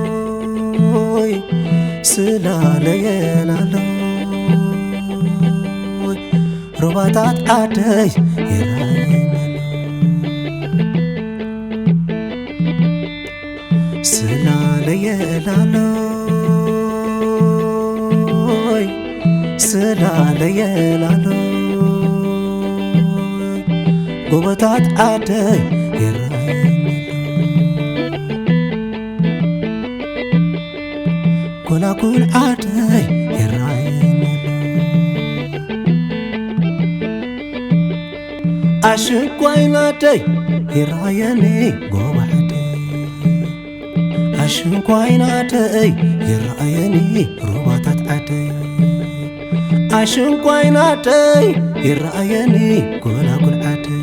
ስላለየላሎይ ስላለየላሎይ ሩባታት ዓደይ ይራየናሎ ስላለየላሎይ ስላለየላሎይ ጎቦታት ዓደይ ይራየናሎ ጎላጉል ዓደይ ይራየናሎ ኣሽንኳይ ናደይ ይራየኒ ጎባዕደይ ኣሽንኳይ ናደይ ይራየኒ ሩባታት ዓደይ ኣሽንኳይ ናደይ ይራየኒ ጎላጉል ዓደይ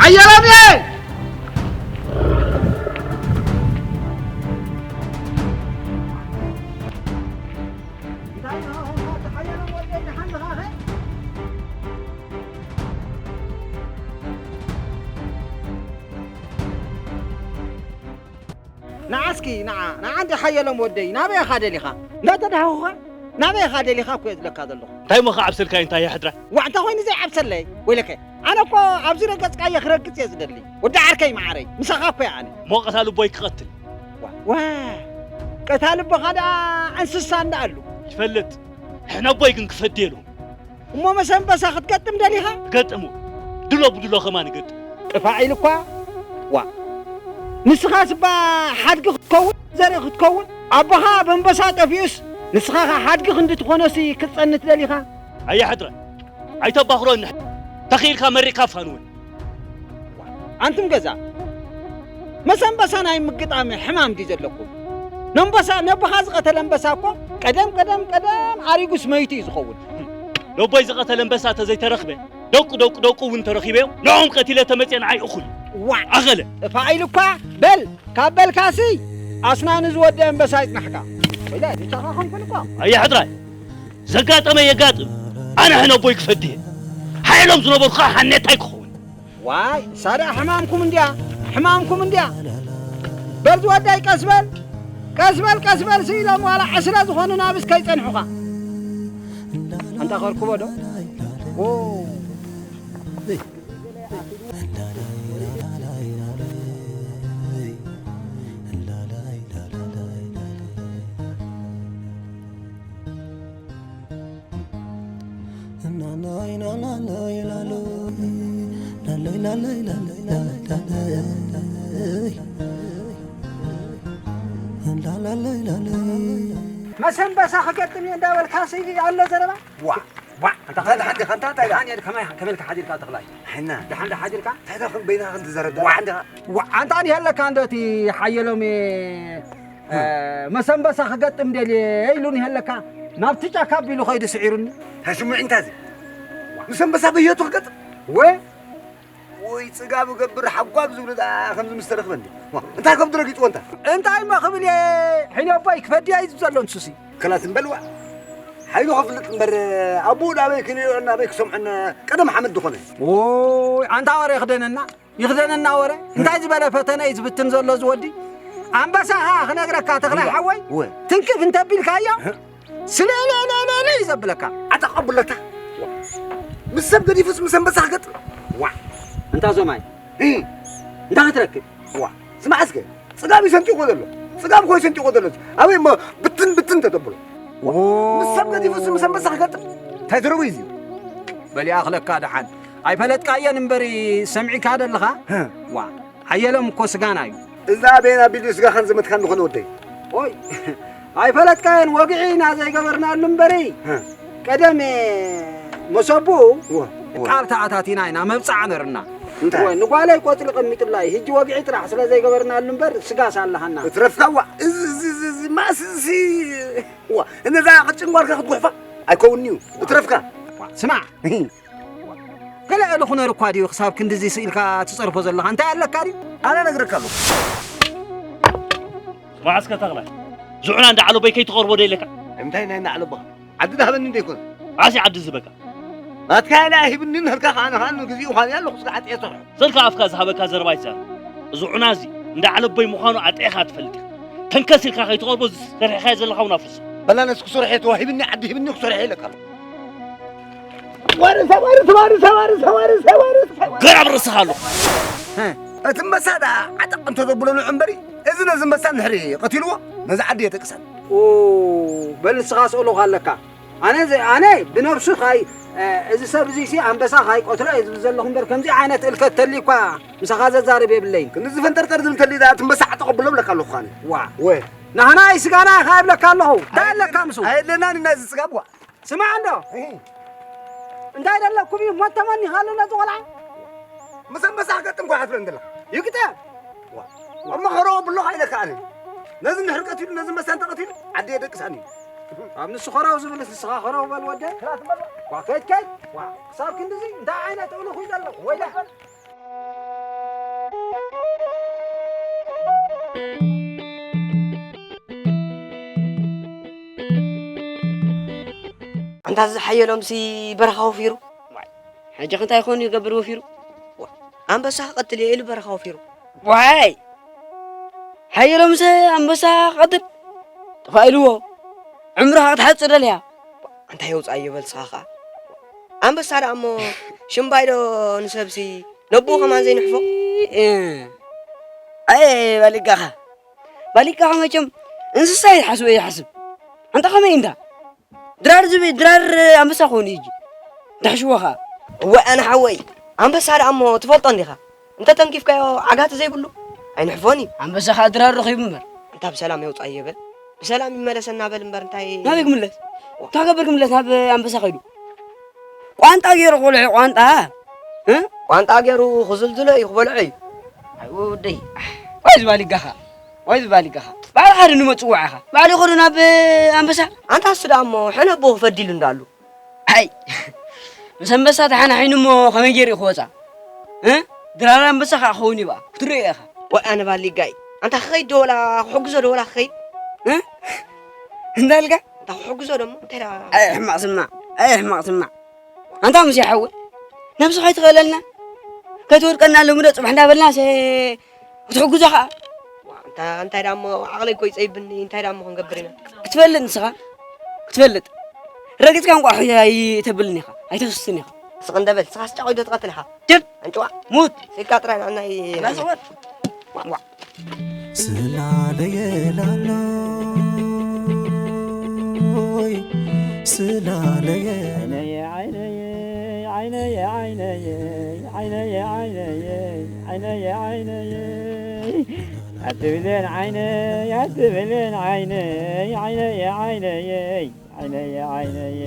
ሓየሎምየ! ንዓ እስኪ ንዓ ንዓ እንዲ ሓየሎም ወደይ ናበይ ኢኻ ደሊኻ? እንዳተዳሃኹኻ ናበይ ኢኻ ደሊኻ እኮ እየ ዝብለካ ዘለኹ። እንታይ እሞ ከዓብሰልካ እንታይ ይሕድራ? ዋዕ እንታይ ኮይኑ ዘይዓብሰለይ ወይለከ? ኣነ እኮ ኣብዚ ረገጽካዮ ክረግጽ እየ ዝደሊ። ወዲ ዓርከይ መዓረይ ምሳኻ እኮ እየ ኣነ። ሞቐታ ልቦይ ክቐትል። ዋ ዋ ቀታ ልቦኻ ደኣ እንስሳ እንዳኣሉ። ይፈልጥ ሕነ ኣቦይ ግን ክፈድየሉ። እሞ መሰንበሳ ክትገጥም ደሊኻ? ገጥሙ ድሎ ብድሎ ከማን ገጥም። ጥፋዕ ኢሉ እኳ ዋ ንስኻስ እባ ሓድጊ ክትከውን ዘርኢ ክትከውን ኣቦኻ በንበሳ ጠፊኡስ ንስኻ ኸ ሓድጊ ክንዲ ትኾኖሲ ክትጸንት ደሊኻ? ኣየሕድረ ኣይተባኽሮኒ ተኺኢልካ መሪቕካ ፋንውን። ኣንቱም ገዛ መሰንበሳ ናይ ምግጣም ሕማም ድዩ ዘለኩም? ነንበሳ ነብኻ ዝቐተለ ኣንበሳ እኮ ቀደም ቀደም ቀደም ኣሪጉስ መይቱ እዩ ዝኸውን። ነቦይ ዝቐተለ ኣንበሳ ተዘይተረኽበ ደቁ ደቁ ደቁ እውን ተረኺበዮ ንኦም ቀቲለ ተመፅአ ንዓይ እኹል እዩ። ዋዕ ኣኸለ ጥፋ ኢሉ እኳ በል ካብ በልካሲ ኣስናኑ ዝወደ ኣንበሳ ይጽናሕካ። ወላ ድቻኻ ኾንኩን እኮ። ኣየ ሕጥራይ ዘጋጠመ የጋጥም ኣነ ሕነቦይ ክፈድየ ሓየሎም ዝነበርኩ ከዓ ሓኔታይ ክኸውን ዋይ ሳዳ ሕማምኩም እንድያ ሕማምኩም እንድያ። በል ዝወዳይ ቀስ በል ቀስ በል ቀስ በል ስኢሎም ዋላ ዕስለ ዝኾኑ ናብስ ከይጸንሑኻ። ኣንታ ኸርክቦ ዶ? ኦ። መሰንበሳ ክገጥም እየ እንዳበልካ ስኢሉ ኣሎ ዘረባ። ዋ ዋ ኣንታ እንታይ ደሓን ዲኻ? እንታይ እንታይ ደሓን እየ ከመይ ከመልካ ሓዲርካ ተኽላይ? ሕና ደሓን ዶ ሓዲርካ? እንታይ ዶ ከም በይንኻ ከም ትዘረብ ዋ ደሓን ዲኻ? ዋ ኣንታ ዲህ ኣለካ እንዶ እቲ ሓየሎም መሰንበሳ ክገጥም ደልየ ኢሉኒ ኣለካ ናብቲ ጫካ ኣቢሉ ኸይዱ ስዒሩኒ። እንታይ ሽሙዒ እንታይ እዚ? መሰንበሳ በየቱ ክገጥም? ወ ወይ ጽጋብ ገብር ሓጓብ ዝብሉ ደኣ ከምዚ ምስ ተረኽበ እንዲ እንታይ ከም ድረጊጽዎ እንታ እንታይ እሞ ክብል እየ ሕዮቦይ ክፈድያ እዩ ዘሎ ንሱሲ ከላስ እምበልዋ ሓይሉ ከፍልጥ እምበር ኣቦኡ ናበይ ክንሪኦ ናበይ ክሰምዖን ቀደም ሓመድ ዝኾነ ኦይ ኣንታ ወረ ይኽደነና ይኽደነና ወረ እንታይ ዝበለ ፈተነ እዩ ዝፍትን ዘሎ ዝወዲ ኣንበሳ ኸዓ ክነግረካ ተኽለ ሓወይ ትንክፍ እንተቢልካዮ ስለለለለለ እዩ ዘብለካ። ዓጠቕ ኣቡለታ ምስ ሰብ ገዲፉስ ምስ ኣንበሳ ክገጥም። ዋዕ እንታ ዞማይ እ እንታ ክትረክብ። ዋዕ ስማዕ እስከ ጽጋብ እዩ ሰንጢቑ ዘሎ ጽጋብ እኮ እዩ ሰንጢቑ ዘሎ ኣበይ እሞ ብትን ብትን ተተብሎ። ምስ ሰብ ገዲፉስ ምስ ኣንበሳ ክገጥም እንታይ ዘረቡ እዩ እዚ። በል ይኣኽለካ ደሓን ኣይፈለጥካየን እምበሪ ሰሚዕካ ደለኻ። ዋዕ ሓየሎም እኮ ስጋና እዩ። እዛ ኣበየን ኣቢሉ ስጋኻን ዘመትካን ዝኾነ ወደይ። ኦይ ኣይፈለጥካዮን ወግዒ ኢና ዘይገበርናሉ እምበሪ ቀደም መሰቡ ቃል ተኣታቲና ኢና መብፃዕ ነርና ንጓለይ ቆፅሊ ቀሚጥላይ ህጂ ወግዒ ጥራሕ ስለ ዘይገበርናሉ እምበር ስጋስ ኣለሃና እትረፍካ ዋ እዚ ማእስ እዚ ዋ እነዛ ቅጭን ጓልካ ክትጉሕፋ ኣይከውን እዩ እትረፍካ ስማዕ ገለ እሉ ክነር እኳ ድዩ ክሳብ ክንድዚ ስኢልካ ትጸርፎ ዘለኻ እንታይ ኣለካ ድዩ? ኣነ ነግረካ ኣለኹ። መዓስከ ተኽላይ ዝዑና እንዳ ዓለቦይ ከይትቐርቦ ዶ ኢለካ? እንታይ ናይ እንዳ ዓለቦኻ ዓዲ ዳህበኒ እንደ ይኮነ ዓሲ ዓዲ ዝበካ ናትካ ኢላ ሂብኒ ንህልካ ከኣ ንኻን ንግዚኡ ኳን ኣለኹ ስጋ ዓጥየ ስርሑ። ሰልካ ኣፍካ ዝሃበካ ዘረባ ይዛረብ። እዚ ዑና እዚ እንዳ ዓለቦይ ምዃኑ ኣጥዒኻ ትፈልጥ ኢኻ። ተንከስ ኢልካ ከይትቐርቦ እዚ ሰሪሕኻዮ ዘለኻ እውን ኣፍርሶ። በላነስ ክሰርሖ ተዋሂብኒ ዓዲ ሂብኒ ክሰርሖ ኢለካ ኣለኹ። ገራብ ርእስኻ ኣሎ። እቲ እምበሳ ደኣ ዓጠቕ እንተዘብሎ ንዑ እምበሪ፣ እዚ ነዚ እምበሳ እንድሕሪ ቀቲልዎ፣ ነዚ ዓዲ የደቅሰን። ኡ፣ በል ንስኻ ስእሉኻ ኣለካ። ኣነ ዘ-፣ ኣነ ብነብሱ ካይ-፣ እ፣ እዚ ሰብ እዚሲ ኣንበሳ ካይቀትሎ እየ ዝብል ዘለኹ እምበር፣ ከምዚ ዓይነት እልከት ተልዩ እኳ ምሳኻ ዘዛርብ የብለይን። ክንዲ ዝፈንጠርጠር ዝብል ተልዩ ደኣ እቲ እምበሳ ዓጠቕ ኣብሎ እብለካ ኣለኹ ኣነ። ዋ። ወ። ናህና እዩ ስጋና ኢኻ እብለካ ኣለኹ። እንታይ ኣለካ ምስኡ? ኣየድለናን ኢና እዚ ጽጋብ ዋ። ስማዕ እንዶ እንታይ ደለኩም እዩ ሞት ተመኒኻሉ ነዚ ቆልዓ ምስ ኣንበሳ ክገጥም ኳ ሓፍረ እንደላ ይግጠም እሞ ኸረው ብሎ ኢለካ ኣነ ነዚ እንድሕር ቀቲሉ ነዚ ኣንበሳ እንተቐቲሉ ዓዲ የደቅሳኒ እዩ ኣብ ንሱ ኸረው ዝብልስ ንስኻ ኸረው በል ወደ ዋ ከይድ ከይድ ዋ ክሳብ ክንድዚ እንታይ ዓይነት እልኹ እዩ ዘሎ ወይላ ኣንታ እዚ ሓየሎምሲ በረኻ ወፊሩ። ዋይ፣ ሕጂ እንታይ ኮን ይገብር ወፊሩ? ኣንበሳ ክቐትል እየ ኢሉ በረኻ ወፊሩ። ዋይ፣ ሓየሎምሲ ኣንበሳ ክቐትል ጥፋእ ኢልዎ። ዕምርኻ ክትሓጽር ደልያ። ኣንታ የውጽኣዮ በል ንስኻ ኸኣ። ኣንበሳ ደኣ እሞ ሽምባይ ዶ ንሰብሲ ነብኡ ከማን ዘይንሕፎ? እ፣ ኣየ ባሊጋኻ። ባሊጋኻ መቸም እንስሳ እዩ ዝሓስቦ እዩ ዝሓስብ። ኣንታ ከመይ እንዳ? ድራር ዝብል ድራር ኣንበሳ ክኾን እዩ ሕጂ። እንዳ ሕሽዎ ኸኣ። እዋይ ኣነ ሓወይ፣ ኣንበሳ ደኣ እሞ ትፈልጦ እንዲኻ? እንተ ተንኪፍካዮ ዓጋቲ ዘይብሉ ኣይንሕፎን እዩ። ኣንበሳ ኸኣ ድራር ረኺቡ እምበር። ኣንታ ብሰላም የውጽኣዮ በል። ብሰላም ይመለሰና በል እምበር እንታይ ናበይ ክምለስ? እንታይ ክገብር ክምለስ ናብ ኣንበሳ ከይዱ? ቋንጣ ገይሩ ክበልዖ እዩ ቋንጣ። እ? ቋንጣ ገይሩ ክዝልዝሎ እዩ ክበልዖ እዩ። ኣይ ወደይ። ዋይ ዝባሊጋኻ። ዋይ ዝባሊጋኻ። ባዕሉ ባሕሪ ንመጽዋዕ ኢኻ። ባዕሉ ይኸዶ ናብ ኣንበሳ። ኣንታ እሱ ደኣ እሞ ሕነ ኣቦ ክፈዲሉ እንዳሉ። ኣይ፣ ምስ ኣንበሳ ተሓናሒኑ እሞ ከመይ ገይሩ እዩ ክወጻ? እ? ድራር ኣንበሳ ከዓ ክኸውን እዩ በኣ። ክትሪኦ ኢኻ። ወይ ኣነ ባሊጋይ። ኣንታ ክኸይድ ዶ ወላ ክሕግዞ ዶ ወላ ክኸይድ? እ? እንታይ ኢልካ? ኣንታ ክሕግዞ ዶ እሞ እንታይ ደኣ? ኣይ፣ ሕማቕ ስማዕ። ኣይ፣ ሕማቕ ስማዕ። ኣንታ ሙሴ ሓወይ፣ ነብስኻ ኣይትኽእለልና። ከይትወድቀና ሎሚ ዶ ጽባሕ እንዳበልና ሰ-፣ ክትሕግዞ ኸኣ። ዋ፣ ኣንታ እንታይ ደኣ እሞ ዓቕለይ እኮ ይጸይብኒ፣ እንታይ ደኣ እሞ ክንገብር ኢና? ክትፈልጥ ንስኻ፣ ክትፈልጥ። ረጊጽካ እንቋ ሕያ ኣይተብልን ኢኻ፣ ኣይተኽስትን ኢኻ። ስቕ እንደ በል፣ ንስኻስ ጫቑ ዶ ትቐትል ኢኻ? ጀብ! ኣንጭዋ። ሙት! ስኢልካ ጥራይ ንዓና ይ-፣ ላስወር! ዋ፣ ዋ። ስላለየ ላሎይ፣ ስላለየ። ዓይነየ፣ ዓይነየ፣ ዓይነየ፣ ዓይነየ፣ ዓይነየ፣ ዓይነየ፣ ዓይነየ፣ ዓይነየ፣ ዓይነየ። ኣትብለን ዓይነይ፣ ኣትብለን ዓይነይ፣ ዓይነየ፣ ዓይነየ፣ ዓይነየ፣ ዓይነየ።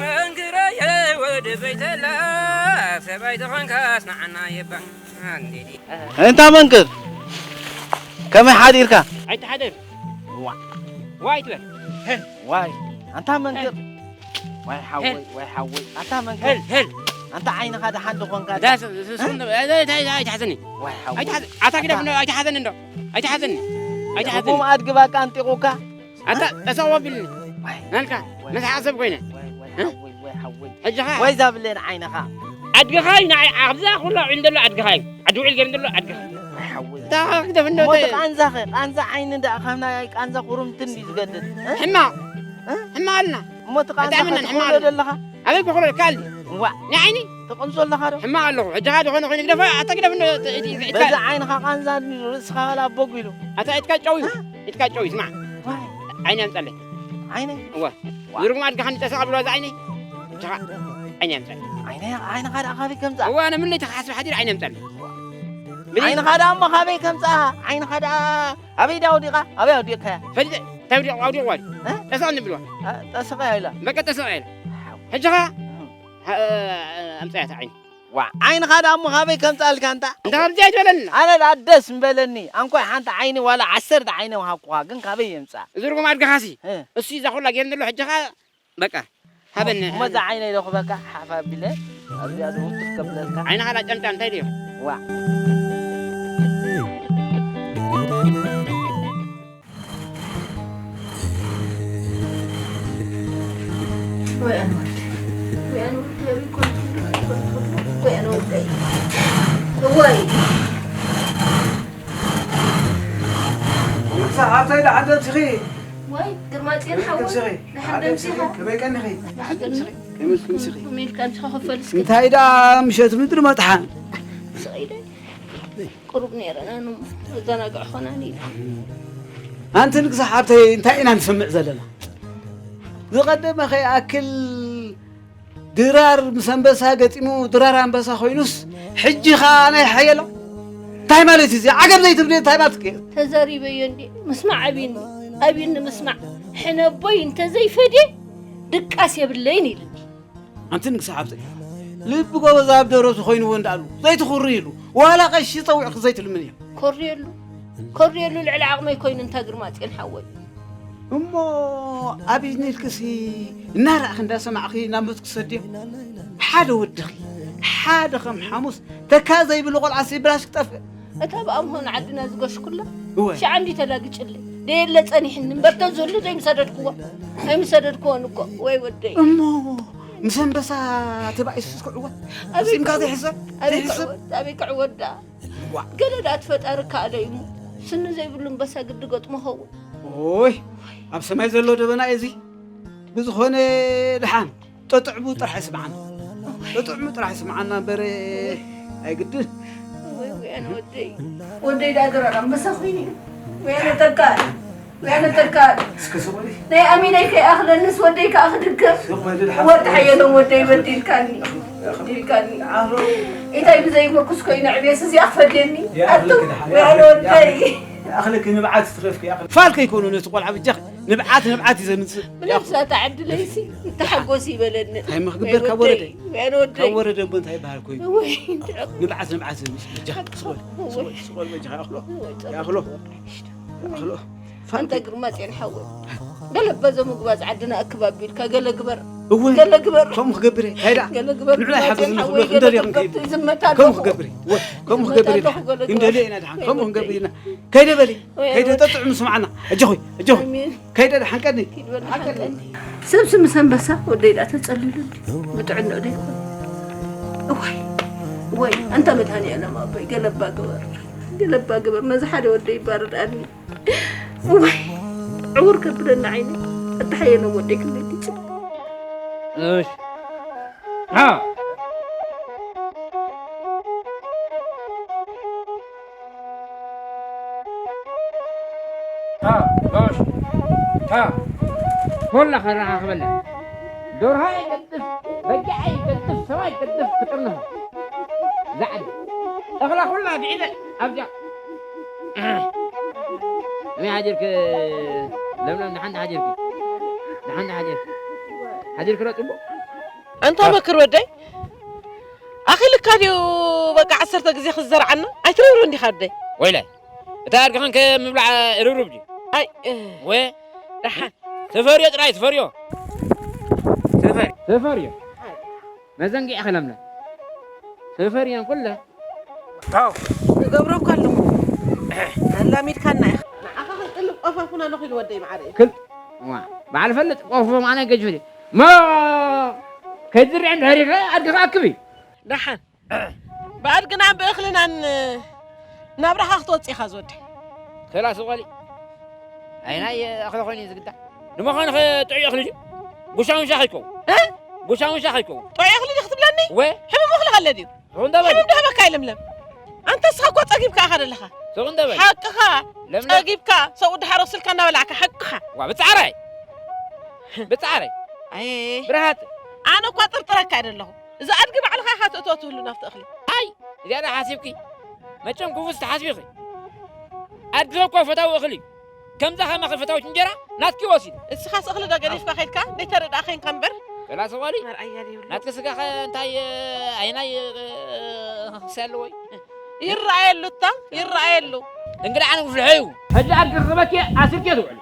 መንግረየ ወደ በይተላ ሰብኣይ ተኾንካስ ንዓና የባ። እንታ መንክር፣ ከመይ ሓዲርካ? ኣይትሓደር። ዋ። ዋይ ትበል። ሄል። ዋይ። ኣንታ መንክር። ሄል። ዋይ ሓወይ፣ ሄል። ዋይ ሓወይ። ኣንታ መንክር። ሄል፣ ሄል። ኣንታ ዓይንኻ ደሓን ዶ ኾንካ? ዳ ስ-፣ ስ-፣ እ? ስኹም ዶ-፣ ኣይ፣ ኣይ፣ ኣይ፣ ኣይትሓዘኒ። ዋይ ሓወይ። ኣይትሓዘ-፣ ኣታ ግደፍ ኣንታ እንዶ፣ ኣይትሓዘኒ እንዶ። ኣይትሓዘኒ። ኣይትሓዘኒ። ቁም ኣድጊ ባቃ ኣንጢቑካ። ኣታ፣ ጠሰቕ ወቢልኒ። ዋይ። ናልካ፣ ዋይ። መሳሓቕ ሰብ ኮይነ። ዋይ፣ ዋይ፣ እ? ሓወይ፣ ዋይ፣ ሓወይ። ሕጂ ኸ? ዋይ ዛብለን ዓይንኻ። ኣድግኻ እዩ ንዓይ፣ ኣብዛ ኩላ ውዒል ዘሎ ኣድግኻ እዩ። ዓዲ ውዒል ገይሩ ዘሎ ኣድግኻ። ዋይ፣ ሓወይ። እታ ክደፍ እንዶ እሞ ተ-፣ እቲ ቃንዛኸ? ቃንዛ ዓይኒ ደኣ ካብ ናይ ቃንዛ ኩርምትን ድዩ ዝገድል? እ? ሕማቕ። እ? ሕማቕ ኣልና። እሞ እቲ ቃንዛኸ ኣይትኣምንን፣ ሕማቕ ትቕንዞ ኣልና። ዘለኻ? ኣበይ ክኽሎ ካልእ? ዋእ። ንዓይኒ? ትቕንዞ ኣለኻ ዶ? ሕማቕ ኣለኹ። ሕጂ ኸኣ ዝኾነ ኮይኑ ግደፋ፣ ኣታ ግደፍ እንዶ ተ-፣ እቲ፣ እቲ፣ በዛ ዓይንኻ ቃንዛ ርእስኻ ኸላ ቦግ ኢሉ። ኣታ ኢትካ ጨው እዩ። እ? ኢትካ ጨው እዩ፣ ስማዕ። ዋይ። ዓይኒ ኣምጻለይ። ዓይነይ? እወ። ዋ። ዝርጉም ኣድግኻ ንጠሰቕ ኣብልዋ እዛ ዓይነይ። ሕጂ ኸኣ ዓይኒ ኣምጻለይ። ዓይነይ፣ ዓይንኻ ደኣ ካበይ ከምጻ? እወ፣ ኣነ ምንለይ ተሓስብ ሓዲር ዓይኒ ኣምጻለይ። ምን? ዓይንኻ ደኣ እሞ ካበይ ከምጻ? ዓይንኻ ደኣ ኣበይ ደኣ ወዲቓ? ኣበይ ኣውዲቕካያ? ፈሊጠ፣ እንታይ ኣውዲቕ-፣ ኣውዲቕዋ ድዩ? እ? ጠሰቕ ንብልዋ። እ፣ ጠሰቐያ ኢላ። በቃ ጠሰቐያ ኢላ። ሓው። ሕጂ ኸኣ፣ እም። እ፣ ኣምጻያ እታ ዓይኒ። ዋ፣ ዓይንኻ ደኣ እሞ ካበይ ከምጻልካ ኣንታ? እንተ ከምዚ ኣይትበለኒ። ኣነ ደኣ ደስ ምበለኒ። ኣንኮይ ሓንቲ ዓይኒ ዋላ ዓሰርተ ዓይኒ ምሃብኩኻ፣ ግን ካበይ የምጻ? እዚ ርጉም ኣድግኻሲ፣ እ። እሱ እዛ ኩላ ጌርኒ ዘሎ፣ ሕጂ ኸኣ በቃ፣ ሃበኒ። እሞ እዛ ዓይነይ ዶ ክበካ ሓፍ ኣቢለ፣ ኣብዚኣ ዶ ውትፍ ከብለልካ? ዓይንኻ ደኣ ጨምጫም እንታይ ድዮ? ዋ። ወይ ኣነ ወደይ፣ ወይ ኣነ ወደይ፣ ወይ ኣነ ወደይ፣ ወይ ኣነ ወደይ። እዋይ። ንሳ ሓብተይ ደሓን ደምሲኺ? ወይ ግርማጽዮን ከመይ ሓወይ፣ ከምሲኺ? ደሓን ደሓን ደምሲኻ? ደምሲኺ? ከመይ ቀኒኺ? ደሓን ደምሲኺ? ከመይ ከምሲኺ? ከመይ ኢልካ ኣምሲኻ ክፈል እስኪ? እንታይ ደኣ ምሸት ምድሪ መጥሓን? ስቕ ኢለ። ቁሩብ ነይረና ንሞ፣ መዘናግዒ ኾናኒ ኢለ። ኣንቲ ንግስቲ ሓብተይ፣ እንታይ ኢና ንሰምዕ ዘለና? ዝቐደመ ከይኣክል ድራር ምስ ኣንበሳ ገጢሙ፣ ድራር ኣንበሳ ኮይኑስ፣ ሕጂ ኸኣ ናይ ሓየሎም? እንታይ ማለት እዩ እዚ? ዓገብ ዘይትብሊ እንታይ ማለት እዩ? ተዛሪበዮ እንዴ? ምስማዕ ኣብዩኒ፣ ኣብዩኒ ምስማዕ። ሕነ ኣቦይ እንተዘይፈድየ ድቃስ የብለይን ኢሉኒ። ኣንቲ ንግስቲ ሓብተይ፣ ልቢ ጎበዝ ኣብ ደረቱ ኮይንዎ እንዳኣሉ፣ ዘይትኹሪ ኢሉ፣ ዋላ ቀሺ ጸዊዕኪ ዘይትልምንዮ። ኮርየሉ፣ ኮርየሉ ልዕሊ ዓቕመይ ኮይኑ እንታ ግርማጽዮን ሓወይ። እሞ ኣብ ኢድኒ ኢልክሲ እናረኣኺ እንዳሰማዕኺ ናብ ሞት ክሰድዮ? ሓደ ወድኺ፣ ሓደ ከም ሓሙስ ተካ ዘይብሉ ቆልዓሲ ብላሽ ክጠፍእ። እታ ብኣምሆን ዓድና ዝገሽኩላ እወ። ሽዓ እንዲ ተላግጭለይ። ደየለ ጸኒሕኒ እምበር ተዝህሉ ዘይምሰደድክዎ። ኣይምሰደድክዎን እኮ፣ ወይ ወደይ። እሞ ምስ ኣንበሳ ተባኢሱስ ክዕወት? ኣበይ ክዕወት? ዘይሕሰብ? ኣበይ ዘይሕሰብ? ክዕወት? ኣበይ ክዕወት ደኣ? ዋ። ገለ ደኣ እቲ ፈጣሪ ከኣለ እዩ እሞ። ስኒ ዘይብሉ ኣንበሳ ግዲ ገጥሞ ኸውን። ኦይ፣ ኣብ ሰማይ ዘሎ ደበና እዩ እዚ። ብዝኾነ ደሓን። ጥጥዕሙ ጥራሕ ይስምዓና። ጥጥዕሙ ጥራሕ ይስምዓና እምበር ኣይግድን። ወይ፣ ወይ፣ ኣነ ወደይ። ወደይ ዳኣ ድራር ኣንበሳ ኮይኑ እዩ። ወይ ኣነ ተካል። ወይ ኣነ ተካል። እስከ ስቕ በሊ። ናይ ኣሚነይ ከይኣኽለንስ ወደይ ከኣ ክድገም። ስቕ በሊ ድሓን። ወዲ ሓየሎም ወደይ በዲልካኒ። በዲልካኒ። ዓሮ። ኢታይ ብዘይ ምርኩስ ኮይኑ ዕብየስ እዚኣ ክፈድየኒ። ይኣኽለኪ ኣቱም፣ ድሓን። ወይ ኣነ ወደይ። ይኣኽለኪ ንብዓት ትረፍኪ ይኣኽለኪ። ፋል ከይኮኑ ነቲ ቆልዓ ብጃኺ። ንብዓት ንብዓት እዩ ዘምፅእ። ምንም ሳታ ዕድለይሲ ተሓጎስ ይበለኒ። እንታይ ምክግበር ካብ ወረደ? ወያን ወደይ። ካብ ወረደ እሞ እንታይ ይበሃል ኮይኑ? ወይ ንብዓት ንብዓት ዘምፅእ። በጃ ስቆል ስቆል ስቆል በጃ ያክሎ ያክሎ ያክሎ። ኣንተ ግርማ ጼን ሓወይ፣ ገለ በዞ ምግባዝ ዓድና ኣክብ ኣቢልካ ገለ ግበር። እወ፣ ገለ ግበር። ከምኡ ክገብር እየ። እንታይ ደኣ? ገለ ግበር። ንዕና ግርማ ይሓግዝ ጼን ንኽብሎ ሓወይ፣ ገለ ክንደልዮ ግበር። ክንከይድ። ትዝመታ ከምኡ ኣለኹ። ክገብር እየ። እወ፣ ከምኡ ትዝመታ ክገብር ኣለኹ፣ እየ። ገለ ግበር። እንደልዮ ኢና ደሓን። ከምኡ ክንገብር ኢና። ከይደ በሊ። ወይ ከይደ ወደ። ጠጥዑ ምስማዕና። ኣጆኹይ፣ ኣጆኹይ። ኣሜን። ከይደ ደሓን ቀኒ። ኪድ በል ደሓን ቀኒ። ሰብሲ ምስ ኣንበሳ ወደይ ደኣ ተጸሊሉ እንዲ። ብጥዕንኡ ደይኮን። እዋይ፣ እዋይ፣ ኣንታ መድሃኒኣለም ኣቦይ፣ ገለባ ግበር። ገለባ ግበር። ነዚ ሓደ ወደይ ይባረር ኣኒ። እዋይ፣ ዕውር ከብለና ዓይኒ። ኣታሓየሎም ወደይ ክንደይ ትጽብ። እሺ። ሃ። ታ፣ ሎሽ፣ ታ፣ ኮላ ከረኻኽበላ። ዶርሃ ይገድፍ፣ በጊዓ ይገድፍ፣ ሰብኣ ይገድፍ፣ ክጥርንፋ። ዛዕዲ። እኽላ ኩላ ግዒዘ ኣብዚኣ። ከመይ ሓዲርክ ለምለም? ደሓን ዶ ሓዲርክ? ደሓን ዶ ሓዲርክ? ሓዲርክ ዶ ጽቡቕ? ኣንታ መክር ወደይ፣ ኣኺልካ ድዩ በቃ ዓሰርተ ግዜ ክዘርዓና? ኣይትረብርብ እንዲኻ ወደይ። ወይለ፣ እታ ኣድግኽን ከምብላዕ ርብርብ ድዩ? ኣይ፣ እ። ወ-፣ ደሓን። ተፈርዮ ጥራይ፣ ተፈርዮ። ተፈር-፣ ተፈርዮ። መዘንጊዕኺ ለምለም። ተፈርየን ኩለ። ታው። እገብሮ እኮ ኣለኹ። ኣላሚድካና ኢኻ። ንዓኻ ክንጥልብ ቆፋፉና ነኺዱ ወደይ መዓረይ። ክል-፣ ዋ፣ በዓል ፈልጥ ቆፎ ማነ ገጅ ፍሊ። ሞ፣ ከይትዝርዕን ድሕሪኸ ኣድኻ ኣክቢ። ደሓን። ብኣድግናን ብእኽልናን ናብራኻ ክትወጽእ ኢኻ ዝወደይ። ከላ ስቆሊ። ኣይናይ እኽሊ ኮይኑ እዩ ዝግዳዕ። ንምዃኑ ኸ ጥዑይ እኽሊ ድዩ? ጉሻ ሙሻ ከይከውን። እ? ጉሻ ሙሻ ከይከውን። ጥዑይ እኽሊ ድዩ ክትብለኒ? ወ? ሕምም እኽሊ ከለ ድዩ? ስቕ እንደ በል። ሕምም ዶ ሃበካ እዩ ለምለም? ኣንተ እስኻ እኮ ጸጊብካ ኢኻ ዘለኻ። ስቕ እንደ በል። ሓቅኻ። ለምለም። ጸጊብካ፣ ሰብኡ ድሓር ወስልካ እናበላዕካ፣ ሓቅኻ። ዋ፣ ብጻዕራይ። ብጻዕራይ። ኣየ። ብርሃት። ኣነ እኳ ጥርጥረካ እየ ዘለኹ። እዛ ኣድጊ ባዕልኻ ኢኻ ትእትዎ ትህሉ ናብቲ እኽሊ። ኣይ፣ እዚኣ ዶ ሓሲብኪ? መቸም ክፉ ዝተሓስቢ ኢኺ። ኣድጊ እኮ ፈታዊ እኽሊ እዩ። ከምዛ ከማኺ ፈታዊት እንጀራ ናትኪ ወሲዱ። እስኻስ እኽሊ ዶ ገዲፍካ ከይድካ? ደይተረዳእኻ ኢንካ እምበር። ገላ ሰዋሊ? መርኣያ ዘይብሉ። ናትኪ ስጋ ኸ እንታይ፣ ኣይናይ፣ ክሲ ኣለዎ እዩ? ይረኣየሉ እታ፣ ይረኣየሉ። እንግዳ ዓለም ክፍልሖ እዩ። ሕጂ ኣድጊ ክረኽበኪ ኣሲርኪ እየ ትውዕሊ።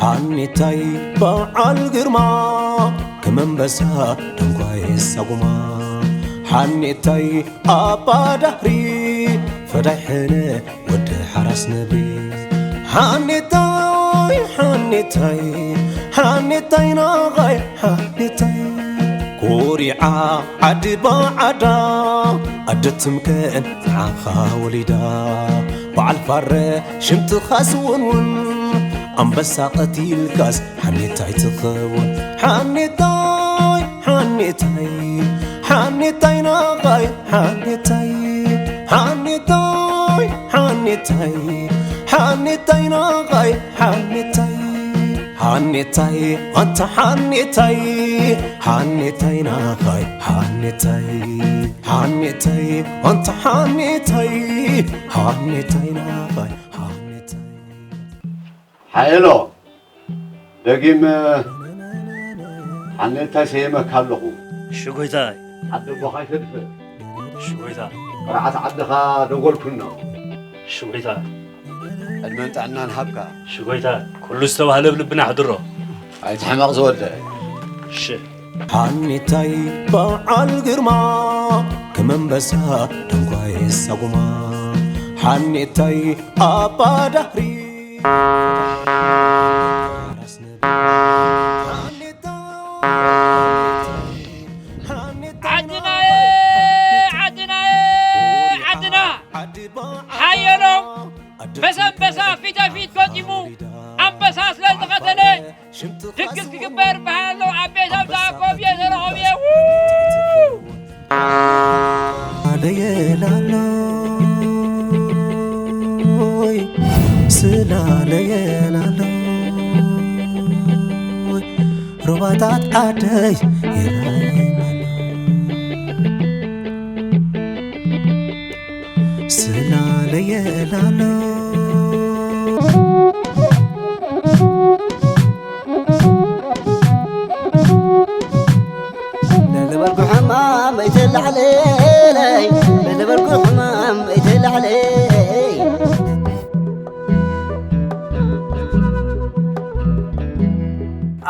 ሓኔታይ በዓል ግርማ፣ ከም ኣንበሳ ደንጓየ ሳጉማ። ሓኔታይ ኣባ ዳህሪ፣ ፈዳይ ሕነ ወዲ ሓራስ ነብሪ። ሓኔታይ፣ ሓኔታይ፣ ሓኔታይ ናቓይ ሓኔታይ። ኮሪዓ ዓዲ ባዓዳ፣ ኣደ ትምከን ንዓኻ ወሊዳ። በዓል ፋረ ሽምጥኻስ እውን እውን፣ ኣንበሳ ቀቲልካስ ሓኔታይ ትኸውን። ሓኔታይ፣ ሓኒታይ ሓኒታይ ናቓይ ሓኒታይ ሓኒታይ ሓኒታይ ሓኒታይ ናቓይ ሓኒታይ ሓኒታይ ኣንታ ሓኒታይ ሓኒታይ ናቓይ ሓኒታይ ሓኒታይ ኣንታ ሓኒታይ ሓኒታይ ናቓይ ሓኒታይ ሓየሎ ደጊም ሓኔታይ ሰየመካ ኣለኹ። ሽጎይታይ። ዓዲ ኣቦኻ ይተድፈ። ሽጎይታ። መርዓት ዓድኻ ደጎልኩኖ። ሽጎይታ። ዕድመን ጥዕናን ሃብካ። ሽጎይታ። ኩሉ ዝተባህለ ኣብ ልብና ኣሕድሮ። ኣይትሕመቕ ዝወደ። እሺ። ሓኔታይ በዓል ግርማ ከም ኣንበሳ ደንጓይ ሳጉማ ሓኔታይ ኣባ ዳህሪ ዓድናየ ዓድናየ ዓድና ሓየሎም ምስ ኣንበሳ ፊት ንፊት ገጢሙ ኣንበሳ ስለ ዝቐተለ ድግስ ክግበር በሃሎ ኣብ ቤት ኣምሳ ኮብየ ተረኸብየ። ስላለየላሎይ ስላለየላሎይ ሩባታት ዓደይ ይራየና ስላለየላሎይ ለልበልኩ ሕማም ኣይተላዕለለይ ለልበልኩ ሕማም ኣይተላዕለይ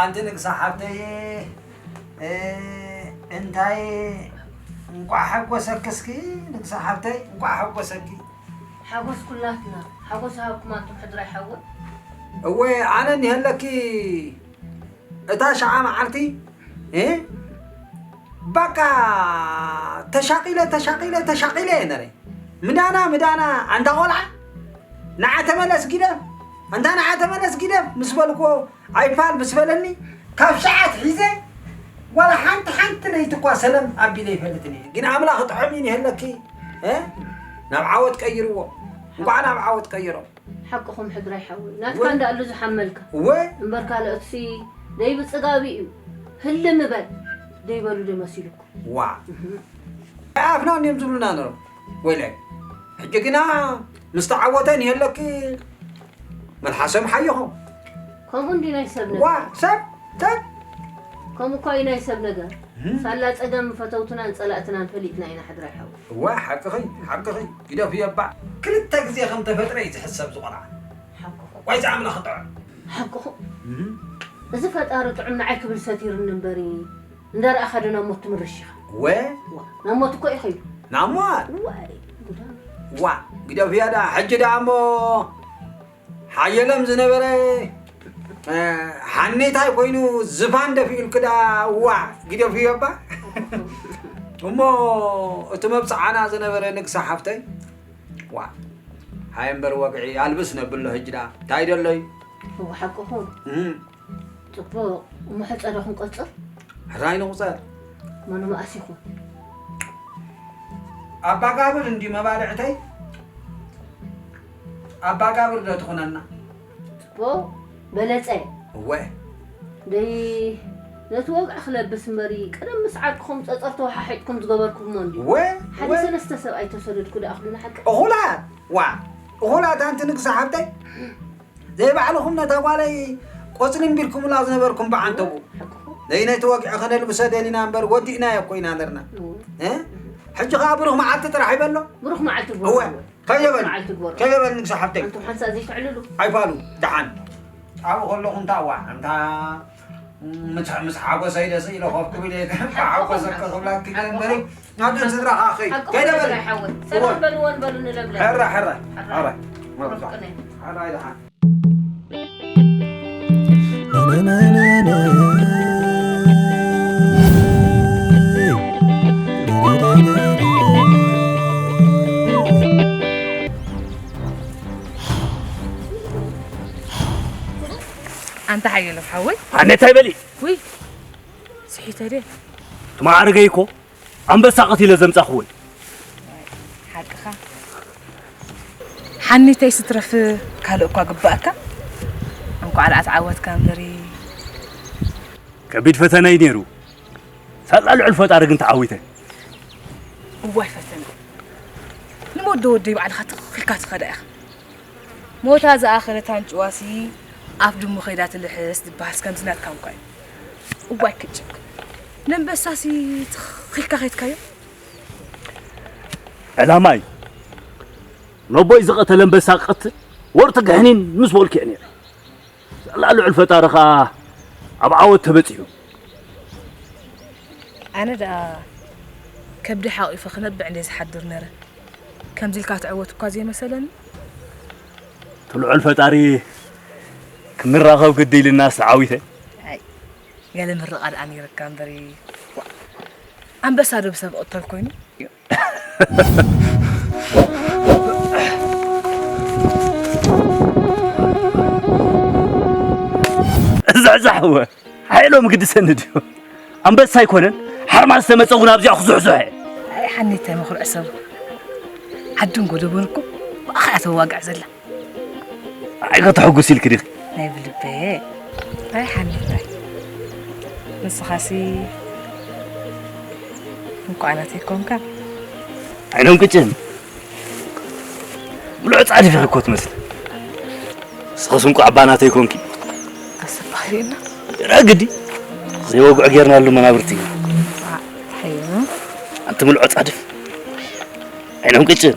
ኣንቲ ንግሳ ሓብተይ እንታይ እንቋዕ ሓጎሰኪ እስኪ ንግሳ ሓብተይ እንቋዕ ሓጎሰኪ ሓጎስ ኩላትና ሓጎስ ሃብኩም ኣንቱም ሕድራይ ሓወይ። እወ ኣነ እኒሀለኪ እታ ሸዓ መዓልቲ እ በቃ ተሻቂለ ተሻቂለ ተሻቂለ እየ ነረ ምዳና ምዳና ኣንታ ቆልዓ ንዓ ተመለስ ጊደፍ ኣንታ ንዓ ተመለስ ጊደፍ ምስ በልኩዎ ኣይፋል ምስ በለኒ ካብ ሸዓ ኣትሒዘ ዋላ ሓንቲ ሓንቲ ለይቲ እኳ ሰለም ኣቢለ ይፈልጥን እየ ግን ኣምላኽ ጥዑም እዩ እኒሀለኪ እ ናብ ዓወት ቀይርዎ እንኳዕ ናብ ዓወት ቀይሮ ሓቅኹም ሕድራይ ሓወይ ናትካ ወ- እንዳ ኣሉ ዝሓመልካ ወ- እምበር ካልኦትሲ ደይብፅጋቢ እዩ ህልም በል ደይበሉ ዶ መሲሉኩም ዋ ኣፍና እንዲዮም ዝብሉና ነሮም ወይለ ሕጂ ግና ምስ ተዓወተ ንየለኪ መልሓሶም ሓየኹም ከምኡ እንዲ ናይ ሰብ ዋ ነገር ሰብ ሰብ ከምኡ እኳ እዩ ናይ ሰብ ነገር እም። ሳላ ፀገም ፈተውትናን ፀላእትናን ፈሊጥና ኢና ሕድራይ ሓወይ እዋ ሓቅኺ ሓቅኺ ግደፍ የባዕ ክልተ ግዜ ከም ተፈጥረ እዩ ዝሕሰብ ዝቆልዓ ሓቅኹም ወይ ዝኣምላኽ ጥዑም ሓቅኹም እም። እዚ ፈጣሪ ጥዑም ንዓይ ክብል ሰቲርኒ እምበሪ እንዳረኣኻ ዶ ናብ ሞት ትምርሽ ኢኻ ወ ናብ ሞት እኮ እዩ ኸይዱ ናብ ሞት ዋይ ጉዳም ዋ ግደፍያ ዳ ሕጂ ዳ እሞ ሓየሎም ዝነበረ ሓኔታይ ኮይኑ ዝፋን ደፊኡልክ ዳ ዋ ግደፍዮ እባ እሞ እቲ መብፅዓና ዝነበረ ንግሳ ሓፍተይ ዋ ሃየ እምበር ወግዒ ኣልብስ ነብሎ ሕጂ ዳ እንታይ ደሎ እዩ እወ ሓቅኹም እም። ጽቡቕ እሞ ሕጸ ዶ ክንቆጽር? ሕራይ ንቑጸር። መኑ መኣስ ይኹን? ኣባጋብር እንዲ መባልዕተይ ኣባጋብር ዶ ትኹነና? ጽቡቕ በለጸ። እወ። ደይ ነቲ ወግዒ ክለብስ እምበሪ ቀደም ምስ ዓርክኹም ጸጸር ተወሓሒጥኩም ዝገበርኩሞ እንድዩ። እወ፣ ሓደ እወ። ሰለስተ ሰብኣይ ተሰደድኩ ደኣ ክሉ ንሓቂ። እኹላት ዋ እኹላት ኣንቲ ንግሳ ሓብተይ። ዘይባዕልኹም ነታ ጓለይ ቆጽሊ እምቢልኩምላ ዝነበርኩም ብዓንተቡ ዘይነቲ ወግዒ ከነልብሶ ደሊና እምበር ወዲእናዮ እኮ ኢና ነርና እ? ሕጂ ኸዓ ብሩኽ መዓልቲ ጥራሕ ይበሎ ብሩኽ መዓልቲ እወ ግበሩ። ከየበል መዓልቲ ግበሩ። ከየበል ንግሳ ሓብተይ ኣንቱም ሓንሳእ ዘይትዕልሉ ኣይፋሉ ደሓን ኣብኡ ከለኹ እንታ ዋ እንታ ምስ ምስ ሓጎሰይ ደስ ኢለ ኮፍ ክብል እየ ሓጎሰ ክብላኪ እየ እምበሪ ናብተን ስድራኻ ኣኸይ ሓቅኹም ከይደ በል ጥራይ ሓወይ። ሰላም በልወን በሉ ንለምለም። ሕረ ሕረ ሕረ ሕረ ርፍቅነ። ሕረ ኣይደሓን ኣንታ ሓየሎም ሓወይ ኣነ እንታይ በሊ ውይ ስሒተ ድየ ማዕርገይ እኮ ኣንበሳ ቀቲለ ዘምጻኽዎ እዩ። ሓቅኻ ሓኒተይ ስትረፍ ካልእ እኳ ግባእካ። እንኳዕ ደኣ ተዓወትካ እምበሪ። ከቢድ ፈተነ እዩ ነይሩ። ሳላ ልዑል ፈጣሪ ግን ተዓዊተ። እዋይ ፈተነ። ንሞት ዶ ወደይ ባዕልኻ ትኽኺልካ ትኸዳ ኢኻ። ሞታ ዝኣኸለት ኣንጭዋሲ ኣፍ ድሙ ከይዳ ትልሕስ ዝበሃልስ ከምዚ ናትካ እንኳ እዩ። እዋይ ክጭክ። ነንበሳሲ ትኽኺልካ ከይድካዮ። ዕላማይ ነቦይ ዝቐተለ ኣንበሳ ክቐትል ወርቂ ግሕኒን ምስ በልኩ እየ ነይረ። ሳላ ልዑል ፈጣሪ ኸኣ ኣብ ዓወት ተበጺሑ። ኣነ ደኣ ከብዲ ሓቒፈ ክነብዕ እንደ ዝሓድር ነረ። ከምዚ ኢልካ ትዕወት እኳ ዘይመሰለኒ። እቲ ልዑል ፈጣሪ ክንራኸብ ግዲ ኢልናስ ተዓዊተ። ኣይ ገለ ምርቓ ደኣ ነይርካ እምበሪ። ኣንበሳ ዶ ብሰብ ቕተል ኮይኑ? እዛዕዛዕወ ሓይሎም ግድሰኒ ድዩ? ኣንበሳ ኣይኮነን ሓርማዝ ዝተመፀ እውን ኣብዚኣ ክዙሕዙሐ። ኣይ ሓኒተ ምኹርዕ ሰብ ዓድን ጎደቦን እኮ ብኣኻ እያ ተዋግዕ ዘላ። ኣይ ከተሐጉስ ኢልክ ዲኺ? ናይ ብልበ ኣይ ሓኒታይ ንስኻሲ እንኳዕ ናተይ ኮንካ። ዓይኖም ቅጭን ብልዑ ጻድፍ ኢኺ እኮ ትመስሊ። ንስኽስ እንኳዕ ኣባ ናተይ ኮንኪ። ኣሰባኺ ዲና ረግዲ ዘይወግዑ ጌርናሉ መናብርቲ። ሓዩ ኣንቲ ምልዖ ጻድፍ ዓይኖም ቅጭን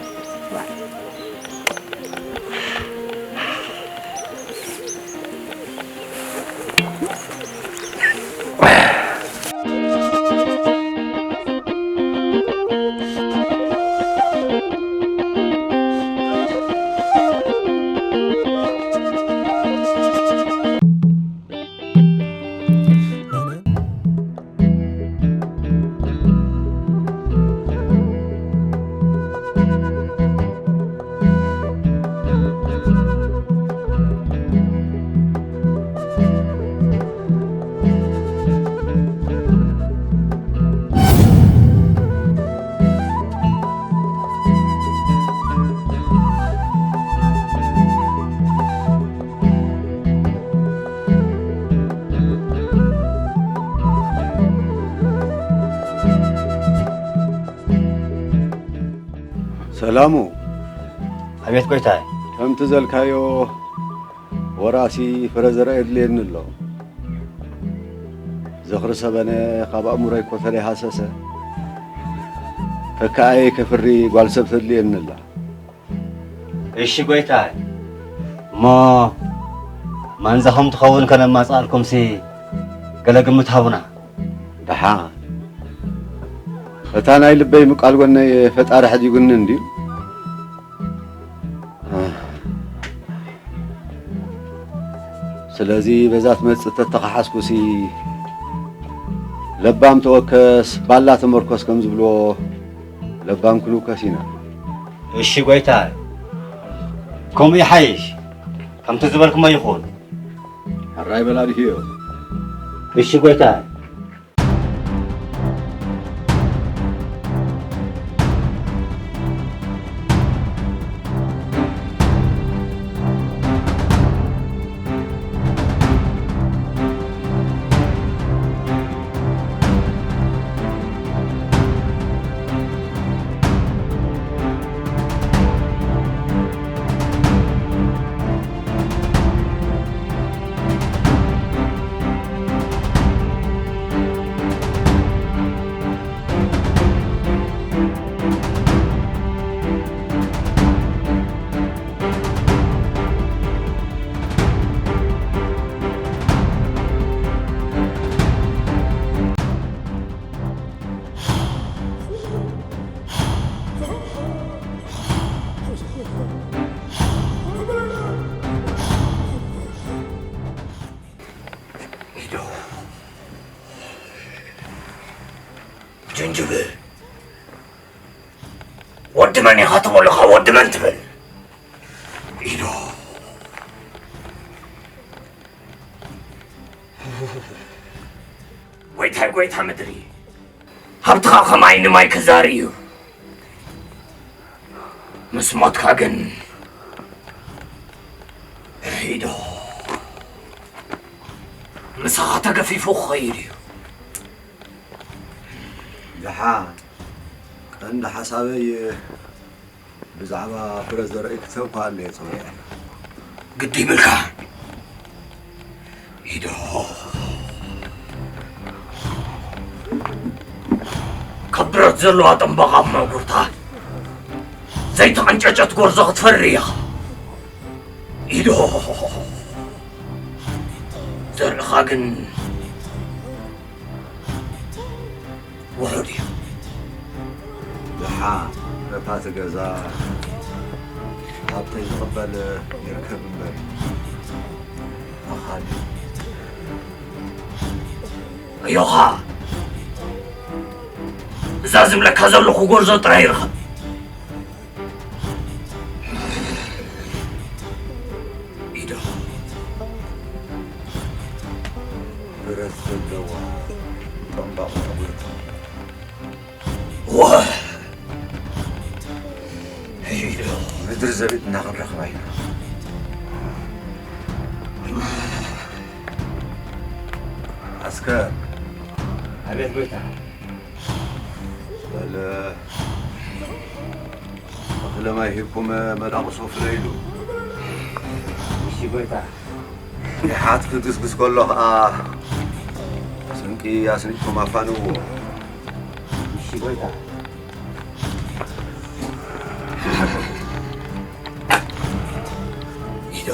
ሰላሙ፣ ኣቤት ጎይታይ። ከምቲ ዘልካዮ ወራሲ ፍረ ዘርኢ የድልየኒ ኣሎ። ዝኽሪ ሰበነ ካብ ኣእምሮይ እኮ ተለይሃሰሰ፣ ተካኣየይ ከፍሪ ጓል ሰብ ተድልየኒ ኣላ። እሺ ጎይታይ፣ እሞ ማንዛኹም ትኸውን ከነማጽኣልኩምሲ ገለ ግምት ሃቡና። ደሓን እታ ናይ ልበይ ምቃል ጎነይ ፈጣሪ ሕዲጉኒ እንድዩ። ስለዚ በዛ ትመጽእ ተተኻሓስኩሲ ለባም ተወከስ ባላ ተመርኮስ ከም ዝብልዎ ለባም ክንውከስ ኢና። እሺ ጎይታይ፣ ከምኡ ይሓይሽ። ከምቲ ዝበልኩሞ ይኹን። ሕራይ በላ ድሕዮ። እሺ ጎይታይ። ጅንጅብል ወዲ መን ኢኻ ትበሎ? ካብ ወዲ መን ትብል? ኢዶ። ጎይታይ ጎይታ ምድሪ፣ ሃብትኻ ከም ዓይኒ ማይ ክዛሪ እዩ። ምስ ሞትካ ግን ሂዶ ምሳኻ ተገፊፉ ክኸይድ እዩ። ደሓ ቀንዲ ሓሳበይ ብዛዕባ ፍረ ዘርኢ ክተብ ከኣለ እየ ጸዊዐ። ግዲ ይብልካ። ሂዶ። ካብ ብረት ዘለዋ ጠምባቕ ኣብ ማንኩርታ ዘይተቐንጨጨት ጎርዞ ክትፈሪ ኢኻ። ሂዶ። ዘርእኻ ግን ውሑድ እዩ። ደሓ ነታ እቲ ገዛ ሃብተይ ዝቕበል ይርከብ እምበር ኣኻሊ። ኣዮኻ፣ እዛ ዝብለካ ዘለኹ ጎርዞ ጥራይ ርኸብ። ኢዶ። ብረት ዘለዋ ጠምባቕ ጸጉሪ። ዋ! ኢዶ። ምድሪ ዘቤት እናኽብረኽባ ኢና። ኣስከር። ኣቤት ጎይታ። በል፣ እኽለ ማይ ሂብኩም መዳቕሶ ፍለይሉ። እሺ ጎይታ። ይሓት ክግስግስ ከሎ ኸኣ ስንቂ ኣስኒቅኩም ኣፋንዎ። እሺ ጎይታ። ኢዶ።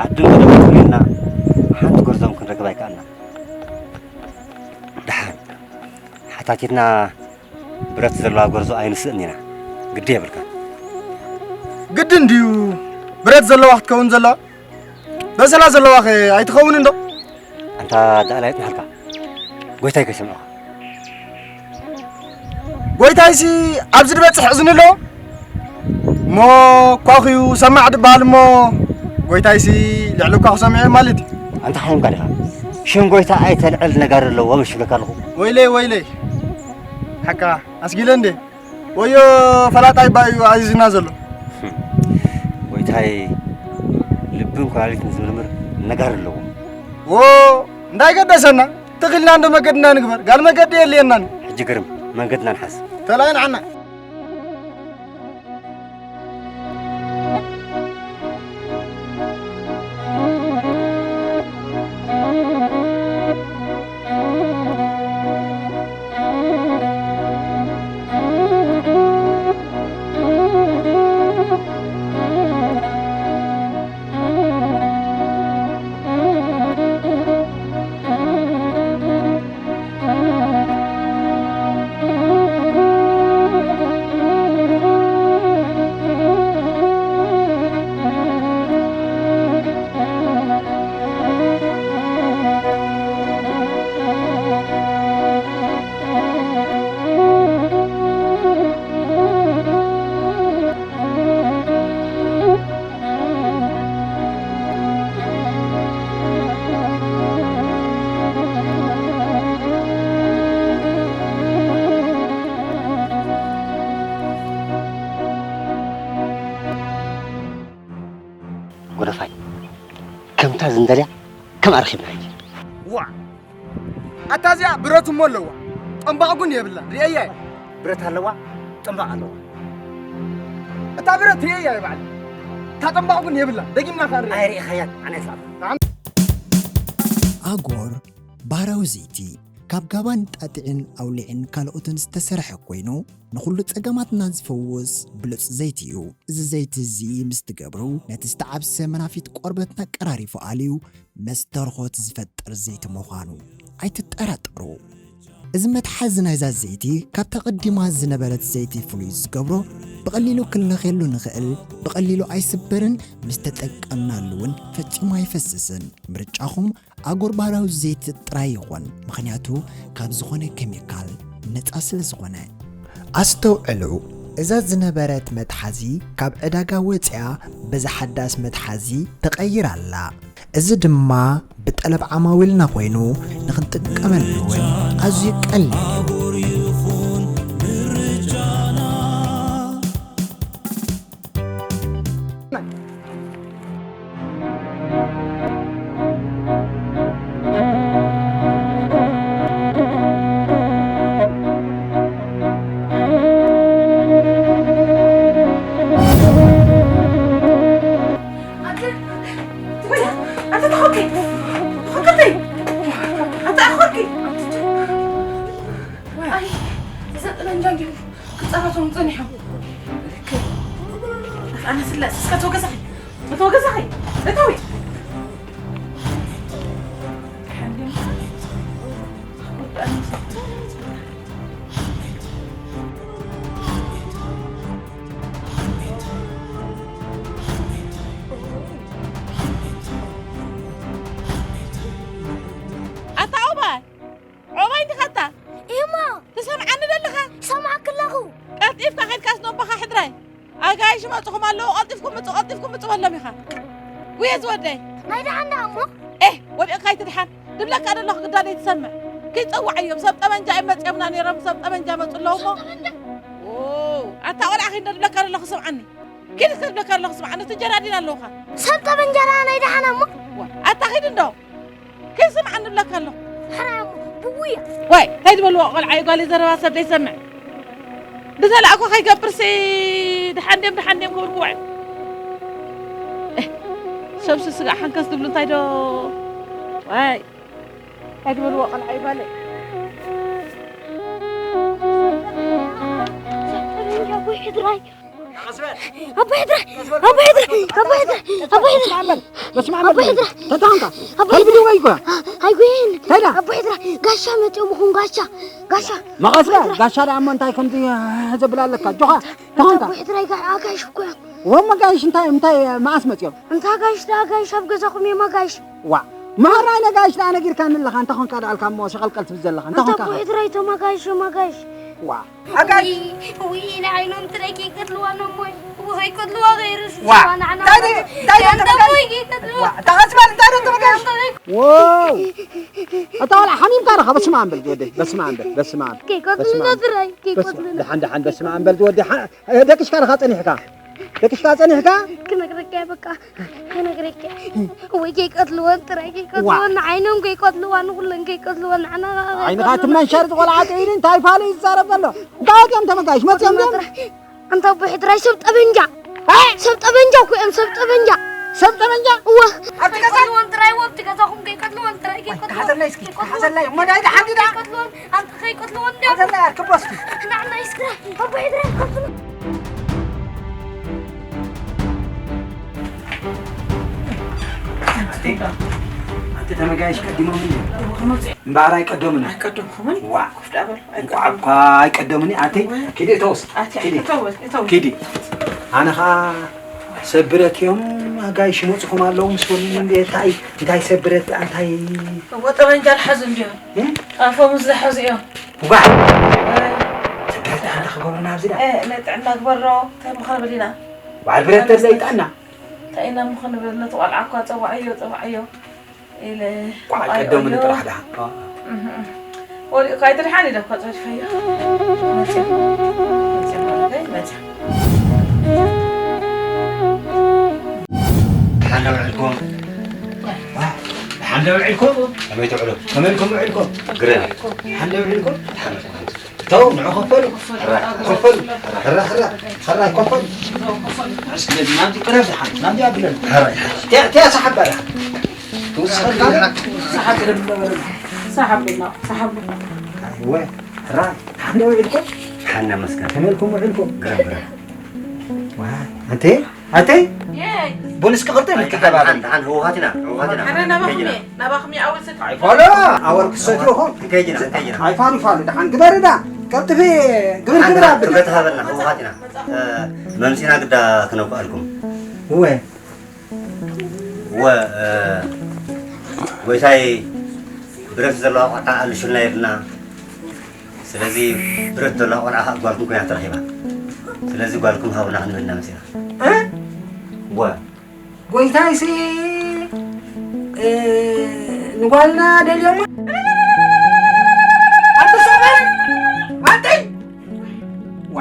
ዓዲ መደብ ትብልና ሓንቲ ጎርዞም ክንረክብ ኣይከኣልና። ደሓን ሓታቲትና ብረት ዘለዋ ጎርዞ ኣይንስእን ኢና። ግዲ የብልካ። ግድን ድዩ ብረት ዘለዋ ክትከውን ዘለዋ? በሰላ ዘለዋ ኸ ኣይትኸውንን ዶ? ኣንታ ደኣላይ ይጽንሓልካ። ጎይታይ ከይሰምዑኻ። ጎይታይሲ ኣብዚ ዝበጽሕ እዝኒ ኣለዎ? እሞ ኳኺዩ ሰማዕ ድበሃል እሞ ጎይታይሲ ልዕሊ እኳ ክሰምዕ ማለት እዩ። ኣንታ ሓይምካ ዲኻ? ሽም ጎይታ ኣይተልዕል ነጋሪ ኣለዎ ምሽ ይብለካ ኣለኹ። ወይለይ፣ ወይለይ። ሓቃ ኣስጊለ እንዴ? ወዮ ፈላጣይ ባዩ ኣዚዝና ዘሎ። ጎይታይ ልብን ኳሊትን ዝምርምር ነጋሪ ኣለዎ። ዎ እንዳይገደሰና ትኽልና እንዶ መገድና ንግበር። ጋል መገዲ የልየናን። ሕጂ ግርም መንገድና ንሓዝ። ተላይ ንዓና። ጎደፋይ፣ ከምታ ዝንደልያ ከም ኣረኺብና ሕጂ። ኣታ እዚኣ ብረት እሞ ኣለዋ፣ ጠምባቕ ግን የብላን። ርእየያ እየ። ብረት ኣለዋ፣ ጠምባቕ ኣለዋ። እታ ብረት ርእየያ እየ ባዕለይ። እታ ጠምባቕ ግን የብላን። ደጊምና ከኣ ንርእያ። ኣይርእኻያን፣ ኣነ ይስኣል። ኣጎር ባህራዊ ዘይቲ ካብ ጋባን ጣጢዕን ኣውሊዕን ካልኦትን ዝተሰርሐ ኮይኑ፣ ንኹሉ ጸገማትና ዝፈውስ ብሉጽ ዘይቲ እዩ። እዚ ዘይቲ እዚ ምስ ትገብሩ፣ ነቲ ዝተዓብሰ መናፊት ቆርበትና ቀራሪፉ ኣልዩ መስተርኾት ዝፈጥር ዘይቲ ምዃኑ ኣይትጠራጠሩ። እዚ መትሓዚ ናይዛ ዘይቲ ካብታ ቀዲማ ዝነበረት ዘይቲ ፍሉይ ዝገብሮ፣ ብቐሊሉ ክንለኽየሉ ንኽእል፣ ብቐሊሉ ኣይስበርን፣ ምስ ተጠቀምናሉ እውን ፈጺሙ ኣይፈስስን። ምርጫኹም ኣጎር ባህራዊ ዘይቲ ጥራይ ይኹን፣ ምኽንያቱ ካብ ዝኾነ ኬሚካል ነጻ ስለ ዝኾነ። ኣስተውዕሉ፣ እዛ ዝነበረት መትሓዚ ካብ ዕዳጋ ወጺኣ በዛ ሓዳስ መትሓዚ ተቐይራ ኣላ። እዚ ድማ ብጠለብ ዓማዊልና ኮይኑ ንኽንጥቀመሉ እውን ኣዝዩ ቀሊል እዩ። ኣይ፣ እዛ ጠበንጃ እንዲሁ ክጻረቶም ጸኒሖም። ኣነ ስላስ፣ እስከ ተወገዛኺ፣ ተወገዛኺ፣ እታዊ። ኣታ ኦባይ፣ ኦባይ እንዲኻ ኣታ? እሞ። ትሰምዓኒ ደለኻ? ይሰምዓኪ ኣለኹ። ቀልጢፍካ ኸይድካስ ነቦኻ ሕድራይ። ኣጋይሽ ይመጹኹም ኣለዉ፣ ቀልጢፍኩም ምጹ፣ ቀልጢፍኩም ምጹ በሎም ኢኻ። ውየ ዝወደይ። ናይ ደሓን ደኣ እሞ? ኤህ፣ ወዲቕካ ኣይትድሓን። ድብለካ ደለኹ ግዳ ዘይትሰምዕ። ክይጸውዓዮም፣ ሰብ ጠበንጃ እዮም መጺኦምና ነይሮም፣ ሰብ ጠበንጃ መጹ ኣለዉ እሞ። ሰብ ጠበንጃ? ዎ፣ ኣታ ቆልዓ ኺድ እንዶ ድብለካ ደለኹ ስምዓኒ። ኪድ እስከ ድብለካ ደለኹ ስምዓኒ፣ እቲ እንጀራ ዲና ኣለዉኻ። ሰብ ጠበንጃ ደኣ ናይ ደሓን እሞ? ዋ፣ ኣታ ኺድ እንዶ። ከይስምዓኒ እብለካ ኣለኹ። ሕራይ እሞ ብውያ። ዋይ፣ እንታይ ዝበልዎ ቆልዓ እዩ፣ ጓለይ ዘረባ ሰብ ዘይሰምዕ። ብዘለኣኮ ከይገብርሲ፣ ደሓን ድዮም፣ ደሓን ድዮም ክብል ክውዕል። እህ፣ ሰብሲ ስጋዕ ሓንከስ ዝብሉ እንታይ ዶ? ዋይ፣ እንታይ ዝበልዎ ቆልዓ እዩ ጓለይ። ኣቦይ ሕድራይ። ኣቦይ ሕድራይ፣ ኣቦይ ሕድራይ፣ ኣቦይ ሕድራይ፣ ኣቦይ ሕድራይ። በስመ ኣብ በል። ኣቦይ ሕድራይ። ተታንካ። ኣቦይ ከልቢ ድወይ እኮ። ኣይጎየን። ከይዳ። ኣቦይ ሕድራይ፣ ጋሻ መጺኦም እኹም፣ ጋሻ፣ ጋሻ። መቐስ በል። ኣቦይ ሕድራይ። ጋሻ ደኣ እሞ እንታይ ከምዚ ዘብል ኣለካ? ጆኻ፣ ተኾንካ። ኣቦይ ሕድራይ፣ ጋ-፣ ኣጋይሽ እኮ እዮም። ወ መጋይሽ እንታይ፣ እንታይ መዓስ መጺኦም? እንታ ኣጋይሽ ደኣ ኣጋይሽ ኣብ ገዛኹም እዮም ኣጋይሽ። ዋ፣ መሃራይ ነጋይሽ ደኣ ነጊርካኒ ኣለኻ። እንታይ ኾንካ ደኣ ኣልካ እሞ ሸቐልቀል ትብል ዘለኻ? እንታይ ኣንታ ኾንካ? ኣቦይ ሕድራይ፣ እቶም ኣጋይሽ እዮም ኣጋይሽ። ዋ። ኣጋይሽ። ውይ፣ ውይ፣ ንዓይኖም ትረኪ ይቀትልዋ ነሞይ። ውኸይ ይቀትልዋ፣ ከይርስ ዋ። ሽዋ ንዓና እንታይ ደ-፣ እንታይ ደ-፣ ያንተ እንታይ ሞይ ይቀትልዋ። ዋ፣ እንታይ ደ-፣ እንታይ ደ-፣ እንታይ ደ-፣ ያንተ ሞይ። ዋው። ኣታ ዋላ ሓሚምካ ደኻ? በስመ ኣብ በል ዝወደይ፣ በስመ ኣብ በል፣ በስመ ኣብ። ከይቀትሉና በስመ ኣብ። ትራይ፣ በስመ-፣ ከይቀትሉና። ደሓን፣ ደሓን፣ በስመ ኣብ በል ዝወደይ። ሓ-፣ ደቂስካ ደኻ ጸኒሕካ? ደቂስካ ጸኒሕካ? ክነግረካ እየ በቃ። ከነግረኪ። ወይ ከይቀትልወን ጥራይ ከይቀትልወን፣ ዋ። ንዓይኖም ከይቀትልዋ፣ ንኹለን ከይቀትልወን፣ ንዓና ከኣ ዓይንኻ ከይቀትልወን። ትመንሸር ዝቖልዓ ጥይሊ እንታይ ፋሉ ይዛረብ ዘሎ? እንታይ ወፂኦም ተመጋይሽ? መፂኦም ድዮም? ኣንታ ኣቦ ሕድራይ ሰብ ጠበንጃ። እ? ሰብ ጠበንጃ እኮ እዮም፣ ሰብ ጠበንጃ። ሰብ ጠበንጃ? እወ። ኣብቲ ገዛ? ከይቀትልወን ጥራይ፣ ኣብቲ ገዛኹም ከይቀትልወን ጥራይ፣ ከይቀትልወን። ተሓዘለይ እስኪ፣ ከይቀትልወን። ተሓዘለይ። እሞ ዳይ ደሓን ዲዳ? ከይቀትልወን፣ ኣንታ ከይቀትልወን እንዲያ። ተሓዘለይ፣ ኣርክቦ እስኪ። ንዓና ይስክራ። ኣቦ ሕድራይ ከይቀትልወን። ኣንተ ተመጋይሽ ቀዲሞም እንዲ? እምበኣር ኣይቀደሙን። ኣይቀደምኩምን። ዋ። ኮፍ ዳ በሉ። እንቋዕ እኳ ኣይቀደሙኒ። ኣንተ ወይ። ኪዲ እተውስ። ኣቲ ኪዲ። እተው፣ እተው። ኪዲ። ኣነ ኸኣ ሰብ ብረት እዮም፣ ኣጋይሽ ይመጹኹም ኣለዉ ምስ በሉኒ እንዲ፣ እንታይ፣ እንታይ ሰብ ብረት፣ እንታይ? እዎ፣ ጠበንጃ ዝሓዙ እንዲዮም። እ? ኣፎም ዝሓዙ እዮም። ዋ። ወይ። ሰብ ብረት ኣንታ ክገብሩና ኣብዚ ዳ? እ፣ ንጥዕና ግበሮ፣ እንታይ ምዃን በሊና? በዓል ብረት ተዘይጠና። እንታይ ኢና ምኾን ንብል፣ ነቲ ቆልዓ እኳ ጸዋዕዮ፣ ጸዋዕዮ ኢለ ቋዕ ወዓዮ ቀደሙኒ ጥራሕ ደኣ። እህ። ወዲቑ እኳ ኣይትድሓን ኢለ እኳ ጸሪፈዮ። መጽዮ። መጽዮ ማለት መጽዮ። ደሓን ዶ ውዒልኩም? ዋ፣ ደሓን። ሓንደ ውዒልኩም? ከመይ ትውዕሉ? ከመይ ኢልኩም ውዒልኩም? ግረ። ሓንደ ውዒልኩም? ሓንደ። ተው፣ ንዑ ከፈሉ። ሕራይ። ከፈሉ። ሕራይ፣ ሕራይ፣ ሕራይ፣ ከፈሉ። እስኪ ናብዚ ቅረብ ዝሓን፣ ናብዚ ኣብለን። ሕራይ። ቲያ-፣ ቲያ ሰሓብ በላ። ትውስኸልካ? ሰሓብ ቅረብ ነበረ። ሰሓብ ብላ፣ ሰሓብ ብላ። ወይ፣ ሕራይ። ሓንደ ውዒልኩም? ሓና መስከር። ከመይ ኢልኩም ውዒልኩም? ግረ፣ ግረ። ዋ፣ ኣንተ፣ ኣንተ? የይ። ቡን እስኪ ቅርጥፍ ሓን፣ ሓን፣ ሓን፣ ህወሓት ኢና፣ ህወሓት ኢና። ኣረ፣ ናባኹም ከይድ ኢና። እየ፣ ናባኹም እየ፣ ኣወል ሰት-፣ ኣይፋሉ፣ ኣወል ክሰትዩ ኹም። ከይድ ኢና፣ ከይድ ኢና። ኣይፋሉ፣ ፋሉ፣ ደሓን ግበሪ ዳ። ቀልጥፊ፣ ግብር፣ ሓን፣ ግብር ሓን፣ ኣብሊ። ክብረት ሃበልና፣ ህወሓት ኢና። እ፣ መምሲና ግዳ ክነውቅኣልኩም። እወ። እወ፣ እ፣ ጎይታይ፣ ብረት ዘለዋ ቆልዓ ኣልሹልና ኢልና። ስለዚ ብረት ዘለዋ ቆልዓ ኸኣ ጓልኩም ኮይና ተረኺባ። ስለዚ ጓልኩም ሃቡና ክንብል ኢና መጺና። እ? እወ። ጎይታይሲ፣ እ፣ ንጓልና ደልዮማ? ኣንተ ሰብኣይ! ኣንተይ! ዋ!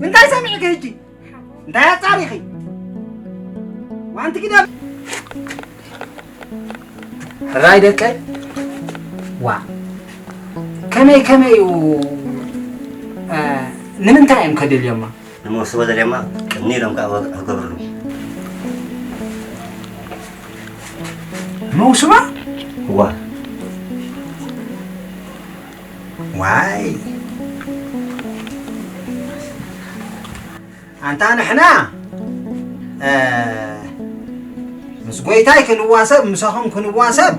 እንታይ ሰሚዕኪ ሕጂ? እንታይ ኣጻሪኺ? ዋንቲ ግደፍ። ሕራይ ደቀይ። ዋ። ከመይ፣ ከመይ እዩ፣ እ፣ ንምንታይ እዮም ከደልዮማ? ንመውስቦ ደልዮማ ቅኒ ኢሎም ከዓ ወግዒ ክገብርሉ። መውስባ? ዋ። ዋይ። ኣንታ ንሕና፣ እ፣ ምስ ጎይታይ ክንዋሰብ፣ ምሳኹም ክንዋሰብ፣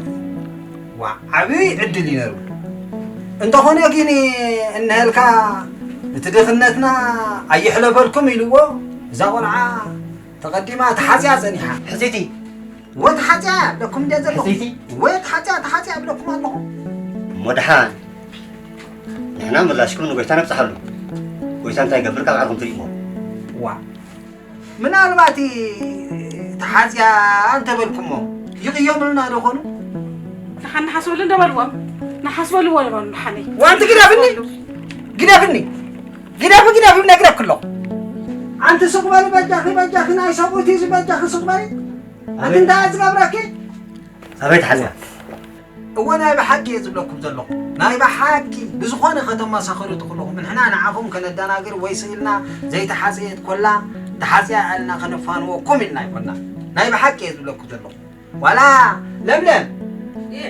ዋ፣ ዓብዪ ዕድል እዩ ነይሩ። እንተኾነ ግን፣ እንሀልካ እቲ ድኽነትና ኣይሕለፈልኩም ኢልዎ፣ እዛ ቆልዓ ተቐዲማ ተሓጽያ ጸኒሓ። ሕጽይቲ። ወ ተሓጽያ እያ እብለኩም እንድየ ዘለኹ። ሕጽይቲ? ወ ተሓጽያ፣ ተሓጽያ እብለኩም ኣለኹ። እሞ ደሓን። ንሕና ምላሽኩም ንጎይታ ነብጽሓሉ። ጎይታ እንታይ ይገብር ካብ ዓኹም ትርእይዎ። ዋ። ምናልባት ተሓጽያ እንተበልኩሞ ይቕየሙልና ዶ ኾኑ? ደሓን ንሓስበሉ እንዶ በልዎም። ንሓስበሉ ወ በሉ ደሓነይ። ዋንቲ ግደፍኒ። ግደፍኒ። ግደፊ፣ ግደፊ፣ ነግረኪ ኣለኹ። ኣንቲ ሱቕ በሊ በጃኺ፣ በጃኺ ናይ ሰብኡት እዩ በጃኺ ሱቕ በሊ። ኣንቲ እንታይ እየ ዝገብረኪ? ኣበይ ተሓጽያ? እወ፣ ናይ ብሓቂ እየ ዝብለኩም ዘለኹ። ናይ ብሓቂ ብዝኾነ ከተመሳኽሩ ትኽእሉ። ንሕና ንዓኹም ከነደናግር ወይ ስኢልና ዘይተሓጽየት ኮላ ተሓጽያ ኢልና ከነፋንወኩም ኢልና ኣይኮና። ናይ ብሓቂ እየ ዝብለኩም ዘለኹ። ዋላ ለምለም፣ እየ።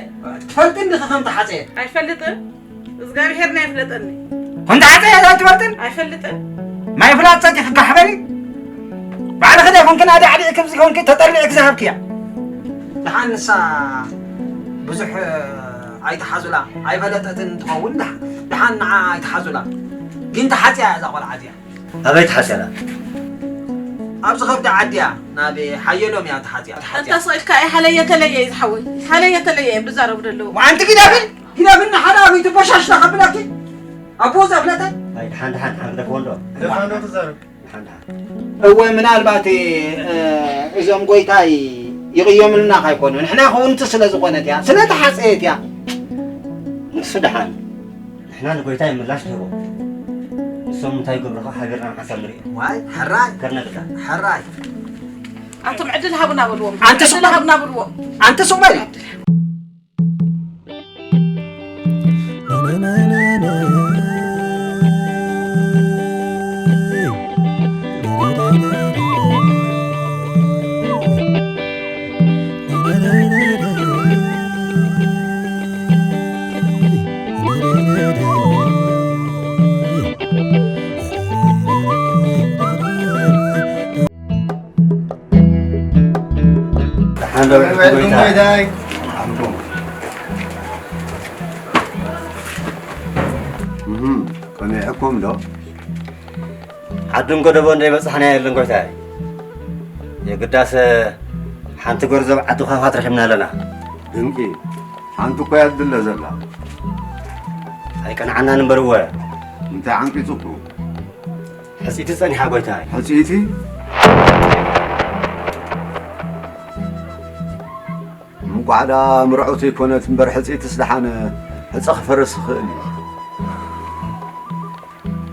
ትፈልጢ እንዲኺ ከም ተሓጽየት? ኣይፈልጥን። እግዚኣብሄር ናይ ይፍለጠኒ። ኮንታ ዓፀ እያ ትበልጥን? ኣይፈልጥን። ማይ ፍላጥ ሰቲኺ ጋሕ በሊ። ባዕልኺ ዶ ኮንኪ ናዲ ዓዲ ክብዚ ኮንኪ ተጠርኒዕኪ ዝሃብክያ? ደሓን ንሳ ብዙሕ ኣይትሓዙላ፣ ኣይፈለጠትን እንትኸውን ደሓ-፣ ደሓን ንዓ ኣይትሓዙላ። ግን ተሓፅያ እዛ ቆልዓ እዚኣ። ኣበይ ተሓፅያ? ኣብዚ ከብዲ ዓዲ እያ፣ ናብ ሓየሎም እያ ተሓፅያ። ተሓፅያ። እንተ ስቕ ኢልካ እየ ሃለየ ተለየ እዩ ዝሓወይ። ሃለየ ተለየ እዮም ዝዛረቡ ዘለዉ። ኣንቲ ግደፍን፣ ግደፍን ንሓደ ኣበይ ትበሻሽታ ከብለኪ። ኣቦ ዘፍለጠ። ኣይ፣ ደሓን፣ ደሓን፣ ደሓን፣ ግደፍዎ እንዶ። ደፋ እንዶ ትዛረብ። ደሓን፣ ደሓን። እወ፣ ምናልባት፣ እ፣ እዞም ጎይታይ ይቕየምልና ካይኮኑ። ንሕና ክውንቲ ስለ ዝኾነት እያ፣ ስለ ተሓፀየት እያ። ንሱ ደሓን። ንሕና ንጎይታይ ምላሽ ንህቦ። ንሶም እንታይ ይገብሩ ኸ ሓቢርና ንሓሳብ ንርኢ። ዋይ፣ ሕራይ። ከርነግዳ። ሕራይ። ኣንቱም ዕድል ሃቡና በልዎም። ኣንቲ ሱቕ ዕድል በል። ሃቡና በልዎም። ኣንቲ ሱቕ በል። ደሓን ዶ ውዒልኩም ጎይታ? ጎይታይ። እህም፣ ቀኒዕኩም ዶ? ዓድን ጎደቦን ዘይበጻሕና የለን ጎይታይ። የግዳስ ሓንቲ ጎርዞ ዓዲ ኳ ረኺብና ኣለና። ድንቂ፣ ሓንቲ እኮ እያ ትድለ ዘላ። ኣይቀንዓናን እምበር እወ። እንታይ ዓንቂጹኩም? ሕጽይቲ ጸኒሓ ጎይታይ። ሕጽይቲ? እንቋዕ ደኣ ምርዑት ኣይኮነት እምበር ሕጽይትስ ደሓን ሕጸ ክፈርስ ይኽእል እዩ።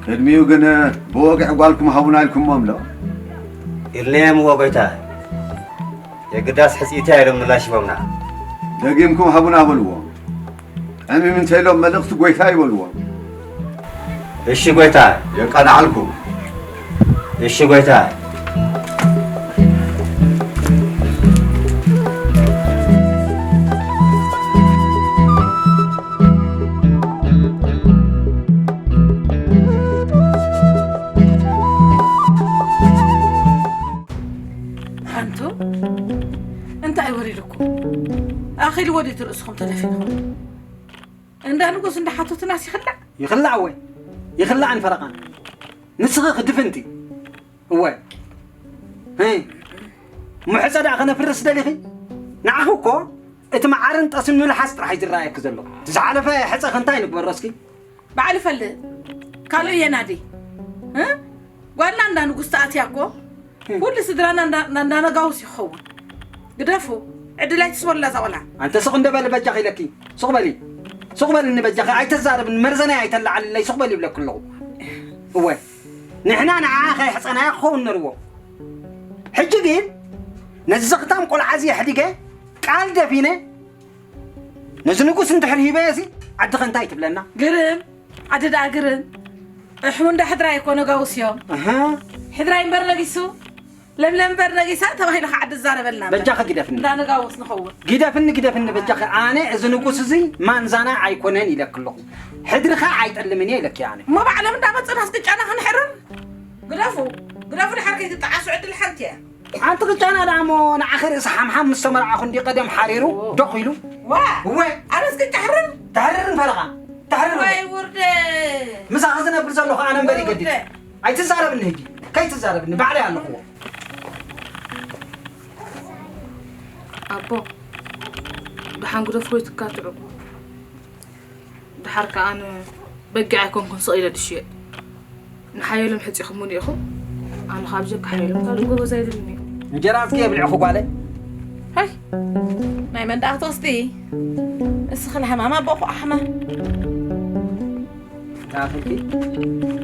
ቅድሚኡ ግን ብወግዒ ጓልኩም ሃቡና ኢልኩሞም ዶ? ኢልናዮም እወ ጎይታይ። የግዳስ ሕጽይትያ ኢሎም ምላሽ ሂቦምና። ደጊምኩም ሃቡና በልዎም። ዕምም እንተኢሎም መልእኽቲ ጎይታ ይበልዎም። እሺ ጎይታ። የቃናዕልኩም። እሺ ጎይታ። ኣንቱ እንታይ ወሪድኩም? ኣኺልዎ ድዩ እቲ ርእስኹም ተደፊንኹም? እንዳ ንጉስ እንዳ ሓቶትናስ ይኽላዕ? ይኽላዕ ወይ ይኽላዕን ፈረቓን ንስኺ ክድፍንቲ እወ ህይ ሙሕፀ ደኣ ከነፍርስ ደሊኺ? ንዓኺ እኮ እቲ መዓርን ጠስን ምልሓስ ጥራሕ እዩ ዝረኣየኪ ዘሎ። እቲ ዝሓለፈ ሕፀኺ እንታይ ንግበሮ እስኪ? ባዕሉ ይፈልጥ። ካልእ የናዲ እ? ጓልና እንዳ ንጉስ ተኣትያ እኮ ኩሉ ስድራና እንዳ- እንዳ ነጋውስ ይኸውን። ግደፉ ዕድል ኣይትስበሉላ እዛ ቆልዓ። ኣንተ ሱቕ እንደ በሊ በጃኺ ኢለኪ። ሱቕ በሊ ሱቕ በልኒ በጃኺ ኣይተዛረብኒ መርዘናይ ኣይተላዓልለይ ሱቕ በሊ ይብለኪ ኣለኹ። እወ ንሕና ንዓኣ ከየሕፀናያ ክኸውን ነርዎ። ሕጂ ግን ነዚ ዘኽታም ቆልዓ እዚ ኣሕዲገ ቃል ደፊነ ነዚ ንጉስ እንድሕር ሂበዮ ሲ ዓድኸ እንታይ ትብለና? ግርም ዓዲ ደኣ ግርም እሕሙ እንዳ ሕድራይ እኮ ነጋውስ እዮም። ኣሃ ሕድራይ እምበር ነጊሱ ለምለም እምበር ነጊሳ ተባሂሉ ከዓ ድዛረበልና በጃኺ ግደፍኒ። እንዳ ነጋውስ ንኸውን። ግደፍኒ ግደፍኒ በጃኺ ኣነ እዚ ንጉስ እዚ ማንዛና ኣይኮነን ኢለኪ ኣለኹ። ሕድርኻ ኣይጠልምን እየ ኢለኪ ኣነ። እሞ ባዕሎም እንዳመፁ ናስቅጫና ክንሕርር ግደፉ ግደፉ ድሓር ከይትጠዓሱ ዕድል ሓንቲ እያ። ኣንቲ ቅጫና ደኣ እሞ ንዓኺ ርእሲ ሓምሓም ምስ ተመርዓኹ እንዲ ቀደም ሓሪሩ ዶኽ ኢሉ። ዋ እወ ኣነስ ግን ተሕርር ተሕርርን ፈረቓ ተሕርር ወይ ውርደ ምሳኺ ዝነብር ዘለኹ ኣነ እምበር ይገድድ። ኣይትዛረብኒ ሕጂ ከይትዛረብኒ ባዕለይ ኣለኹዎ። ኣቦ ደሓን ግደፍዎ ይትካትዑ። ደሓር ከኣ ኣነ በጊዕ ኣይኮንኩን ስቕ ኢለ ድሽየጥ። ንሓየሎም ሕጺኹምሉ ኢኹም። ኣነ ካብ ጀካ ሓየሎም ካልእ ጎበዝ ኣይደልን እዩ። እንጀራ ኣጽጊ የብልዕኹ ጓለይ። ሃይ ናይ መን ደኣ ክትወስዲ? እስኺ ለሓማም ኣቦኹ ኣሕማ። ታኽልኪ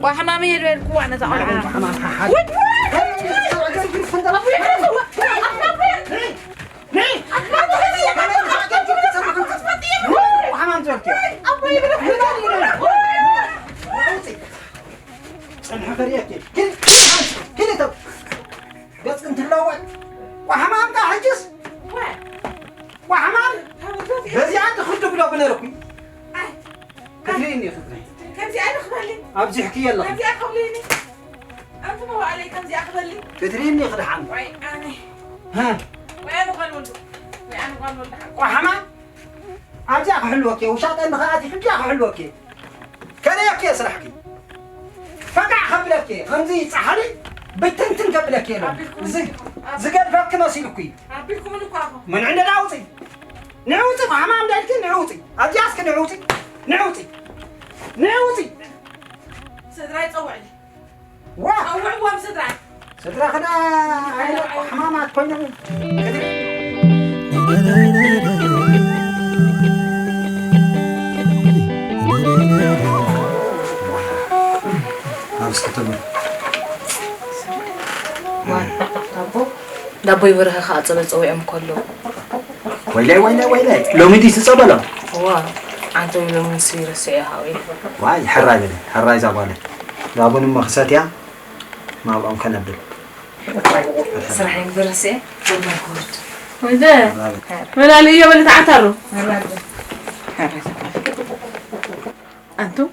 ቋሕማም እየ ዝበልኩዋ ነዛ ቆልዓ። ሓሓ ክትሪእኒ ኢኺ። ከምዚኣ ኢለ ክበሊ። ኣብዚሕክዮ ኣለኺ። ከምዚኣ ክብልኒ። ኣንቲ መዋእለይ ከምዚኣ ክበሊ። ክትሪእኒ ኢኺ ደሓን። ወይ ኣነ። ሃ። ወይ ኣነ ጓል ወልዱ። ወይ ኣነ ጓል ወልዱ። ቆሓማ። ኣብዚኣ ክሕልወኪ እየ። ውሻጠ እንድኸኣቲ ሕጂ ክሕልወኪ እየ። ከርእየኪ እየ ስራሕኪ። ፈቃዕ ከብለኪ እየ። ከምዚ ጻሕሊ ብትንትን ከብለኪ እየ። ኣቢልኩም እዚ እንዲኹም። ዝገድፈኪ መሲሉኪ እዩ። ኣቢልኩምኒ እኳ ኢኹም። ምንዒ እንደ ዳውፂ። ንዕውፂ ኳሕማም ዳይልኪ ንዕውፂ ኣብዚኣ እስኪ ንዕውፂ ንዕውፂ ንዕውፂ ስድራይ ፀውዕኒ ዋ ፀውዕዎም ስድራይ ስድራ ክዳ ኣይነ ኳሕማማት ኮይኖም ዳቦ ይበርሀ ከዓ ፀበል ፀዊዖም ከለዉ ወይለይ ወይለይ ወይለይ ሎሚ ድዩ ትፀበሎም? እዋ ዓንተው ኢሎምንሲ ረሲዐ ሃው ኢለ። ዋይ ሕራይ በሊ ሕራይ እዛ ጓለይ ዳቦን እሞ ክሰትያ ናብኦም ከነብል። ስራሕ ይግበር ረሲዐ ጀመርኩ ውርድ። ወይደ መላልእዮ በሊ ተዓታሩ። ኣንቱም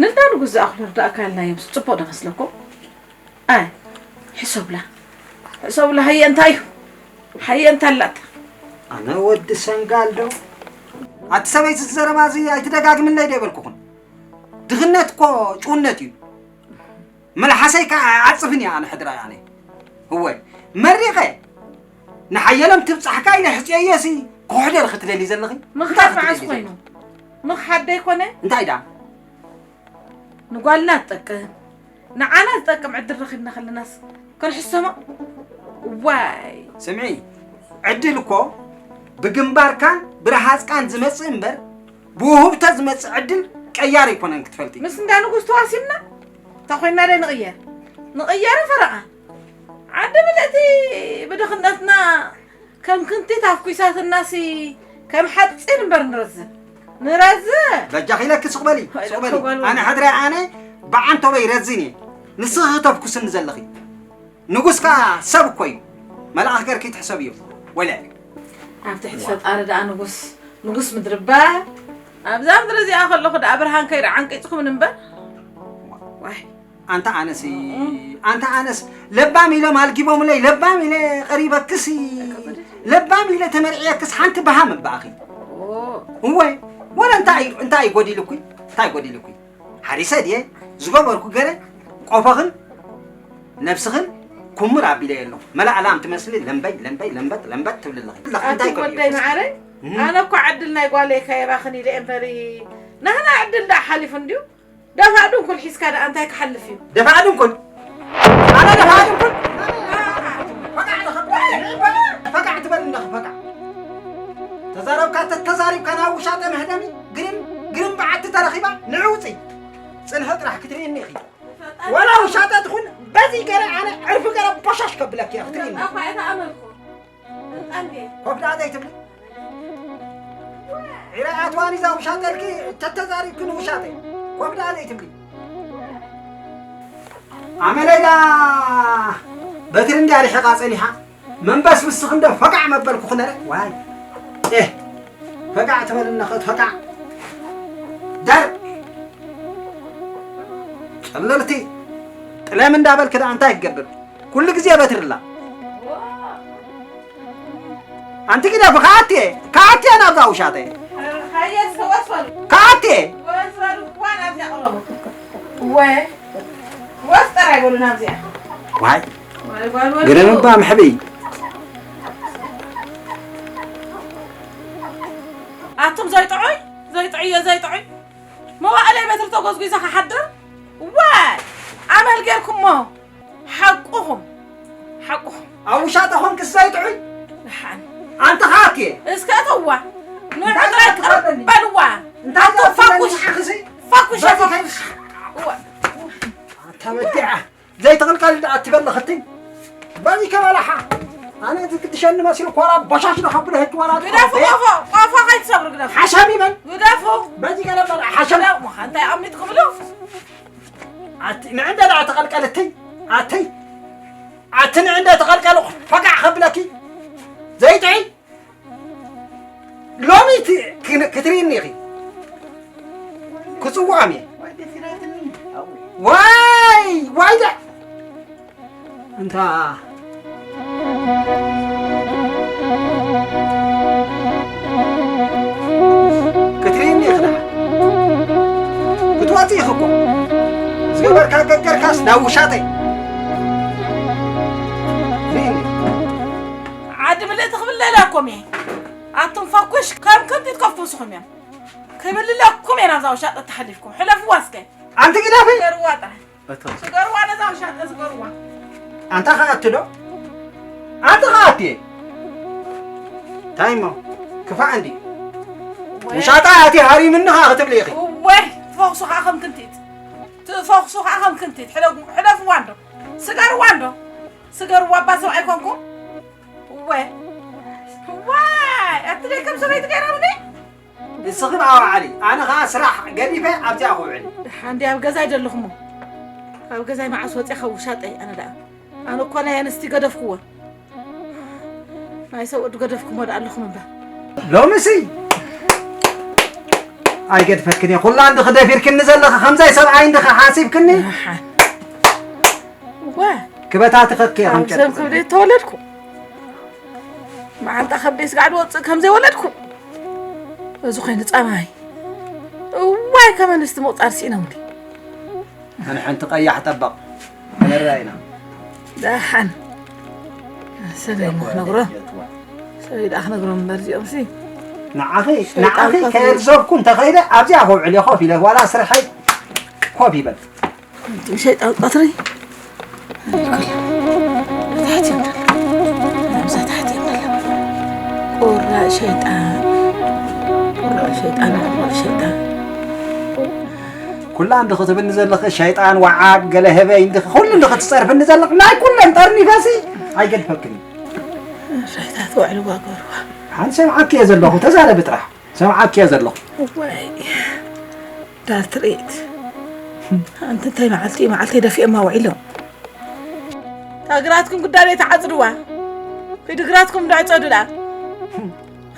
ንልዳ ንጉስ ዝኣኽሉ ርዳእካ ኢልናዮምስ ፅቡቕ ዶ መስለኩም? ኣይ ሕሰብላ ሕሰብላ ሃየ እንታይ እዩ ሃየ እንታይ ኣላታ ኣነ ወዲ ሰንጋል ዶ ኣቲ ሰበይቲ ዘረባ እዚ ኣይትደጋግምለይ ዶ ይበልኩኹን ድኽነት እኮ ጭውነት እዩ መልሓሰይ ከዓ ኣፅፍን እያ ኣነ ሕድራይ ኣነ እወ መሪቐ ንሓየሎም ትብፃሕካ ኢለ ሕፅየዮ ሲ ክሕደር ክትደሊ ዘለኺ ምኽሓድ መዓስ ኮይኑ ምኽሓድ ደይኮነ እንታይ ዳ ንጓልና ትጠቅም ንዓና ዝጠቅም ዕድል ረኺብና ከለናስ ክንሕሰሞ ዋይ ስምዒ ዕድል እኮ ብግንባርካን ብረሃፅካን ዝመፅእ እምበር ብውህብቶ ዝመፅእ ዕድል ቀያር ኣይኮነን ክትፈልጢ ምስ እንዳ ንጉስ ተዋሲብና እንታ ኮይና ደ ንቕየር ንቕየር ፈረቓ ዓዲ ምልእቲ ብድኽነትና ከም ክንቲት ኣፍኲሳትናሲ ከም ሓጺን እምበር ንረዝን። ንረዝን! በጃኺ ኢለኪ ሱቕ በሊ፣ ሱቕ በሊ። ኣነ ሕድሪ ኣነ ብዓንቶበይ ረዝን እየ። ንስኺ ክተፍኩስኒ ዘለኺ። ንጉስ ከኣ ሰብ እኮ እዩ። መልኣኽ ገርኪ ትሕሰብዮ። ወለ ኣብ ትሕቲ ፈጣሪ ደኣ ንጉስ፣ ንጉስ ምድሪ እባ። ኣብዛ ምድሪ እዚኣ ከለኹ ደኣ ብርሃን ከይርዓንቂጽኹም እምበር። ዋይ። ኣንታ ኣነሲ፣ ኣንታ ኣነስ ለባም ኢሎም ኣልጊቦምለይ፣ ለባም ኢለ ቀሪበክሲ፣ ለባም ኢለ ተመርዕየክስ ሓንቲ በሃም እባእኺ። ኦ። እወ፣ ወረ እንታይ፣ እንታይ ጎዲልኩ? እንታይ ጎዲልኩ? ሓሪሰ ድየ ዝገበርኩ ገለ ቆፎኽን ነብስኽን ኩምር ኣቢለዮ ኣለኹ። መላእ ላም ትመስሊ ለምበይ፣ ለምበይ፣ ለምበጥ፣ ለምበጥ ትብሊ ኣለኺ። ኣለኺ፣ እንታይ ኣቲ ጎዲልኩ? ወደይ መዓረይ፣ እም። ኣነ እኮ ዕድል ናይ ጓለይ ከየባኽን ኢለ እምበሪ፣ ናህና ዕድል ደኣ ሓሊፉ እንድዩ። ደፋ ድንኩል ሒዝካ ደኣ እንታይ ክሓልፍ እዩ? ደፋ ድንኩል? ኣነ ደፋ ድንኩል? ፈቃዕ ትኸብዳ፣ ፈቃዕ ትበል ኣለኺ፣ ፈቃዕ። ተዛረብካ፣ ተተዛሪብካ ናብ ውሻጠ መህደሚ፣ ግርም፣ ግርም በዓቲ ተረኺባ፣ ንዕውፂ። ጽንሒ ጥራሕ ክትርእየኒ ኢኺ። ዋላ ውሻጠ ትኹን፣ በዚ ገረ ኣነ ዕርፊ ገረ ቦሻሽ ከብለኪ እየ፣ ክትርእየኒ። እኳ እየ ተኣመንኩ። ኮፍ ደኣ ዘይትብሊ። ዒረ ኣትዋን እዛ ውሻጠልኪ ተተዛሪብኪ ንውሻጠ። ኮፍ ደኣ ዘይትብሊ። ኣመለይላ በትሪ እንድያ ርሒቓ ጸኒሓ። መንበስ ምስኺ እንዶ ፈጋዕ መበልኩ ክነረ። ዋይ። ኤህ። ፈጋዕ ትበል እነኸት ፈጋዕ። ዳር። ጨለልቲ። ጥለም እንዳበልክ ደኣ እንታይ ክገብር? ኩሉ ግዜ በትርላ። ኣንቲ ግደፊ፣ ከኣትየ፣ ከኣትየ ናብዛ ውሻጠ። ሃየ፣ እስከ ወስ በሉ። ከኣትየ። ወስ በሉ፣ እኳ ናብዚኣ ቅረቡ። እወ፣ ወስ ጥራይ በሉ ናብዚኣ። ዋይ፣ ዋይ፣ ጓል ወዲ። ግደም እባ፣ ምሕብኢ። ኣቱም ዘይጥዑይ፣ ዘይጥዑይ፣ ዘይጥዑይ። መዋእለይ በትሪ ተጎዝጒዘ ክሓድር? ዋይ፣ ኣመል ጌርኩሞ። ሓቁኹም፣ ሓቁኹም። ኣብ ውሻጠ ኾንክስ ዘይጥዑይ? ደሓን። ኣንቲ ኸኣ ኣትየ። እስከ እተዋ። እንታይ ንዕጥራይ ትፈልጠኒ? ቅርብ በልዋ። እንታይ ኣቶ ትፈልጠኒ? ፋኩሽ። ንዓኽሲ? ፋኩሽ፣ በዚ ፋኩሽ። ከይስ-፣ እዋ። ኣታ በዲዓ። ዘይትቕልቀል ደኣ ትበሊ ኽትኝ። በዚ ከበላሓ። ኣነ ዝግድሸኒ መሲሉ ኮራ ቦሻሽ ዶ ከብሎ ህግ ወራ ግደፉ፣ ዶ ቆፎ፣ ቆፎ ከይትሰብሩ ግደፉ። ሓሻም ይበል። ግደፉ። በዚ ገለ በል ሓሻም። ግደፉ፣ እንታይ ኣሚት ክብሉ? ኣቲ ንዕንደ ደኣ ተቐልቀልቲ፣ ኣቲ፣ ኣቲ ንዕንደ ተቐልቀሉ ፈጋዕ ከብለኪ። ዘይጥዒ፣ ሎሚ ት-፣ ክን-፣ ክትርእይኒ ኢኺ። ክጽውዖም እየ። ዋይ፣ ዋይ፣ ዳ-፣ እንታ ክትርእይኒ ኢኺ ደኣ። ክትወጺ ኢኺ እኮ። ዝገበርካ ገገርካስ ናብ ውሻጠይ። ርእይኒ። ዓዲ ምልእቲ ክብለለኩም እየ። ኣቱም ፈኩሽ ከም ከብቲ ትከፍስኹም እዮም። ክብልለኩም እየ ናብዛ ውሻጠ ተሓሊፍኩም። ሕለፍዋ እስከ። ኣንቲ ግደፊ። ገርዋ ጥራይ። እቶም ስገርዋ ነዛ ውሻጠ ስገርዋ። ኣንታ ኸኣቲ ዶ? ኣንታ ኸኣቲ። እንታይ እሞ? ክፋእ እንዲ። ወይ። ውሻጣ ኣቲ ሃሪምኒ ኸኣ ክትብሊ ኢኺ። ወይ፣ ትፈኹሱ ኸኣ ከም ክንቲት። ትፈኹሱ ኸኣ ከም ክንቲት። ሕለ-፣ ሕለፍዋ እንዶ። ስገርዋ እንዶ። ስገርዋ እባ ሰብ ኣይኮንኩም። ወይ። ወይ፣ ኣቲ ደይ ከም ሰበይቲ ገይሮምኒ። ንስኺ ብኣባዓሊ፣ ኣነ ኸኣ ስራሕ ገዲፈ ኣብዚኣ ክውዕል። ደሓን ድየ ኣብ ገዛይ ዘለኹሞ? ካብ ገዛይ መዓስ ወፂኣ ካብ ውሻጠይ ኣነ ደኣ? ኣነ እኮ ናይ ኣንስቲ ገደፍክወን። ናይ ሰብ ወዲ ገደፍኩሞ ደኣ ኣለኹም እምበር። ሎምሲ ኣይገድፈክን እየ። ኩላ እንድኺ ደፊርክኒ ዘለኺ፣ ከምዛይ ሰብኣይ እንድኺ ሓሲብክኒ። ደሓን። እወ። ክበታትኸኪ እየ ከም ኣብ ጨርቂ ሰብ ክብደት ተወለድኩ። መዓንጣ ከብደይ ስጋዕ ዝወፅእ ከም ዘይወለድኩ። እዚ ኮይኑ ፃማይ። እዋይ፣ ከም ኣንስቲ ምቑፃር ስኢኖምኒ። ኣነ ሓንቲ ቀያሕ ጠበቕ ክንርኣ ኢና። ደሓን። ሰበይ ሞ ክነግሮ። ሰበይ ደኣ ክነግሮም እምበር እዚኦምሲ። ንዓኺ፣ ሸይጣን ንዓኺ ቀትሪ። ከየግዘብኩ እንተኸይደ ኣብዚኣ ከውዕል እየ ኮፍ ኢለ። ዋላ ስርሐይ ኮፍ ይበል። ሸይጣን ቀትሪ። ታሕቲ ይብላል። ኣብዛ ታሕቲ ይብላል። ቁራዕ ሸይጣን። ቁራዕ ሸይጣን፣ ቁራዕ ሸይጣን። ኩላ እንድኺ ትብልኒ ዘለኺ ሸይጣን፣ ወዓግ፣ ገለ ህበይ እንድኺ፣ ኩሉ እንድኺ ትጸርፍኒ ዘለኺ፣ ናይ ኩለን ጠርኒፈሲ ኣይገድፈክን። ሸይጣን። ትውዕልዋ ገርዋ። ሓንቲ ሰምዓኪ እየ ዘለኹ፣ ተዛረቢ ጥራሕ። ሰምዓኪ እየ ዘለኹ። እዋይ፣ ዳር ትርኢት። ኣንቲ እንታይ መዓልቲ መዓልቲ ደፊኦማ ውዒሎም። እታ ግራትኩም ጉዳይ ተዓጽድዋ። ኪዱ ግራትኩም ዶ ዕጸዱ ደኣ።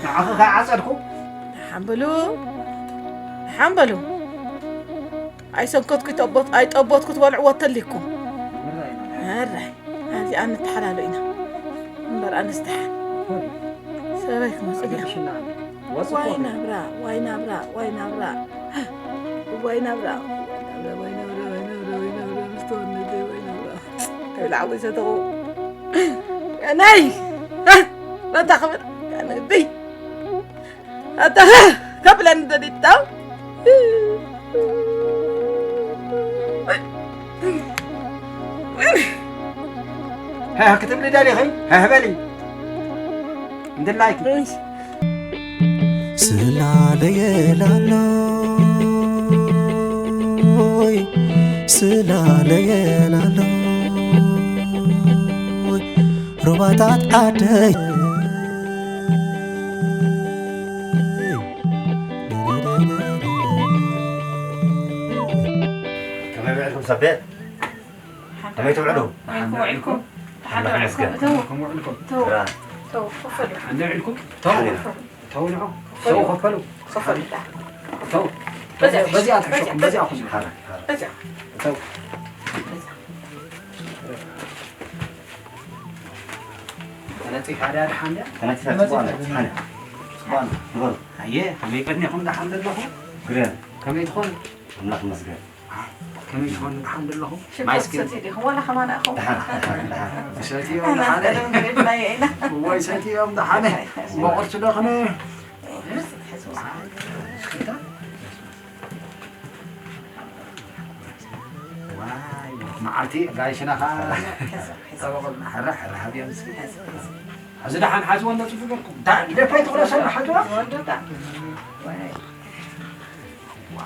ንዓኺ ከይዓጸድኩ? ደሓን በሉ። ደሓን በሉ። ኣይሰንከትኩ ይጠቦት-፣ ኣይጠቦትኩ ትበልዕዎ ተሊኩም። ሕራይ። ኣብዚኣ ንተሓላሎ ኢና። እምበር ኣነስ ደሓን። ሰበይ ክመጽእ እያ። ዋይ ናብራ፣ ዋይ ናብራ፣ ዋይ ናብራ። ዋይ ናብራ፣ ዋይ ናብራ፣ ዋይ ናብራ፣ ዋይ ናብራ፣ ዋይ ናብራ፣ ምስቲ ወነተይ ዋይ ናብራ። ከብላ ዓወይ ሰተኹ። ነይ! ነታ ክብል፣ ነይ! ኣታ ከብለኒ ደሊታ። ሀህ ክትብሊ ደሊኺ? ሀህ በሊ። እንድላይኪ። ስላለየላሎይ፣ ስላለየላሎይ፣ ሩባታት ዓደይ። ከመይ ውዒልኩም ሰቤት? ከመይ ትውዕሉ? ከመይ ውዒልኩም? ኣምላኽ ይመስገን። እተው። ከመይ ውዒልኩም? እተው። ራ። እተው። ከፈሉ። ከመይ ውዒልኩም? እተው። እተው። እተው። እተው። ከፈሉ። እተው። በዚኣ ትሕሸኩም፣ በዚኣ። በዚኣ ኹኑ። ሓራ፣ ሓራ። በዚኣ። እተው። በዚኣ። ተነጺፋ ድያ ደሓን ድያ? ተነጺፋ፣ ጽቡቕ ኣላ፣ ጽቡቕ ኣላ። ጽቡቕ ኣላ። ንበሩ። ኣየ፣ ከመይ ቀኒኹም? ደሓን ዘለኹም? ግርም። ከመይ ትኾኑ? ኣምላኽ ይመስገን። ከመይ ትኾኑ? ደሓን ዘለኹም? ሽኮር ማይ እስኪ ትሰትዩ ዲኹም? ዋላ ከማና ኢኹም? ደሓን፣ ደሓን፣ ደሓን። ሰትዮም ኣና ደሓን። ቀደም ግሬድ ናይ ኢና። እዋይ፣ ሰትዮም ደሓን። እሞ ቁርሲ ዶ ኽነ? ቁርሲ ትሕዝዋ። ዋይ፣ መዓልቲ ጋይሽና ኸዓ። ሕዚ፣ ሕዚ። ጠበቕ፣ ሕራ፣ ሕራ፣ ሃብዮም። ሕዚ፣ ሕዚ። ሕዚ ደሓን ሓዝዎ እንዶ ጽቡቕ ጌርኩም። ዳ-፣ ደፋይ ትኹሎ ሰብ ሓዝዋ። ወንዶታ። ዋይ። ዋ።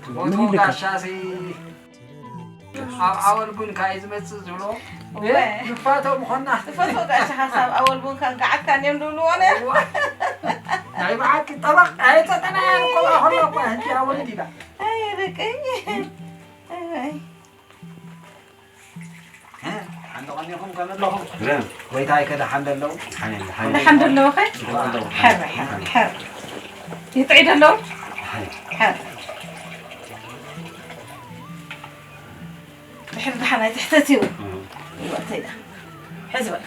ትፈትዎ ጋሻሲ ኣብ ዓወል ቡን ካይ ዝመጽእ ዝብሎ። እወ። ንፋቶ ምኾና። ትፈትዎ ጋሻ ሓሳብ ዓወል ቡን ካን ገዓትካን እዮም ዝብልዎ ነይሩ። እዋ። ናይ ብሓቂ ጠበቕ ኣይጸጠና እኮ ኣኸሎ እኮ ሕጂ ዓወል ዲባ። ኣይ፣ ደቀይ። ኣይ። እ፣ ሓንደ ቀኒኹም ከመለኹም? እ። ጎይታይ ከ ደሓን ደለዉ? ደሓን እዮም፣ ደሓን እዮም። ደሓን ደለዉ ኸ? ደሓን ኣለዉ። ሕር፣ ሕር፣ ሕር። ይጥዒ ደለዉ? ደሓን እዮም። ሕር። ድሕሪ ደሓን ኣይትሕተት እዩ። እ። ይወተይ ዳ። ሕዚ በል።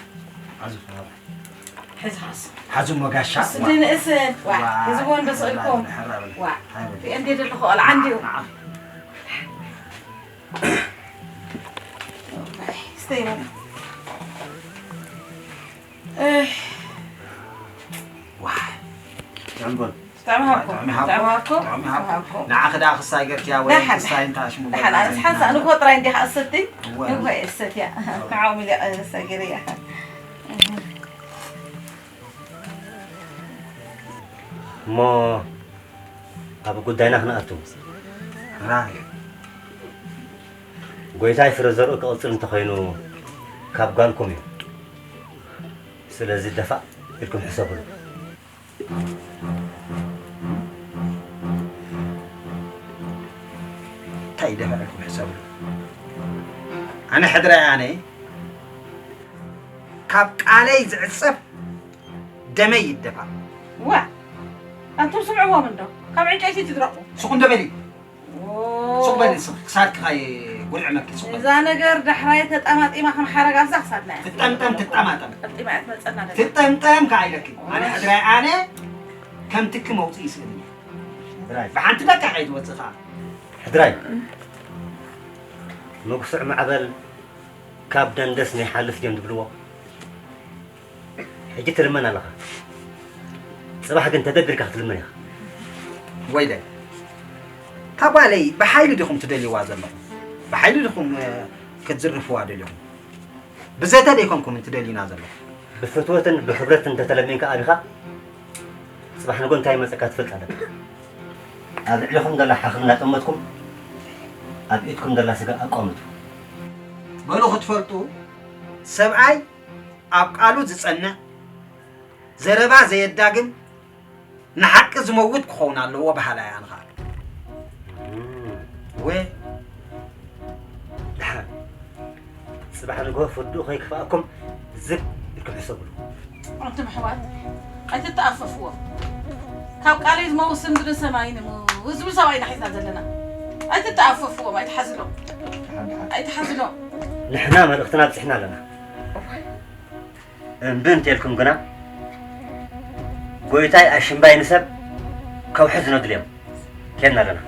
ሓዙ። ሕዚ ሓዝ። ሓዙ እሞ ጋሻ። እሱ ዋ። ድንእስ። ዋ። ዋ። ሕዝቦ እንዶ ስእልኩም። ሕራ በል። ዋ። ሕራ በል። ሪኤ እንዴ ደለኹ ቆልዓ እንዲዩ። ንዓ። ስተይ በል። እህ። ዋ። ጥዑም በል። ጥዑም ሃብኩም። ጥዑም ሃብኩም። ጥዑም ሃብኩም። ጥዑም ሃብኩም። ንዓኺ ደኣ ክሳይ ገርክያ ወይ ደሓን። ክሳይ እንታ ሽሙ ደሓን። ገርክያ ኣነስ ሓንሳእ ዘይትናገር። ንግሆ ጥራይ እንዲኻ እሰትይ። እወ። ንግሆ እየ እሰትያ። ንዓኦም ኢለ እየ እሰግር እያ። እሞ ኣብ ጉዳይና ክንኣቱ። ራይ። ጎይታይ ፍረ ዘርኡ ክቕጽል እንተኾይኑ ካብ ጓልኩም እዩ። ስለዚ ደፋእ ኢልኩም ሕሰብሉ። እንታይ ደፋእ ኢልኩም ሕሰብሉ? ኣነ ሕድራይ ኣነ ካብ ቃለይ ዝዕጸፍ ደመይ ይደፋእ። ዋ፣ ኣንቱም ስምዕዎም እንዶ፣ ካብ ዕንጨይቲ ትድረቑ። ስቕ እንዶ በሊ። ኦ። ስቕ በሊ፣ ስቕ፣ ክሳድኪ ካይ ጉርዕመኪ፣ ስቕ በሊ። እዛ ነገር ዳሕራይ ተጣማጢማ ከም ሓረግ ኣብዛ ክሳድና እያ። ትጠምጠም፣ ትጠማጠም። ጠምጢማ እያ ትመጸና ነገር። ትጠምጠም ከኣ ኢለኪ። ኣነ እሺ። ሕድራይ ኣነ ከም ትኪ መውጽኢ ይስእልኒ። ሕድራይ። ብሓንቲ ደቂቕ እየ ዝወጽእ ከኣ። ሕድራይ። መጉስዕ ማዕበል ካብ ደንደስ ናይ ሓልፍ ድዮም ዝብልዎ? ሕጂ ትልመን ኣለኻ። ጽባሕ ግን ተደቢርካ ክትልመን ኢኻ። ወይለይ፣ እታ ጓለይ ብሓይሊ ዲኹም ትደልይዋ ዘለኹም? ብሓይሊ ዲኹም፣ እ፣ ክትዝርፍዋ ደሊኹም? ብዘተ ደይኮንኩም ትደልዩና ዘለኹም? ብፍትወትን ብኽብረትን እንተተለሚንካ ኣቢኻ፣ ጽባሕ ንጎ እንታይ ይመጸካ ትፈልጥ ኣለካ። ኣብ ልዕሊኹም ዘላ ሓኽሊ እናጠመትኩም፣ ኣብ ኢድኩም ዘላ ስጋ ኣቋምቱ። በሉ ክትፈልጡ፣ ሰብኣይ ኣብ ቃሉ ዝጸንዕ፣ ዘረባ ዘየዳግም ንሓቂ ዝመውት ክኸውን ኣለዎ በሃላይ ኣነ ኸኣ። እም። ወ- ደሓን። ጽባሕ ንግሆ ፍርዱ ከይክፍኣኩም ዝብ ኢልኩም ሕሰብሉ። ኣንቱም ኣሕዋት ኣይትተኣፈፍዎ። ካብ ቃለይ ዝመውት ስም ምድርን ሰማይን እሞ ዝብል ሰብኣይ ኢና ሒዝና ዘለና። ኣይትተኣፈፍዎም፣ ኣይትሓዝሎም። ኣይትሓዝሎም። ንሕና መልእኽትና ኣብጺሕና ኣለና። እምቢ እንተልኩም ግና ጎይታይ ኣሽምባይ ንሰብ ከውሕዝ ነድልዮም። ኬድና ኣለና።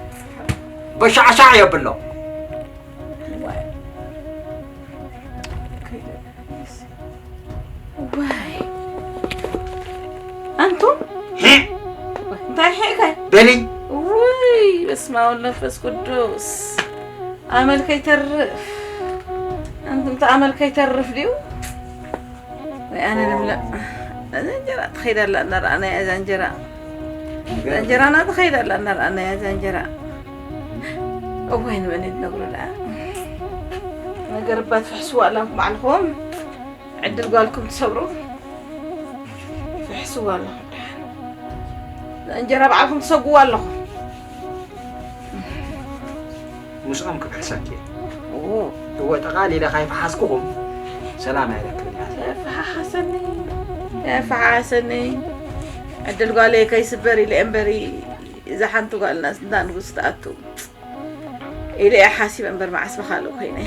በሻዕሻዕ የብሎ። ዋይ ኣንቱ እንታይ ሒእካ በሊ ውይ በስመ አብ ወወልድ ወመንፈስ ቅዱስ ኣመል ከይተርፍ ኣንቱም ኣመል ከይተርፍ ድዩ ወይ ኣነ ልብላ እዛ እንጀራ ትኸይድ ኣላ እናረኣናያ እዛ እንጀራ እዛ እንጀራና ትኸይድ ኣላ እናረኣናያ እዛ እንጀራ እዋይ ንመን ትነግሩ ደኣ ነገር እባ ትፍሕስዋ ኣላኩም ባዕልኩም ዕድል ጓልኩም ትሰብሩ ፍሕስዋ ኣለኹም ደሓን እንጀራ ባዕልኩም ትሰጉዋ ኣለኹም ምስኦም ክፍሕሰኪ እየ እዎ ጠቓሊለ ካይፈሓስኩኹም ሰላም ኣይረክብን እያ ተፈሓሓሰኒ ተፈሓሓሰኒ ዕድል ጓለይ ከይስበር ኢለ እምበሪ እዛ ሓንቲ ጓልና እንዳ ንጉስ ትኣቱ ኢለ እየ ሓሲበ እምበር መዓስ ብኻልእ ኮይነ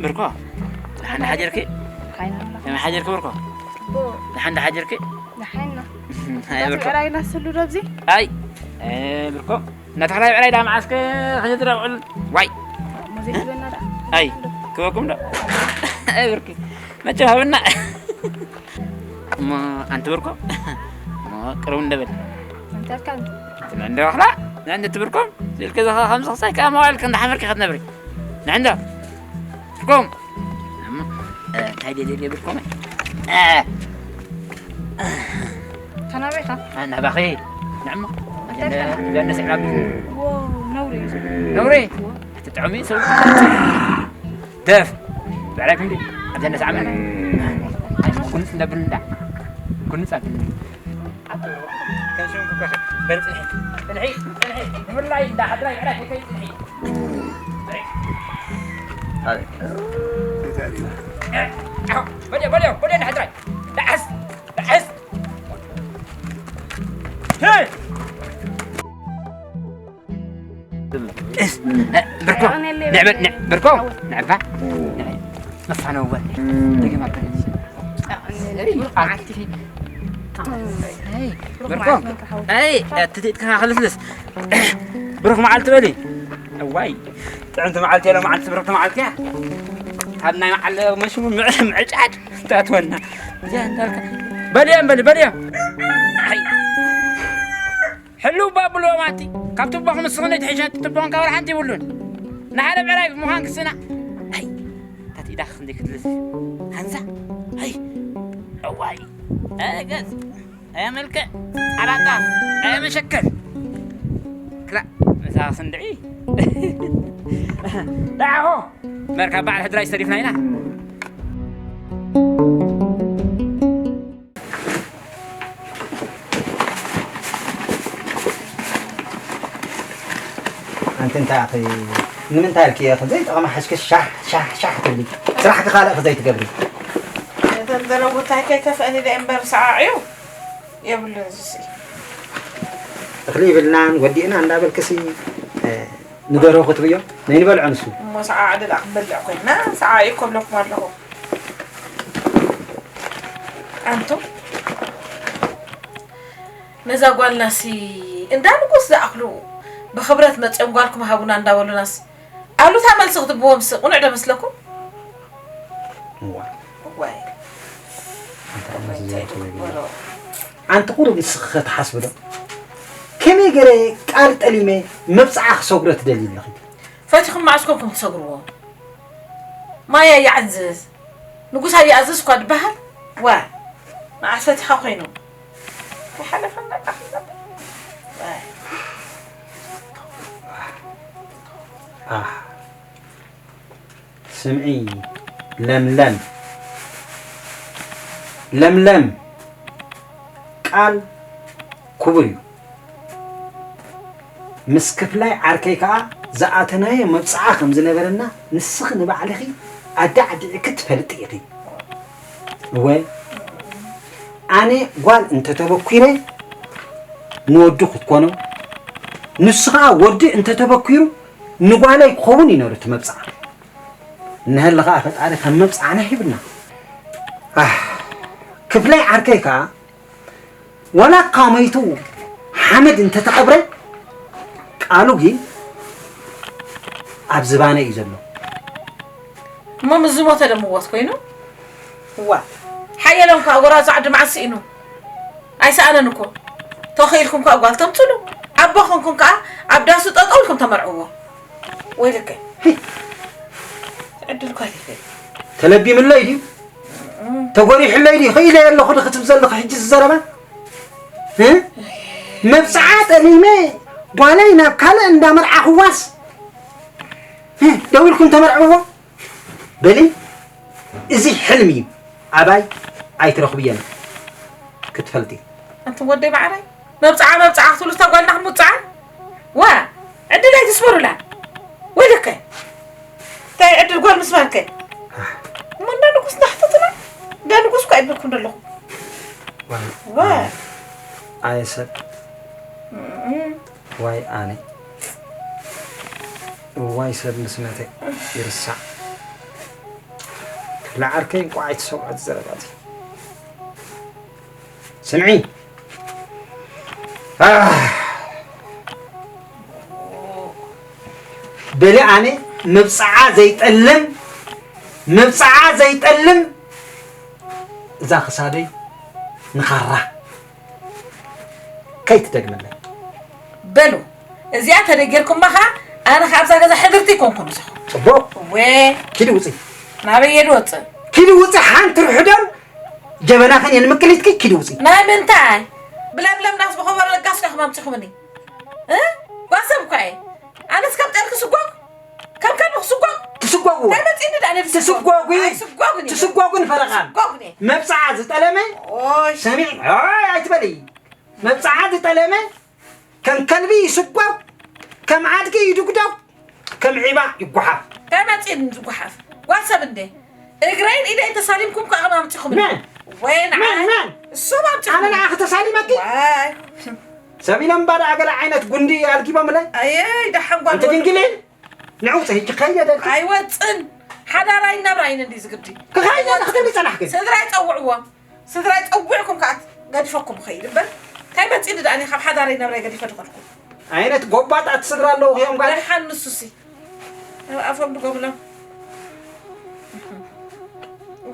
ብርኮ ደሓን ሓጀርኪ ከመይ ሓጀርኪ ብርኮ ደሓን ሓጀርኪ ብርኮ ራይና ስሉ ዶብዚ ኣይ ብርኮ እናተኸላይ ብዕራይ ዳ መዓስከ ከይትረብዕል ዋይ ኣይ ክበኩም ዶ ኣይ ብርኪ መቸም ሃብና እሞ ኣንቲ ብርኮ እሞ ቅርብ እንደበል እንደ ዋሕላ ንዕንደ ትብርኮም ስልክ ዘኸ ከምዚ ክሳይ ከኣ መዋዕል ክንዲ ሓመርኪ ክትነብሪ ንዕንደ ብርኮም እንታይ ደልየ ብርኮም ተናበይካ ናባኺ ንዕሞ ነውሪ ነውሪ ትጥዕሚ ሰው ደፍ ብዕራይ ክንዲ ኣብዛ ነስዓመና ኩንስ እንደብል እንዳ ኩንስ ኣብልና ከም ሽም ክበኽ በል ጽንሒ ጽንሒ ጽንሒ ንምላይ እንዳ ሓድራይ ዕራይ ከይከይ ጽንሒ በልዮ በልዮ በልዮ ንሓድራይ ደዓስ ደዓስ ብርኮ ብርኮ ንዕባ መፋነወ ደገማ ብርኮ ኣይ ትትካ ክልስልስ ብሩክ መዓልቲ በሊ እዋይ ጥዕንቲ መዓልቲ የለ መዓልቲ ብርክቲ መዓልቲ እያ ካብ ናይ መዓለ መሽሙ ምዕጫድ ታትወና እዚኣ እንዳልካ በልዮም በል በልዮም ሕልው ባብልዎም ኣቲ ካብ ትቦኹም እስኽን ትሕሸ ትቦኹም ካብ ሓንቲ ይብሉን ንሓደ ብዕራይ ብምዃን ክስና ኣይ ታቲ ኢዳ ክንደይ ክትልስ ሃንሳ ኣይ እዋይ ኣገዝ ኣያ መልክዕ ኣራጣ ኣያ መሸከል ክላ መሳኽ ስንድዒ ዳዓሆ መርካብ በዓል ሕድራይ ዝተሪፍና ኢና ኣንቲ እንታይ ኣኺ ንምንታይ ኢልኪ እየ ዘይጠቐማ ሓሽከ ሻሕ ሻሕ ሻሕ ትብሊ ስራሕኪ ካልእ ዘይትገብሪ እተን ዘረቡታይ ከይከፍአኒ ደ እምበር ሰዓዕዩ የብሉን ዝሲ እኽሊ ይብልናን ወዲእና እንዳበልክሲ ንደርሆ ክትብዮ ነይንበልዖ ንሱ እሞ ሰዓዕ ደላ ክንበልዕ ኮይና ሰዓዕ እዩ ከብለኩም ኣለኹ ኣንቱም ነዛ ጓልናሲ እንዳ ንጉስ ዝኣኽሉ ብኽብረት መፅኦም ጓልኩም ሃቡና እንዳበሉናስ ኣሉታ መልሲ ክትብዎም ስ ቁኑዕ ዶ መስለኩም እዋ ዋይ ኣንቲ ቁሩብ ንስኺ ኸ ትሓስቢ ዶ ከመይ ገለ ቃል ጠሊመ መብጽዓ ክሰግሮ ትደሊ ኣለኺ። ፈቲኹም መዓስ ኮንኩም ትሰግርዎ? ማያ ይዓዝዝ፣ ንጉስ ኣይኣዝዝ እኳ ድበሃል። ዋ፣ መዓስ ፈቲኻ ኮይኑ? ከይሓለፈና ቃል ነበር። ዋይ። ኣህ። ስምዒ ለምለም፣ ለምለም፣ ቃል ክቡር እዩ። ምስ ክፍላይ ዓርከይ ከኣ ዝኣተናዮ መብጽዓ ከም ዝነበረና ንስኺ ንባዕልኺ ኣዳዕዲዕኪ ትፈልጢ ኢኺ። እወ፣ ኣነ ጓል እንተተበኲረ ንወዱ ክትኮኖ፣ ንሱ ኸኣ ወዲ እንተተበኲሩ ንጓለይ ክኸውን እዩ ነይሩ እቲ መብጽዓ። እንሀለ ኸዓ ፈጣሪ ከም መብጽዓና ሂብና። ኣህ፣ ክፍለይ ዓርከይ ከኣ ዋላ እኳ መይቱ ሓመድ እንተተቐብረ፣ ቃሉ ግን ኣብ ዝባነ እዩ ዘሎ። እሞ ምስ ዝሞተ ዶ ምወት ኮይኑ? እዋ፣ ሓየሎም ከኣ ጎራዙ ዓዲ መዓስ ስኢኑ? ኣይሰኣነን እኮ። ተኽኢልኩም ከኣ ጓል ተምጽሉ። ኣቦ ኾንኩም ከኣ ኣብ ዳሱ ጠጠው ኢልኩም ተመርዕዎ። ወይልከ። ዕድል ጓል ይፈል። ተለቢምለይ ድዩ? ተጎሪሕለይ ድዩ? ኽኢለ ኣለኹ ዶ ክትብ ዘለኹ ሕጂ ዝዘረባ? እ? መብጽዓ ጠሊመ ጓለይ ናብ ካልእ እንዳመርዓኽዋስ፣ እ? ደው ኢልኩም ተመርዕዎ? በሊ፣ እዚ ሕልሚ እዩ። ኣባይ ኣይትረኽብየን ክትፈልጢ። ኣንቱም ወደይ ማዕረይ፣ መብጽዓ መብጽዓ ክትብሉ እታ ጓልና ክንውጽዓ? ዋ፣ ዕድል ኣይትስበሩላ። ወይለከ። እንታይ ዕድል ጓል ምስባርከ? እሞ እንዳ ንጉስ እንዳሕተትና፣ እንዳ ንጉስ እኮ ኣይብለኩም ዘለኹ። ዋ፣ ዋ። ኣነ፣ ኣየ ሰብ። እም። ዋይ ኣነ። እዋይ ሰብ ምስ መተ ይርሳዕ። ክፍለ ዓርከይ እንቋዕ ኣይትሰምዖ እቲ ዘረባ እቲ። ስምዒ። ኣህ። በሊ ኣነ መብጽዓ ዘይጠልም፣ መብጽዓ ዘይጠልም እዛ ክሳደይ ንኻራ። ከይትደግመለይ። በሉ፣ እዚኣ ተደጊርኩማ ኸዓ፣ ኣነ ኸዓ ኣብዛ ገዛ ሕድርቲ ኣይኮንኩን እዚኹም። ጽቡቕ። እወ። ኪዲ ውጺ። ናበይ እየ ድወጽእ? ኪዲ ውጺ፣ ሓንቲ ርሑዶም ጀበናኽን እየ ንምቅሊትኪ፣ ኪዲ ውጺ። ናይ ምንታይ? ብለምለም ዳስ ብኸበሮ ለጋስ ኢኹም ኣምጺኹምኒ። እ? ጓል ሰብ እኳ እየ። ኣነስ ካብ ጠልኪ ስጓግ? ከም ከልቢ ክስጓግ? ትስጓጉ። እንታይ መጺእኒ ደኣ ነዚ ስጓግ? ትስጓጉ። ኣይስጓግን እየ። ትስጓጉ ንፈረቓ። ስጓግን እየ። መብጽዓ ዝጠለመ ኦይ። ሰሚዕ። ኦይ ኣይትበሊ። መብጽዓ ዝጠለመ ከም ከልቢ ይስጓግ፣ ከም ኣድጊ ይድጉዳግ፣ ከም ዒባ ይጓሓፍ። እንታይ መጺእኒ ዝጓሓፍ? ጓል ሰብ እንደ እግረይን ኢደይን ተሳሊምኩም ከኣ ኣምጺኹምኒ። መን? ወይ ንዓይ? መን? መን? እሶም ኣምጺኹምኒ። ኣነ ንዓኺ ተሳሊመኪ? ዋይ። ሰሚኖም ባዳ ገለ ዓይነት ጉንዲ ኣልጊቦምለይ? ኣየይ፣ ደሓን ጓል ኣንቲ ወዲ። ድንግል ኢል? ንዕውፀ፣ ሕጂ ከይደ ደልካ? ኣይወፅን። ሓዳራይ ናብራይን እንዲ ዝግዲ። ክኸይደ ንኽትብል ጸናሕክን? ስድራይ ጸውዕዎም። ስድራይ ጸዊዕኩም ከኣ ገዲፈኩም ኸይድ እምበር። እንታይ መጺኒ ደኣ እኔ ካብ ሓዳረይ ናብራይ ገዲፈ ድኸድኩ? ዓይነት ጎባጣት ስድራ ኣለዉ እዮም ጋር? ደሓን ንሱሲ። ኣብ ኣፎም ድጎብሎም።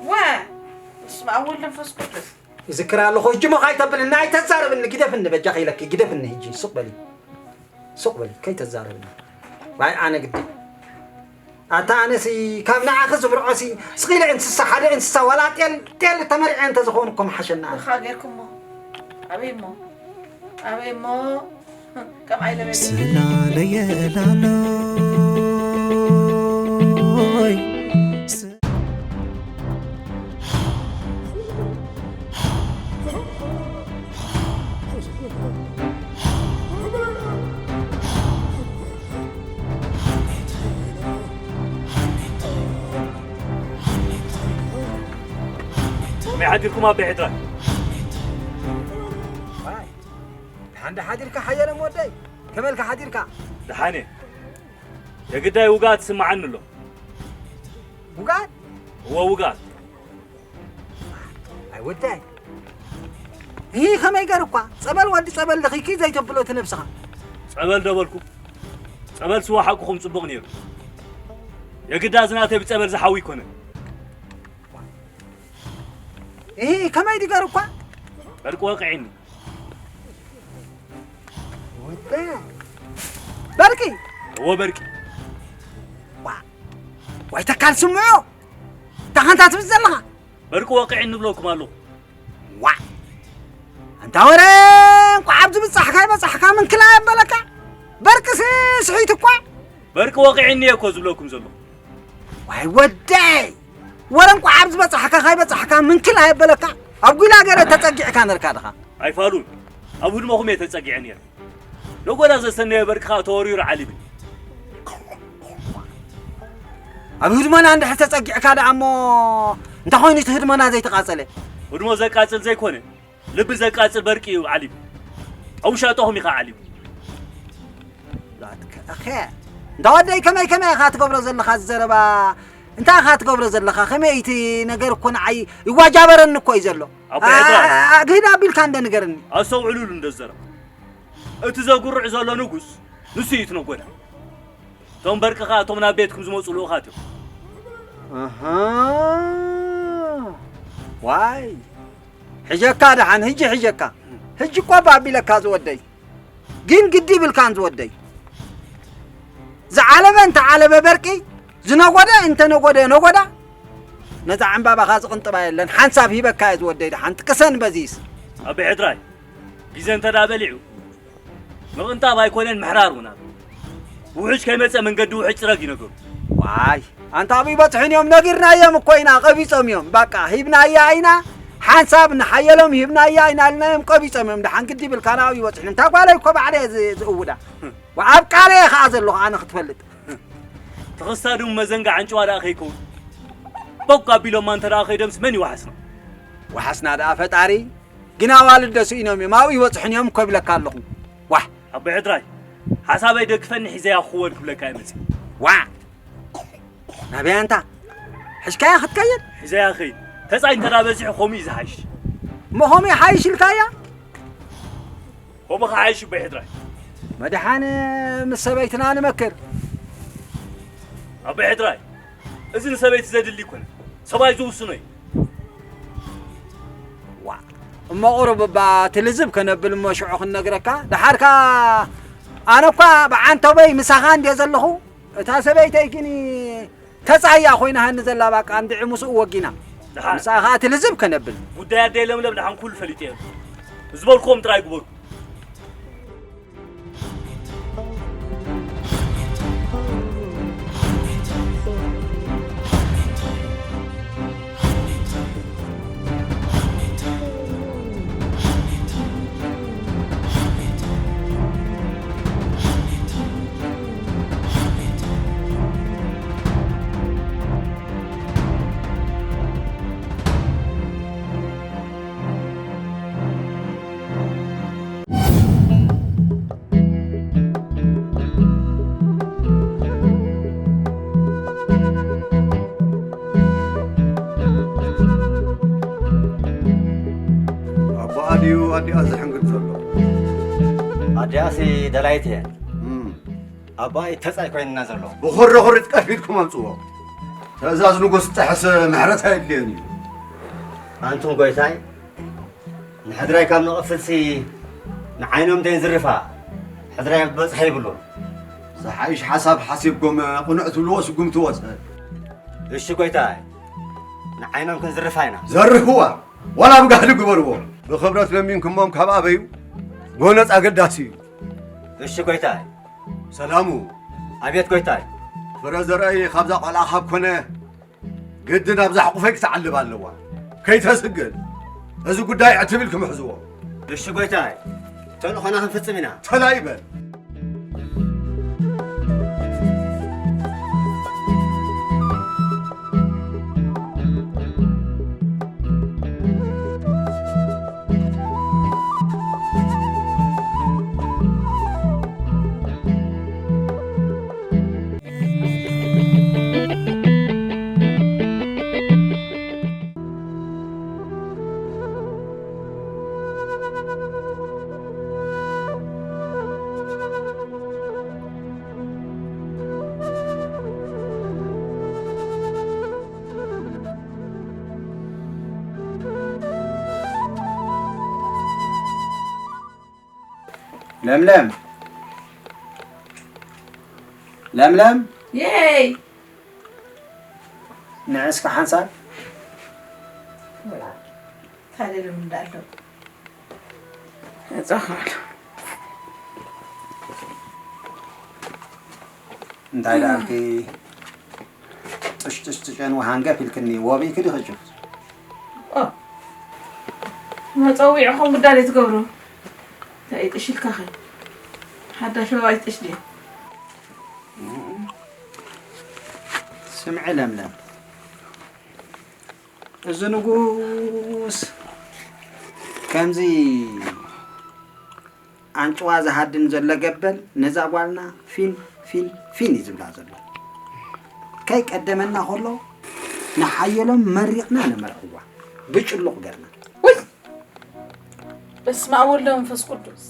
ዋ፣ በስመ ኣብ ወወልድ ወመንፈስ ቅዱስ። ይዝክር ኣለኹ። ሕጂ ሞ ካይተብልኒ፣ ኣይተዛረብኒ፣ ግደፍኒ፣ በጃኺ ኢለኪ፣ ግደፍኒ ሕጂ፣ ሱቕ በሊ። ሱቕ በሊ፣ ከይተዛረብኒ። ዋይ፣ ኣነ ግዲ። ኣታ ኣነሲ፣ ካብ ንዓኺ ዝምርዖሲ፣ ስቕ ኢለ እንስሳ፣ ሓደ እንስሳ፣ ዋላ ጤል፣ ጤል ተመርዐ እንተ ዝኾኑ እኮ ምሓሸና። ንኻ ጌርኩሞ። ኣበይ እሞ? ኣበይ እሞ? ከም ኣይለበ ስላለየ ላሎይ። ከመይ ሓዲርኩም ኣቦይ ሕድራ? ደሓን ዶ ሓዲርካ ሓየሎም ወደይ? ከመልካ ሓዲርካ? ደሓን እየ። የግዳይ ውግኣት ይስምዓኒ ኣሎ። ውግኣት? እወ ውግኣት። ኣይ ወዳይ። ይህ ከመይ ገር እኳ ጸበል ወዲ ጸበል ለኺኪ ዘይተብሎ እቲ ነብስኻ። ጸበል ደበልኩ። ጸበል ስዋ ሓቅኹም ጽቡቕ ነይሩ። የግዳ ዝናተይ ብጸበል ዝሓዊ ይኮነ። ይህ ከመይ ድገር እኳ። ዕርቂ ወቂዕኒ። ወዲ በርቂ። እዎ በርቂ። ዋ፣ ዋይ ተካል ስምዑ። እንታይ ኸንታ ትብል ዘለኻ? በርቂ ወቂዒ ንብለኩም ኣለኹ። ዋ፣ ኣንታ ወረ እንኳዕ ኣብዚ ብጻሕካ ይበጻሕካ ምንክላ የበለካ። በርቅሲ ስሒት እኳ። በርቂ ወቂዒኒ እኮ ዝብለኩም ዘለኹ። ዋይ ወደይ፣ ወረ እንኳዕ ኣብዚ በጻሕካ ካይበጻሕካ ምንክል ኣየበለካ። ኣብ ጒላ ገረ ተጸጊዕካ ነርካ ድኻ? ኣይፋሉን፣ ኣብ ህድሞኹም እየ ተጸጊዐ ነይረ። ነጎዳ ዘሰነየ በርቂ ኸኣ ተወሪሩ ዓሊብኒ። ኣብ ህድሞና እንድሕር ተጸጊዕካ ደኣ እሞ እንታይ ኾይኑ እቲ ህድሞና ዘይተቓጸለ? ህድሞ ዘቃጽል ዘይኮነ፣ ልቢ ዘቃጽል በርቂ እዩ ዓሊቡ። ኣብ ውሻጦኹም ኢኻ ዓሊቡ። ላትከ፣ ኣኸ፣ እንዳ ወደይ ከመይ ከመይ ኢኻ ትገብሮ ዘለኻ ዝዘረባ? እንታይ ኢኻ ትገብሮ ዘለኻ? ከመይ እቲ ነገር እኮ ንዓይ ይዋጃበረኒ እኮ እዩ ዘሎ። ኣቦ አ-፣ ሕድራይ። አ-፣ ግህድ ኣቢልካ እንደ ንገርኒ። ኣስተውዕሉሉ እንደ ዝዘረባ። እቲ ዘጉርዕ ዘሎ ንጉስ ንሱ እዩ እቲ ነጎዳ። እቶም በርቂ ኸኣ እቶም ናብ ቤትኩም ዝመጹ ልኡኻት እዮም። ኣሃ። ዋይ። ሕጀካ ደሓን፣ ህጂ ሕጀካ። ህጂ እኮ ባቢለካ ዝወደይ። ግን ግዲ ይብልካን ዝወደይ። ዝዓለበ እንተዓለበ በርቂ፣ ዝነጎደ እንተነጎደ ነጎዳ፣ ነዛ ዕምባባኻ ዝቕንጥባ የለን። ሓንሳብ ሂበካ እየ ዝወደይ ደሓን፣ ጥቅሰን በዚስ። ኣቢ ሕድራይ፣ ግዜ እንተ ደኣ በሊዑ፣ ምቕንጣብ ኣይኮነን ምሕራር እውን ኣሎ። ውሑጅ ከይመጸ መንገዲ ውሑጅ ጽረግ እዩ ነገሩ። ዋይ፣ ኣንታ ኣብኡ ይበጽሑን እዮም፣ ነጊርናዮም እኮ ኢና፣ ቀቢጾም እዮም። በቃ፣ ሂብናያ ኢና፣ ሓንሳብ ንሓየሎም ሂብናያ ኢና ኢልናዮም፣ ቀቢጾም እዮም። ደሓን ግዲ ይብልካ፣ ናብኡ ይበጽሑን። እታ ጓለይ እኮ ባዕለየ ዝ-፣ ዝእውዳ። ወ-፣ ኣብ ቃለየ ኸኣ ዘለኹ ኣነ ክትፈልጥ። ትኽስታ ድሙ መዘንጋ ዓንጭዋ ደኣ ከይከውን። ቦግ ኣቢሎማ እንተ ደኣ ከይደምስ መን እዩ ዋሕስና? ዋሕስና ደኣ ፈጣሪ፣ ግን ኣዋልድ ዶ ስኢኖም እዮም፣ ኣብኡ ይበጽሑን እዮም እኮ ይብለካ ኣለኹ። ዋሕ! ኣቦይ ሕድራይ፣ ሓሳበይ ደግፈኒ ሒዘያ ክወል ክብለካ እየ መጺእ። ዋዕ! ናበይ ኣንታ? ሕሽካያ ክትከይድ? ሒዘያ ኸይድ። ተጻይ እንተ ደኣ በዚሑ ከምኡ እዩ ዝሓይሽ። እሞ ከምኡ ይሓይሽ ኢልካያ? ከምኡ ክሓይሽ ኣቦይ ሕድራይ። መድሓን ምስ ሰበይትና ንመክር። ኣቦይ ሕድራይ፣ እዚ ንሰበይቲ ዘድሊ ኣይኮነን። ሰብኣይ ዝውስኖ እዩ። ዋ፣ እሞ ቁሩብ እባ ትልዝብ ከነብል እሞ ሽዑ ክንነግረካ። ደሓርካ ኣነ እኳ ብዓንተበይ ምሳኻ እንድየ ዘለኹ፣ እታ ሰበይተይ ግን ተጻያ ኮይናሃኒ ዘላ፣ ባቃ እንድዒ ምስኡ ወጊና። ደሓር። ምሳኻ ትልዝብ ከነብል። ጉዳይ ኣደይ ለምለም ደሓን ኩሉ ፈሊጠ እየ። ዝበልክዎም ጥራይ ግበሩ። ኣቦኣ ድዩ ኣዲኣ ዝሕንግድ ዘሎ? ኣዲኣሲ ደላይት እየን። እም። ኣቦኣ እዩ ተጻይ ኮይንና ዘሎ። ብኹርኹሪት ቀፊድኩም ኣምጽዎ። ትእዛዝ ንጉስ ጥሕስ ምሕረት ኣየድልዮን እዩ። ኣንቱም ጎይታይ፣ ንሕድራይ ካብ ንቐፍልሲ ንዓይኖም ደይንዝርፋ፣ ሕድራይ በጽሒ ይብሉን። ዝሓይሽ ሓሳብ ሓሲብኩም ቅኑዕ ትብልዎ ስጉምቲ ወሰድ። እሺ ጎይታይ፣ ንዓይኖም ክንዝርፋ ኢና። ዘርፍዋ፣ ዋላ ብጋህዲ ግበርዎ። ብኽብረት ለሚንኩሞም ካብ ኣበዩ፣ ጎነጽ ኣገዳሲ እዩ። እሺ ጎይታይ። ሰላሙ። ኣቤት ጎይታይ። ፍረ ዘርእይ ካብዛ ቆልዓ ካብ ኮነ፣ ግድን ኣብዛ ሕቑፈይ ክትዓልብ ኣለዋ። ከይተስግር፣ እዚ ጉዳይ ዕትብ ኢልኩም ሕዝዎ። እሺ ጎይታይ፣ ተልእኾና ክንፍጽም ኢና። ተላይ በል። ለምለም፣ ለምለም የይ ንዕስካ ሓንሳብ ታደለም እንዳለው ጸኻል እንታይ ደኣልኪ? ጥሽጥሽ ትጨን ውሃንገፍ ኢልክኒ ወቢእኪ ዲኺ ጭፍ? መፀዊዕኹም ጉዳይ ትገብሩ እንታይ ጥሽ ኢልካ ኸ ሓዳሽ ባባ ይጥሽ ድዩ? ስምዒ ለምለም፣ እዚ ንጉስ ከምዚ ኣንጭዋ ዝሃድን ዘሎ ገበል ነዛ ጓልና ፊን ፊን ፊን እዩ ዝብላ ዘሎ። ከይቀደመና ከሎ ንሓየሎም መሪቕና ነመርዕዋ ብጭሉቕ ገርና። ውይ በስመ ኣብ ወወልድ ወመንፈስ ቅዱስ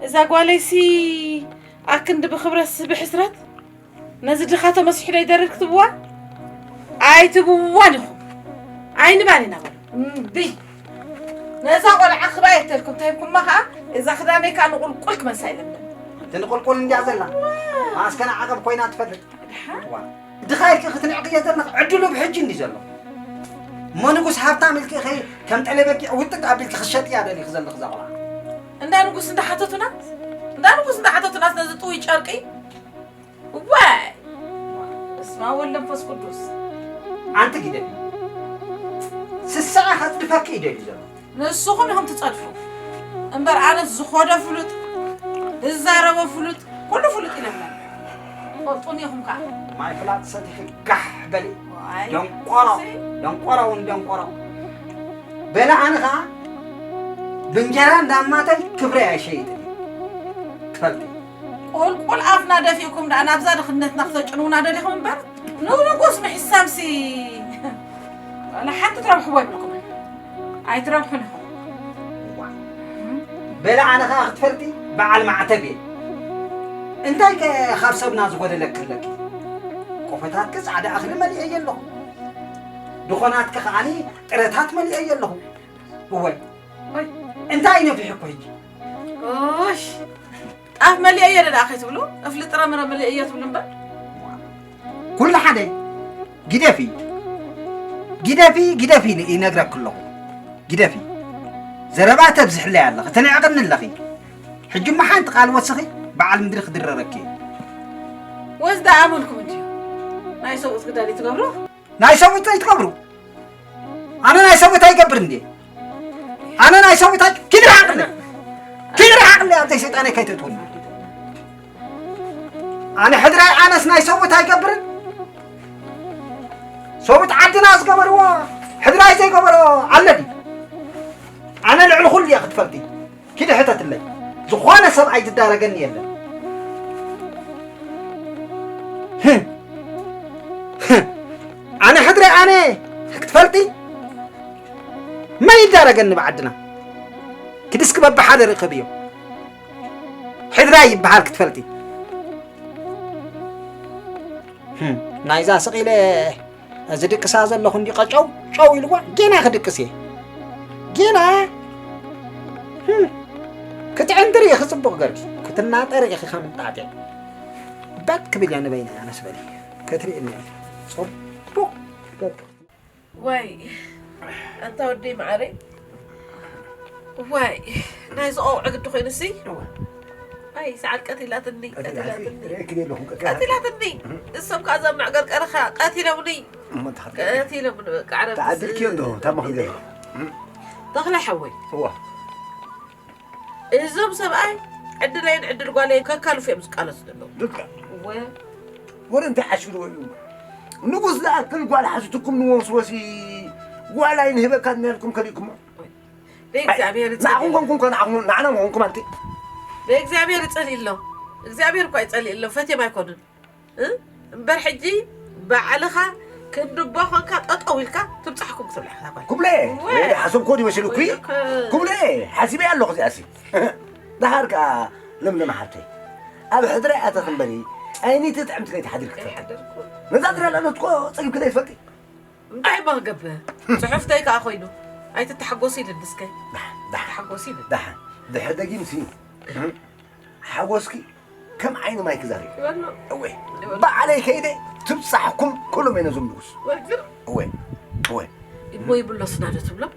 እዛ ጓለይሲ ኣክንዲ ብክብረት ብሕስረት ነዚ ድኻ ተመስሒዶ ይደርር ክትብዋ ኣይትብዋን ኢኹም ኣይንባን ኢና በሉ እምቢ ነዛ ቆልዓ ክባ የተልኩም ተሂብኩማ ከዓ እዛ ክዳነይ ከዓ ንቁልቁል ክመልሳ ይለምለም ትንቁልቁል እንዲያ ዘላ ማስከና ዓቐብ ኮይና ትፈልጥ ድሓን ድኻ ኢልኪ ክትንዕቅዮ ዘለኽ ዕድሉ ብሕጂ እንዲ ዘሎ እሞ ንጉስ ሃብታም ኢልኪ ኢኺ ከም ጠለበጊዕ ውጥጥ ኣቢልኪ ክትሸጥያ ደሊኺ ዘለኺ እዛ ቆልዓ እንዳ ንጉስ እንዳሓተቱናት እንዳ ንጉስ እንዳሓተቱናት ነዚ ጥውይ ጨርቂ ዋይ በስመ ኣብ ወወልድ ወመንፈስ ቅዱስ ኣንቲ ግደፊ ስስዐ ከፅድፈኪ እዩ ደልዩ ዘሎ ንስኹም ኢኹም ትፀድፉ እምበር ኣነስ ዝኾዶ ፍሉጥ ዝዛረቦ ፍሉጥ ኩሉ ፍሉጥ ኢለና ፈልጡኒ ኢኹም ከዓ ማይ ፍላጥ ሰቲኺ ጋሕ በሊ ዋይ ደንቆሮ ደንቆሮ እውን ደንቆሮ በለ ኣነ ከዓ ብእንጀራ እንዳማተይ ክብረይ ኣይሸይጥን እዩ ትፈልጢ ቁልቁል ኣፍና ደፊእኩም ደኣ ናብዛ ድኽነትና ክተጭንውና ደሊኹም እምበር ንንጉስ ምሕሳምሲ ዋላ ሓንቲ ትረብሕዎ የብልኩም ኣይትረብሑን ኢኹም በለ ኣነ ከዓ ክትፈልጢ በዓል ማዕተብ እየ እንታይ ከ ካብ ሰብና ዝጎደለኪ ኣለኪ ቆፈታትኪ ፃዕዳ እኽሊ መሊአየ ኣለኹ ድኾናትኪ ከዓኒ ጥረታት መሊአየ ኣለኹ እወ እንታይ ነፊሕኩ ሕጂ ሽ ጣፍ መሊአየ ደኣ ከይትብሉ እፍሊ ጥረምረ መሊአየ ትብሉ እምበር ኩሉ ሓደ ግደፊ ግደፊ ግደፊ ይነግረኪ ኣለኹ ግደፊ ዘረባ ተብዝሕለይ ኣለኺ ትንዕቕኒ ኣለኺ ሕጂ እሞ ሓንቲ ቃል ወስኺ በዓል ምድሪ ክድረረኪ እዩ ወዝዳ ኣመልኩም እንድዩ ናይ ሰብኡት ግዳል ትገብሩ ናይ ሰብኡት ኣይትገብሩ ኣነ ናይ ሰብኡት ኣይገብር እንዴ ኣነ ናይ ሰብኡት ኣይ ኪድ ርሓቅለ ኪድ ርሓቅለ ኣብተይ ሰይጣነይ ከይተትውኒ ኣነ ሕድራይ ኣነስ ናይ ሰብኡት ኣይገብርን ሰብኡት ዓድና ዝገበርዎ ሕድራይ ዘይገበሮ ኣለ ድዩ ኣነ ልዕሊ ኩሉ እየ ክትፈልጢ ኪዲ ሕተትለይ ዝኾነ ሰብኣይ ዝዳረገኒ የለን ኣነ ሕድሪ ኣነ ክትፈልጢ መን ይዳረገኒ ብዓድና ኪዲ እስኪ በብሓደ ርኸብዮ ሕድራይ ይበሃል ክትፈልጢ ናይዛ ስቕ ኢለ ዝድቅሳ ዘለኹ እንዲ ቀጨው ጨው ኢልዋ ጌና ክድቅስ እየ ጌና ክትዕንድር እየ ክፅቡቕ ገርኪ ክትናጠር እየ ከምንጣጢዕ በት ክብል እያ ንበይና ኣነስ በሊ ክትርኢ እኒኣ ፅቡቕ ገርኪ ዋይ ኣንታ ወደይ መዓረይ ዋይ ናይ ዝቐውዐ ግዲ ኮይኑሲ ኣይ ሰዓል ቀቲላትኒ ቀቲላትኒ ቀቲላትኒ እሶም ከዓ ዘም መዕገርቀርኻ ቀቲለውኒ ቀቲለውኒ በቃ ዓረብ ተዓድልክዮ እንዶ ታማ ክትገርኪ ተኽለ ሓወይ እዋ እዞም ሰብኣይ ዕድለይን ዕድል ጓለይን ከካልፉ እዮም ዝቃለሱ ዘለዉ ልክዕ እወ ወረ እንታይ ሓሽሩ ወይ ንጉስ ዝኣክል ጓል ሓዙትኩም ንወስወሲ ጓል ኣይንህበካ እናልኩም ከሊእኩሞ ብእግዚኣብሔር ንዓኹም ኮንኩም ከ ንዓኹም ንዓና ምኾንኩም ኣንቲ ብእግዚኣብሔር ይጸልእ ኣሎ እግዚኣብሔር እኳ ይጸልእ ኣሎ ፈትዮም ኣይኮኑን እ? እምበር ሕጂ ባዕልኻ ክንድቦ ኾንካ ጠጠው ኢልካ ትብጻሕኩም ክትብላ ኢኻ ጓል ኩብለ ሓሰብኮ ድዩ መሲሉኩ ኩብለ ሓሲበ ኣለኹ እዚኣሲ ደሓር ከዓ ለምለም ሓብተይ ኣብ ሕድሪ ኣተኽ እምበሪ ኣይኒቲ ጥዕምቲ ለይቲ ሓዲር ክትፈልጥ ነዛ ድራላለትኮ ፀጊብ ክደ ይትፈልጢ እንታይ እሞ ክገብር ፅሑፍተይ ከዓ ኮይኑ ኣይትተሓጎስ ኢልኒ እስከ ተሓጎስ ኢልኒ ደሓን ድሕር ደጊምሲ ሓጎስኪ ከም ዓይኒ ማይ ክዛረብ። ይበሎ። እወ። ይበሎ። ባዕለይ ከይደ ትብጻሕኩም ኩሎም እየ ነዞም ንጉስ። ወግር። እወ። እወ። እሞ ይብሎስና ዶ ትብሎም?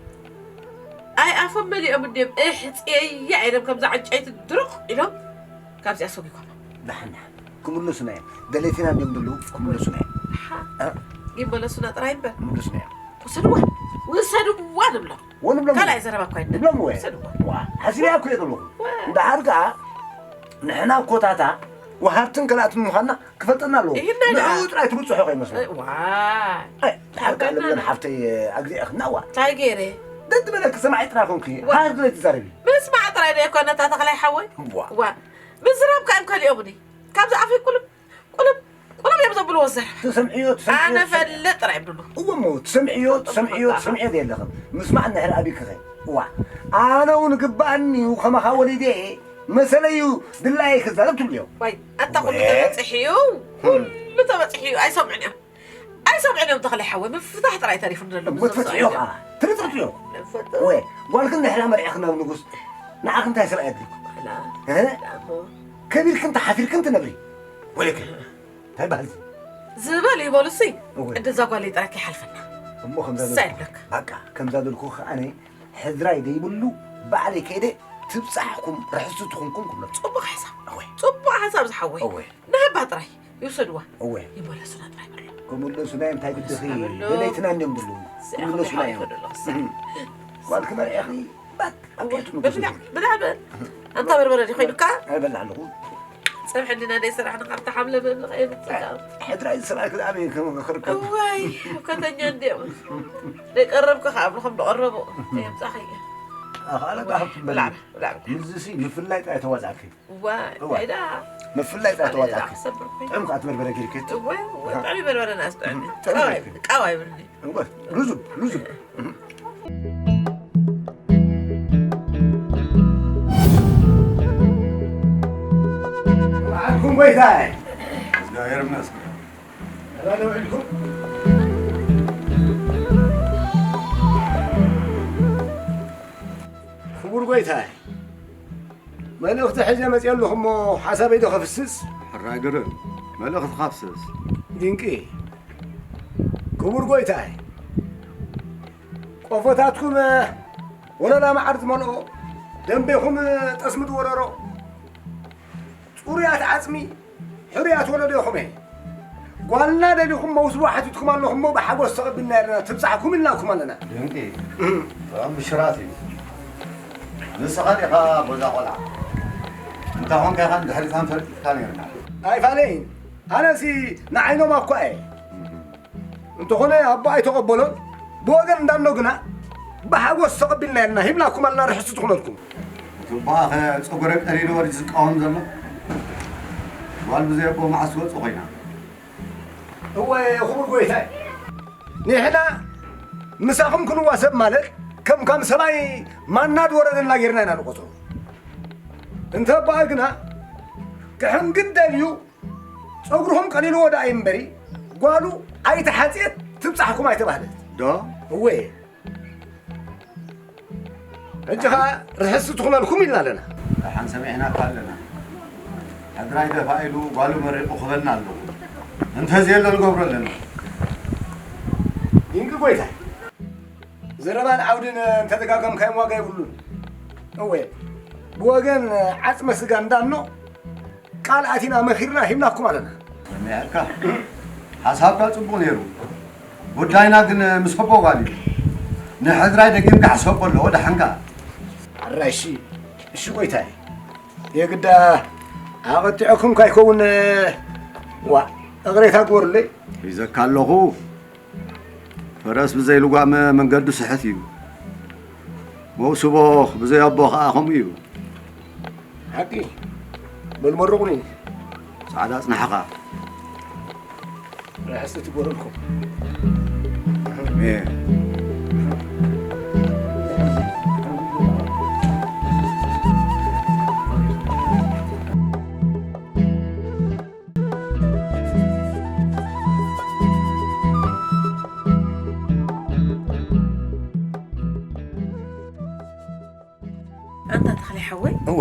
ኣይ ኣፎም መሊኦም እንድዮም እሕ ጽየያ ኢሎም ከምዛ ዕንጨይቲ ድርቕ ኢሎም ካብዚኣ ሰጒጎም። ደሓን ደሓን። ክምለሱና እዮም። ደለይትና እንድዮም ዘለዉ ክምለሱና እዮም። ደሓ። እ? ይመለሱና ጥራይ እምበር። ክምለሱና እዮም። ውሰድዋ። ውሰድዋ ንብሎም። ወንብሎም ካልኣይ ዘረባ እኳ የለን። ንብሎም ወይ? ውሰድዋ። ዋ፣ ሓሲበያ እኮ እየ ዘለኹ። ዋ። እንድሓር ከኣ ንሕና ኮታታ ወሃብትን ከላእትን ምዃንና ክፈልጠና ኣለዎ። ይህና ኢና። ንዕኡ ጥራይ ትብጽሖ ከይመስሎ። እ፣ ዋ። ኣይ፣ ድሓር ከኣ ሓውና ለምለም ሓፍተይ፣ ኣግዚእኽና ዋ። እንታይ ገይረ? ደድ በለኪ ሰማዒ ጥራይ ኮንኪ። ዋ። ሃር ድለ ትዛረቢ። ምስማዕ ጥራይ ዶ ኣይኮነ እታ ተኽላይ ሓወይ? ዋ። ዋ። ምዝራብ ከኣ እዮም ከሊኦምኒ። ካብዚ ኣፈይ ቁልም፣ ቁልም፣ ቁልም እዮም ዘብልዎ ዘረባ። ትሰምዕዮ፣ ትሰምዕዮ፣ ኣነ ትሰምዕዮ። ፈልጥ ጥራይ ይብሉ። እዎ እሞ፣ ትሰምዕዮ፣ ትሰምዕዮ፣ ትሰምዕዮ ዘለኽም። ምስማዕ እንድሕር ኣቢክኸ። ዋ። ኣነ እውን ግባኣኒ እዩ ከማኻ ወሊደ እየ። መሰለዩ ድላየ ክዛረብ ትብልዮ። ዋይ፣ ኣታ ኩሉ ወይ። ተበጺሕዩ፣ ኩሉ ተበጺሕዩ፣ ኣይሰምዑን እዮም። ኣይሰምዑን እዮም ተኽለ ሓወይ፣ ምፍታሕ ጥራይ ተሪፉ ዘሎ እሞ ብዙሕ ትፈትሕዮ ሰው ከዓ፣ ትርጥርጥዮ። ንፈትሕ። ወይ፣ ጓልክን ድሕራ መርዒኽን ናብ ንጉስ፣ ንዓኽ እንታይ ስራሕ የድልኩ? ኣላ፣ እ? ኣሞ። ከቢርክን ተሓፊርክን ትነብሪ። ወይለኪ፣ እንታይ በሃል እዚ? ዝበል ይበሉ ሲ፣ እወ። ቅዲ እዛ ጓለይ ጥራይ ከይሓልፈና። እሞ ከምዛ እሳ ዘለኩ፣ ይብለካ። በቃ፣ ከምዛ ዘለኩ ከኣ ኣነ ሕድራይ ዘይብሉ ባዕለይ ከይደ ትብጻሕኩም፣ ርሕስቲ ትኹንኩም ክብሎ። ጽቡቕ ሓሳብ። እወ። ጽቡቕ ሓሳብ ዝሓወይ። እወ። ንሃባ ጥራይ ይውሰድዋ። እወ። ይመለሱና ጥራይ በሎ። ክምለሱና እዮም፣ እንታይ ግድኺ? ይመለሱና በሎ። ደለይትና እንድዮም ዘለዉ። እዚኣ ክምለሱና እዮም። ይኸዱ ኣለዉ፣ እሳ። እም። ጓልኪ መርዒኺ፣ በቃ፣ እወ። ኣብያቱ ንጉስ ብላዕ፣ ይኹን። ብላዕ በል። ኣንታ በርበረ ድዩ ኮይኑካ? ኣይበላዕ ኣለኹ። ጸብሒ እንዲና ደይ ስራሕ ንኻብታ ሓምለ በል ንኸይምጽእ። ሕድራይ ዝሰብኣይ ክልኣበይ ከም ክርከብ። እዋይ፣ ከተኛ እንዲኦም። ደይ ቀረብካ ከኣ ኣብልኹም ደቐረቡ። የምጻኺ። ኣኻለ እዋይ፣ ጣህብ ትበል። ብላዕ፣ ብላዕ፣ ብላዕ። ምዝሲ ምፍላይ ጥራይ ተዋጻእኪ። እዋይ፣ እዋይ። እንታይ ደኣ? ምፍላይ ጥራይ ተዋጻእኪ። ክሰብር ኮይኑ። ጥዑም ከኣ ትበርበረ ጌርኪ። እዋይ፣ እዋይ፣ ጥዑም በርበረ ናስ ጥዑም። ጥዑም ቃዋይ፣ ጌርኪ። ቃዋይ ብልኒ። እወ፣ ርዙብ፣ ርዙብ። መዓልኩም ጎይታይ። እግዚኣብሔር ይመስገን። ደህና ውዒልኩም? ክቡር ጎይታይ፣ መልእኽቲ ሒዘ መፅየ ኣለኹ እሞ ሓሳበይ ዶ ከፍስስ? ሕራይ ግርም፣ መልእኽትኻ ኣፍስስ። ድንቂ። ክቡር ጎይታይ፣ ቆፎታትኩም ወለላ መዓር ዝመልኦ፣ ደንቤኹም ጠስሚ ዝወረሮ፣ ፅሩያት ዓፅሚ፣ ሕሩያት ወለዶ ኢኹም። ጓልና ደሊኹም መውስቦ ሓቲትኩም ኣለኹም እሞ ብሓጎስ ተቐቢልና ኣለና፣ ትብጻሕኩም ኢልናኩም ኣለና። ድንቂ። እም። ጥዑም ብሽራት እዩ። ንስኻ ዲኻ ቦዛ ቆልዓ? እንተ ኾንካ ኢኻ ንድሕሪት ኣንፈሊጥካ ነይርካ። ኣይፋለይን። ኣነሲ ንዓይኖም ኣኳ እየ። እም። እንተኾነ ኣቦ ኣይተቐበሎን። ብወገን እንዳኖ ግና ብሓጎስ ተቐቢልና ኣለና፣ ሂብናኩም ኣለና፣ ርሕስቲ ትኹነልኩም። እቲ ኣቦ ኣኸ ጸጉረ ቀሊሉ ወዲ ዝቃወም ዘሎ? ጓል ብዘይ ኣቦ መዓስ ትወጽእ ኮይና? እወ፣ ክቡር ጎይታይ፣ ንሕና ምሳኹም ክንዋሰብ ማለት ከም፣ ከም ሰማይ ማና ዝወረደልና ጌርና ኢና ንቆጽሮ። እንተ ኣቦኣ ግና ክሕንግድ ደልዩ ጸጉርኹም ቀሊልዎ ደኣ እዩ እምበሪ፣ ጓሉ ኣይተሓጽየት ትብጻሕኩም ኣይተባህለት። ዶ? እወ። ሕጂ ኸኣ ርሕስቲ ትኹነልኩም ኢልና ኣለና። ደሓን ሰሚዕናካ ኣለና። ሕድራይ ደፋ ኢሉ ጓሉ መሪቑ ክበልና ኣለዎ። እንተዘየሎ ንገብሮ ኣለና። ድንቂ ጎይታይ። ዘረባን ዓውድን እንተደጋገምካዮም ዋጋ የብሉን። እወ፣ ብወገን ዓጽመ ስጋ እንዳኖ ቃል ኣቲና መኺርና ሂብናኩም ኣለና። ሰሚዐካ። ሓሳብካ ጽቡቕ ነይሩ። ጉዳይና ግን ምስ ኣቦ ጓል እዩ። ንሕድራይ ደጊምካ ሕሰቦ ኣለዎ፣ ደሓንካ። ኣራይ እሺ፣ እሺ ጎይታይ። የግዳ ኣቐጢዐኩም ካይከውን፣ ዋ፣ እቕሬታ ግበሩለይ። ሒዘካ ኣለኹ። ፈረስ ብዘይ ልጓም መንገዱ ስሕት እዩ። መውስቦ ብዘይ ኣቦ ኸኣ ከምኡ እዩ። ሓቂ። በሉ መርቑኒ። ጻዕዳ ጽናሕኻ። ርሕስቲ ትጎረልኩም። ኣሜን። ኣንታ ተኽለ ሓወይ፣ እወ።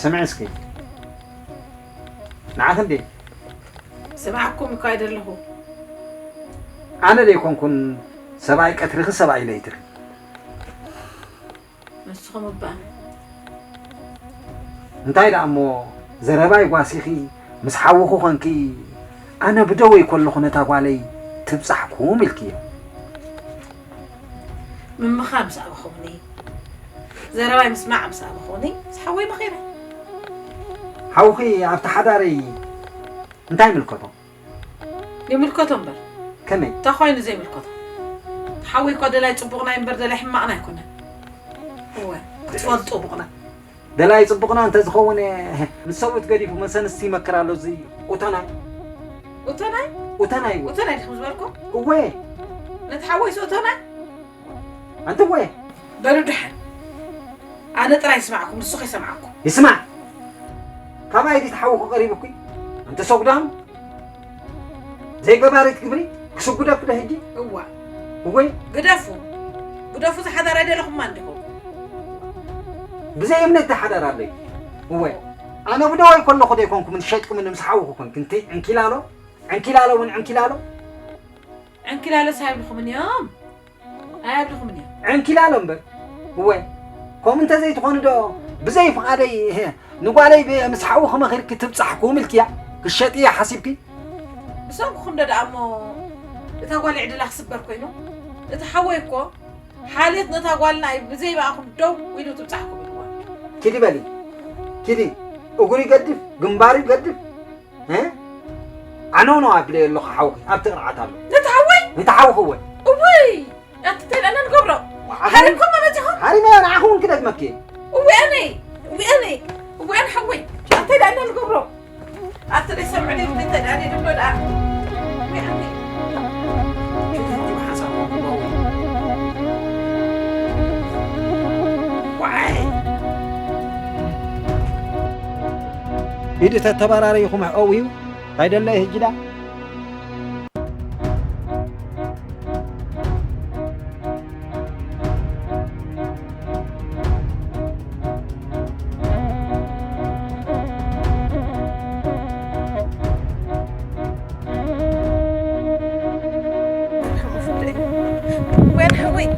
ስምዒ እስኪ፣ ንዓኺ እንዴ? ስምዓኩም እኮ ኣይደለኹ። ኣነ ደይኮንኩን ሰብኣይ ቀትርኺ ሰብኣይ ለይትኺ? ንስኹም እባ። እንታይ ደኣ እሞ፣ ዘረባይ ጓሲኺ፣ ምስ ሓውኹ ኾንኪ፣ ኣነ ብደወይ ከለኹ ነታ ጓለይ ትብጻሕኩም ኢልክዮ። ምምኻር ምስ ኣበኹምኒ፣ ዘረባይ ምስማዕ ምስ ኣበኹምኒ፣ ምስ ሓወይ መኺረ። ሓውኺ ኣብቲ ሓዳረይ እንታይ ይምልከቶ? ይምልከቶ እምበር። ከመይ? እንታይ ኮይኑ ዘይምልከቶ? ሓወይ እኮ ደላይ ጽቡቕና እምበር ደላይ ሕማቕና ኣይኮነን። እወ፣ ክትፈልጡ ቡቕና። ደላይ ጽቡቕና እንተዝኸውን፣ ምስ ሰብኡት ገዲፉ ምስ ኣንስቲ ይመክር ኣሎ፣ እዚ ኡተናይ። ኡተናይ? ኡተናይ እወ። ኡተናይ ዲኹም ዝበልኩም? እወ። ነቲ ሓወይስ ኡተናይ? ኣንቲ እወ። በሉ ደሓን። ኣነ ጥራይ ይስማዕኩም፣ ንሱ ከይሰምዓኩም። ይስማዕ። ካባይ ድዩ ተሓውኹ ቀሪቡኪ? ኣንቲ ሰጉዳም። ዘይገባሪት ግብሪ ክስጉደኪ ዶ ሕጂ? እዋ። እወይ። ግደፉ። ግደፉ፣ ዝሓዳር ኣይደለኹም እንዲኹም። ብዘይ እምነት ዝሓዳር ኣለዩ። እወ። ኣነ ብደወይ ከለኹ ዶ ኣይኮንኩም ትሸጥኩምኒ ምስ ሓውኹ ኮንክ። እንቲ ዕንኪላሎ፣ ዕንኪላሎ እውን ዕንኪላሎ። ዕንኪላሎስ ኣይብልኹምን እዮም። ኣያድኹምን እዮም። ዕንኪላሎ እምበር። እወ፣ ከምኡ እንተዘይትኾኑ ዶ ብዘይ ፍቓደይ ንጓለይ ብ-፣ ምስ ሓውኺ መኺርኪ ትብጻሕኩም ኢልክያ? ክሸጥያ ሓሲብኪ? ብሰንኩኹም ዶ ደኣ እሞ እታ ጓል ዕድላ ክስበር ኮይኑ? እቲ ሓወይ እኮ ሓልዮት ነታ ጓልና እዩ ብዘይ ብኣኹም ደው ኢሉ ትብጻሕኩም ኢልዋ። ኪዲ በሊ፣ ኪዲ። እግሩ ይገድፍ፣ ግንባሩ ይገድፍ። እ? ዓነውነው ኣብለዮ ኣለኹ ሓውኺ፣ ኣብቲ ቅርዓት ኣሎ። ነቲ ሓወይ? ነቲ ሓውኺ እወ። እውይ! ኣቲ እንታይ ደኣ ንገብሮ? ወዓኹም? ሃሪምኩም መመጺኹም? ሃሪመዮ ንዓኹም ክደግመኪ። እውይ ኣነ! እውይ ኣነ! እውይ ኣነ ሓወይ! ኣቲ እንታይ ደኣ ንገብሮ? ኣቲ ደይ ሰምዑ ደይ እንታይ ደኣ ንብሎ ደኣ? እውይ ኣነ! ዋይ! ኢድ ተተባራረይኹም ኣውዩ። እንታይ ደለ ህጂ ዳ? ወይን ሓወይ።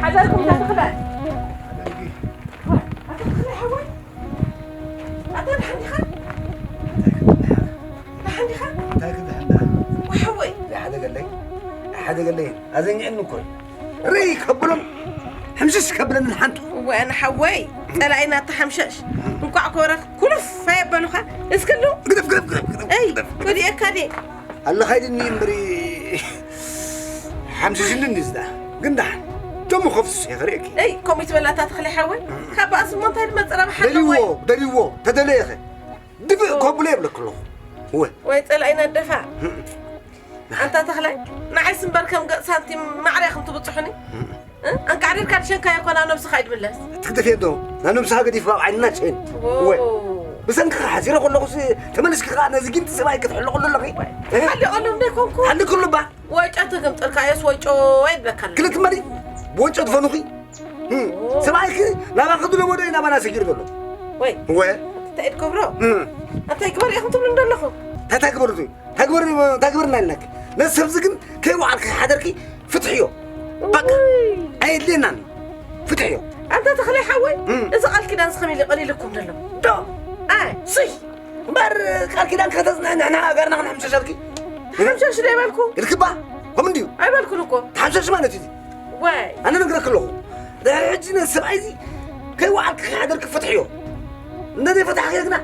ሓዳርኩም እዛ ተኽለ። ኣታ ተኽለ ሓወይ። ኣታ ደሓን ዲኻ? ደሓን ዲኻ? እንታይ ክደሓን ደሓን? ወይ ሓወይ። ኣይሓደገለይ። ኣይሓደገለይ። ኣዘንጊዕኒ እኮ እዩ። ርይ ከብሎም ሕምሽሽ ከብለንን ሓንቲ እወ ኣነ ሓወይ ጸላኢና ተሓምሸሽ እንኳዕ ኮረኽ ኩልፍ ኣየበሉኻ እስክሉ ግደፍ ግደፍ ግደፍ ግደፍ እይ ግደፍ ግደፍ ወዲኤካ ድየ ኣለኻ ኢልኒ እምበሪ ሓምሽሽኒ እንዲዝዳ ግን ደሓን ጆሞ ከፍስስ እየ ክርእየኪ እይ ከምኡ ይትበላታ ተኽለ ሓወይ ካብ በኣስ እሞ እንታይ ዝመጽእ ረብሓ ኣለዎ ደልዎ እዩ ደልዎ ተደለየኸ ድፍእ ከብሎ የብለክ ኣለኹ እወ ወይ ጸላኢና ደፋ ኣንታ ተኽላይ ንዓይስ እምበር ከም ገጽ ሳንቲም ማዕረ ኢኹም ትብጽሑኒ እ? ኣንቃዕሪርካ ድሸንካዮ እኮ ናብ ነብስኻ እዩ ድምለስ ትግደፍ እየ ዶ ናብ ነብስኻ ገዲፍካ ኣብ ዓይንና ትሸን እወ ብሰንክኻ ሓሲረ ከለኹስ ተመሊስኪ ኸዓ ነዚ ጊንጢ ሰብኣይ ክትሕሎ ከሎ ኣለኺ ሓሊቐሎም ዘይኮንኩ ሓሊ ክሉ ባ ወጮ ተገምጠልካዮስ ወጮ ይብለካ ኣሎ ክልተ መሪ ብወጮ ትፈኑኺ ሰብኣይኪ ናባኺ ዝለመዶ እዩ ናባና ሰጊሩ ዘሎ ወይ እወ እንታይ ትገብሮ እንታይ ግበር ኢኹም ትብሉ እንደለኹ እንታይ ግበር እንታይ ግበር እንታይ ግበር እናልናክ ነዚ ሰብዚ ግን ከይወዓልኪ ሓደርኪ ፍትሕዮ በቃ ኣየድልየናን ፍትሕዮ ኣንታ ተኽለ ሓወይ እዚ ቃል ኪዳን ዝኸመይ ኢሉ ቀሊልኩም ዘሎ ዶ ኣይ ስይ እምበር ቃል ኪዳን ከተፅንዐ ንሕና ሃገርና ክንሕምሸሸልኪ ሓምሸሽ ዶ ይበልኩ ኢልክባ ከም እንድዩ ኣይበልኩን እኮ ተሓምሸሽ ማለት እዩ ወይ ኣነ ነግረክ ኣለኹ ድሕሪ ሕጂ ነዚ ሰብኣይ እዚ ከይወዓልኪ ከይሓደርኪ ፍትሕዮ እንተዘይፈታሕክዮ ግና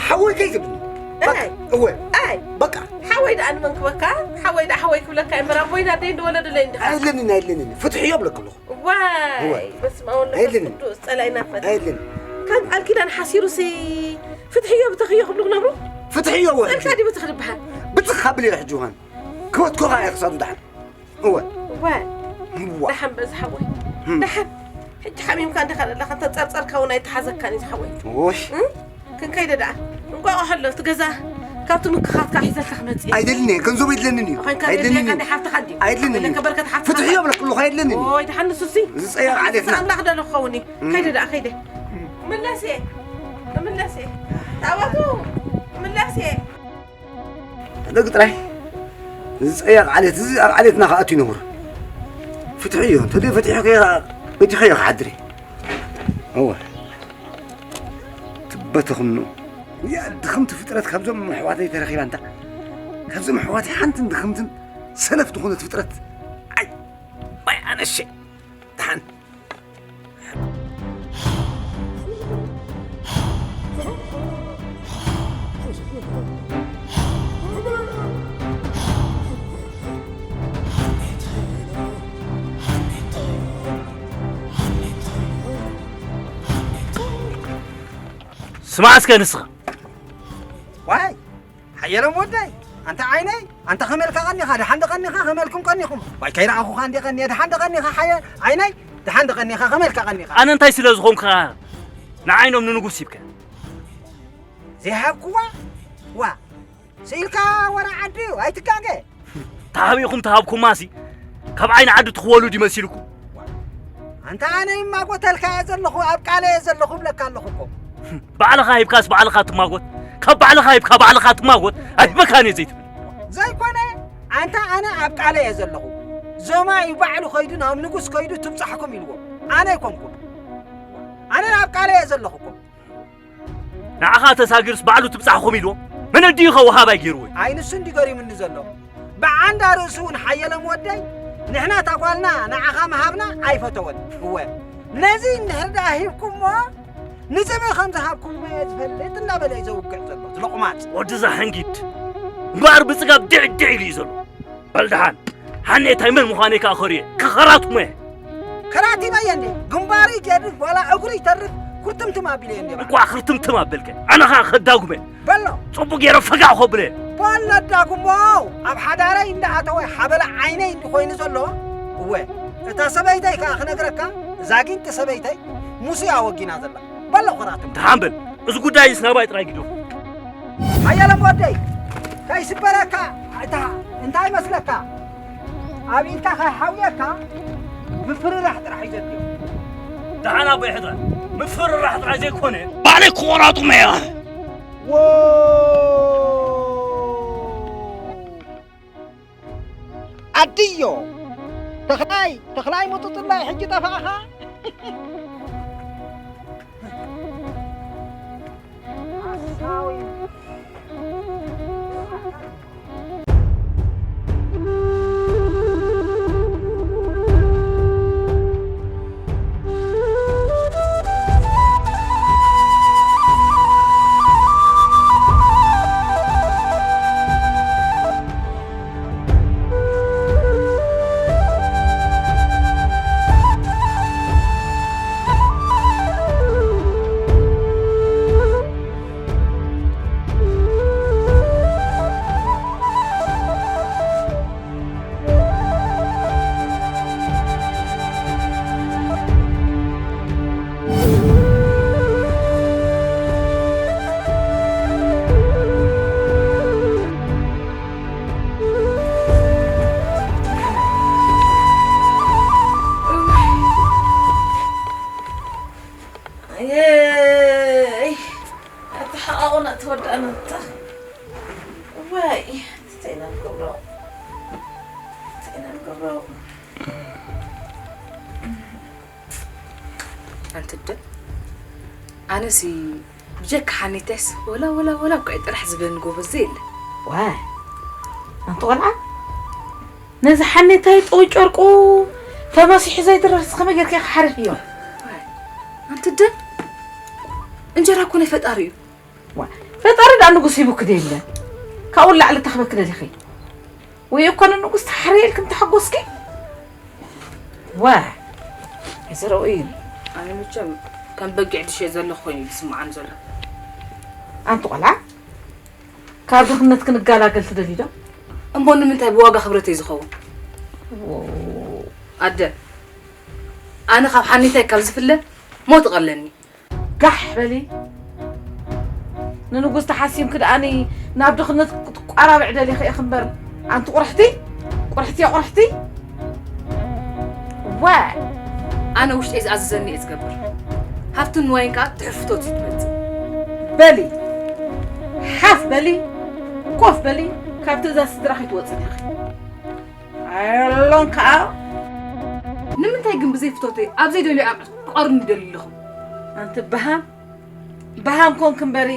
ሓወይ ከይትብልኒ በቃ እይ እወ ኣይ በቃ ሓወይ ደኣ ንመን ክበካ ሓወይ ደኣ ሓወይ ክብለካ እምበር ኣቦይን ኣደይን ዝወለዱለይ እንዲኻ ኣይለንን ኣይለንን ፍትሕዮ እብለክ ኣለኹ ዋይ በስመ ኣብ ወወልድ ወመንፈስ ቅዱስ ጸላኢና ፈት ኣይልን ከም ቃል ኪዳን ሓሲሩሲ ፍትሕዮ ብተኽዮ ክብሉ ክነብሩ ፍትሕዮ ወ ጸልካ ዲቡ ትኽድብሃል ብትኽ ኣብልዮ ሕጂ ውሃን ክወትኮኻ እየ ክሳዱ ዳሓን እወ እወ ዋ ደሓን በዚ ሓወይ ደሓን ሕጂ ሓሚምካ እንዲኻ ዘለኻ እንተ ጸርጸርካ እውን ኣይተሓዘካን እዩ ዝሓወይ ውይ ክንከይደ ደኣ እንቋቑሖ ኣሎ እቲ ገዛ ካብቲ ምክኻትካ ሒዘልካ ክመጽእ እየ ኣይደልን እየ ገንዘቡ የድለንን እዩ ኮይንካ ኣይደልን ዘድልየካ እዩ ናይ ሓፍትኻ ድዩ ኣይደልን እዩ ዘለካ በርከት ሓፍትኻ ፍትሒ እዮ ብለክልኹ ኣይደልን እዩ ኦይ ድሓን ንሱሲ ዝፀየቕ ዓሌትና ኣምላኽ ደሎ ክኸውን እዩ ከይደ ደኣ ከይደ ምለስ እየ ምለስ እየ ታቦቱ ምለስ እየ ሕደግ ጥራይ እዚ ጸያቕ ዓሌት እዚ ኣብ ዓሌትና ክኣቱ ይነብር ፍትሒ እዩ እንተደይ ፈቲሑ በቲኸዮ ክሓድር እዩ እወ ትበተኹኑ እዚኣ ድኽምቲ ፍጥረት ካብዞም ኣሕዋተይ ተረኺባ እንታ ካብዞም ኣሕዋተይ ሓንትን ድኽምትን ሰነፍ ዝኾነት ፍጥረት ኣይ ኣይ ኣነሸ ደሓን ስማዕ እስከ ንስኻ ዋይ ሓየሎም ወደይ ኣንታ ዓይነይ ኣንታ ከመልካ ቀኒኻ ደሓን ደቐኒኻ ከመልኩም ቀኒኹም ዋይ ከይረኣኹኻ እንዲ ቀኒየ ደሓን ደቐኒኻ ሓየ ዓይነይ ደሓን ደቐኒኻ ከመልካ ቀኒኻ ኣነ እንታይ ስለ ዝኾንካ ንዓይኖም ንንጉስ ሂብካ ዘይሃብኩዋ ዋ ስኢልካ ወረ ዓዲ እዩ ኣይትጋገ ተሃቢኹም ተሃብኩማሲ ካብ ዓይኒ ዓዲ ትኽወሉ ድዩ መሲልኩም ኣንታ ኣነ ይማጎተልካ እየ ዘለኹ ኣብ ቃለ እየ ዘለኹ ብለካ ኣለኹ እኮ ባዕልኻ ሂብካስ ባዕልኻ ትማጎት ካብ ባዕልኻ ሂብካ ባዕልኻ ትማጎት ኣይበካን እየ ዘይትብል ዘይኮነ ኣንታ ኣነ ኣብ ቃለ እየ ዘለኹ ዞማ እዩ ባዕሉ ከይዱ ናብ ንጉስ ከይዱ ትብጻሕኩም ኢልዎ ኣነ ኣይኮንኩም ኣነ ኣብ ቃለ እየ ዘለኹ እኮ ንዓኻ ተሳጊርስ ባዕሉ ትብጻሕኹም ኢልዎ መን ኣዲኡ ኸ ወሃባይ ገይርዎ እዩ ኣይ ንሱ እንዲ ገሪሙኒ ዘሎ ብዓንዳ ርእሱ እውን ሓየሎም ወደይ ንሕና እታ ጓልና ንዓኻ ምሃብና ኣይፈተወን እወ ነዚ እንድሕር ደኣ ሂብኩሞ ንፅምኢ ከም ዝሃብኩሞ እየ ዝፈልጥ እናበለ እዩ ዘውግዕ ዘሎ ዝለቑማፅ ወዲ ዛሕንጊድ እምበኣር ብፅጋብ ድዕድዕ ኢሉ እዩ ዘሎ በል ደሓን ሓኔታይ መን ምዃነይ ከኣ ኸርእየ ከኸራትሞ እየ ከራቲመየ እንዴ ግንባሩ ይገድፍ ዋላ እግሩ ይተርፍ ኩርትምትም ኣቢለየ እንዴ እንቋዕ ክርትምትም ኣበልከ ኣነ ኸኣ ከዳጉመ በሎ ጽቡቕ ገይረ ፈጋእ ኸብለ በሎ ዳጉሞ ኣብ ሓዳረይ እንዳኣተወ ሓበለ ዓይነይ እንዲኮይኑ ዘሎ እወ እታ ሰበይተይ ከኣ ክነግረካ እዛ ጊንጢ ሰበይተይ ሙስያ ወጊና ዘላ በሎ ኸራትም ደሓን በል እዚ ጉዳይስ ናባይ ጥራይ ግደፉ ሓያሎም ወደይ ከይስበረካ እታ እንታይ መስለካ ኣብ ኢድካ ከይሓውየካ ምፍርራሕ ጥራሕ እዩ ዘድልዮ ደሓን ኣቦይ ሕድረ ምፍርራሕ ጥራሕ ዘይኮነ ባዕለይ ክቆራጡመ እያ ኣድዮ ተኽላይ ተኽላይ ምጡጥላይ ሕጂ ጠፋእኻ ሓሳዊ ዜና ንገብሮ፣ ዜና ንገብሮ። ኣንቲ ኣደ፣ ኣነሲ ብጀካ ሓኔታይስ ወላ፣ ወላ፣ ወላ እኳ እዩ ጥራሕ ዝበኒ ጎበዝ ዘየለ። ዋይ፣ ኣንቲ ቆልዓ፣ ነዚ ሓኔታይ ጠው ጨርቁ ተመሲሑ ዘይትረፍስ ከመይ ጌርካ ኢኻ ሓሪፍዮ? ዋይ፣ ኣንቲ ኣደ፣ እንጀራ እኮ ናይ ፈጣሪ እዩ። ዋ፣ ፈጣሪ ደኣ ንጉስ ሂቡኪ ዶ የለን? ካብኡ ንላዕሊ እንታይ ክበኪ ደሊኺ? ወይ እኮ ንንጉስ ተሓርየ ኢልኪ ምተሓጎስኪ? ዋ፣ እዚ ርኡይ እዩ። ኣነ መቸም ከም በጊዕ ድሸ ዘለኹ ኮይኑ እዩ ዝስምዓኒ ዘሎ። ኣንቲ ቆልዓ፣ ካብ ድኽነት ክንገላገል ትደልዪ ዶ? እሞ ንምንታይ ብዋጋ ክብረተይ ዝኸውን? ዎ። ኣደ፣ ኣነ ካብ ሓኒታይ ካብ ዝፍለ ሞት እቐለኒ። ጋሕ በሊ። ንንጉስ ተሓሲምኪ ደኣኒ ናብ ድኽነት ክትቋራብዒ ደሊኺ ኢኺ እምበር፣ ኣንቲ ቁርሕቲ፣ ቁርሕቲ፣ ቁርሕቲ። ዋ! ኣነ ውሽጠይ ዝኣዘዘኒ እየ ዝገብር። ሃብትን ንዋይን ከኣ ትሕፍቶት እዩ ትመጽእ። በሊ፣ ሓፍ በሊ፣ ኮፍ በሊ፣ ካብ ትእዛዝ ስድራኺ ትወጽእ ዲኺ? ኣሎን ከኣ። ንምንታይ ግን ብዘይ ፍቶተይ ኣብ ዘይደልዮ ኣቕርኒ ደልዩ ኣለኹም? ኣንቲ በሃም፣ በሃም ኮንክ እምበሪ፣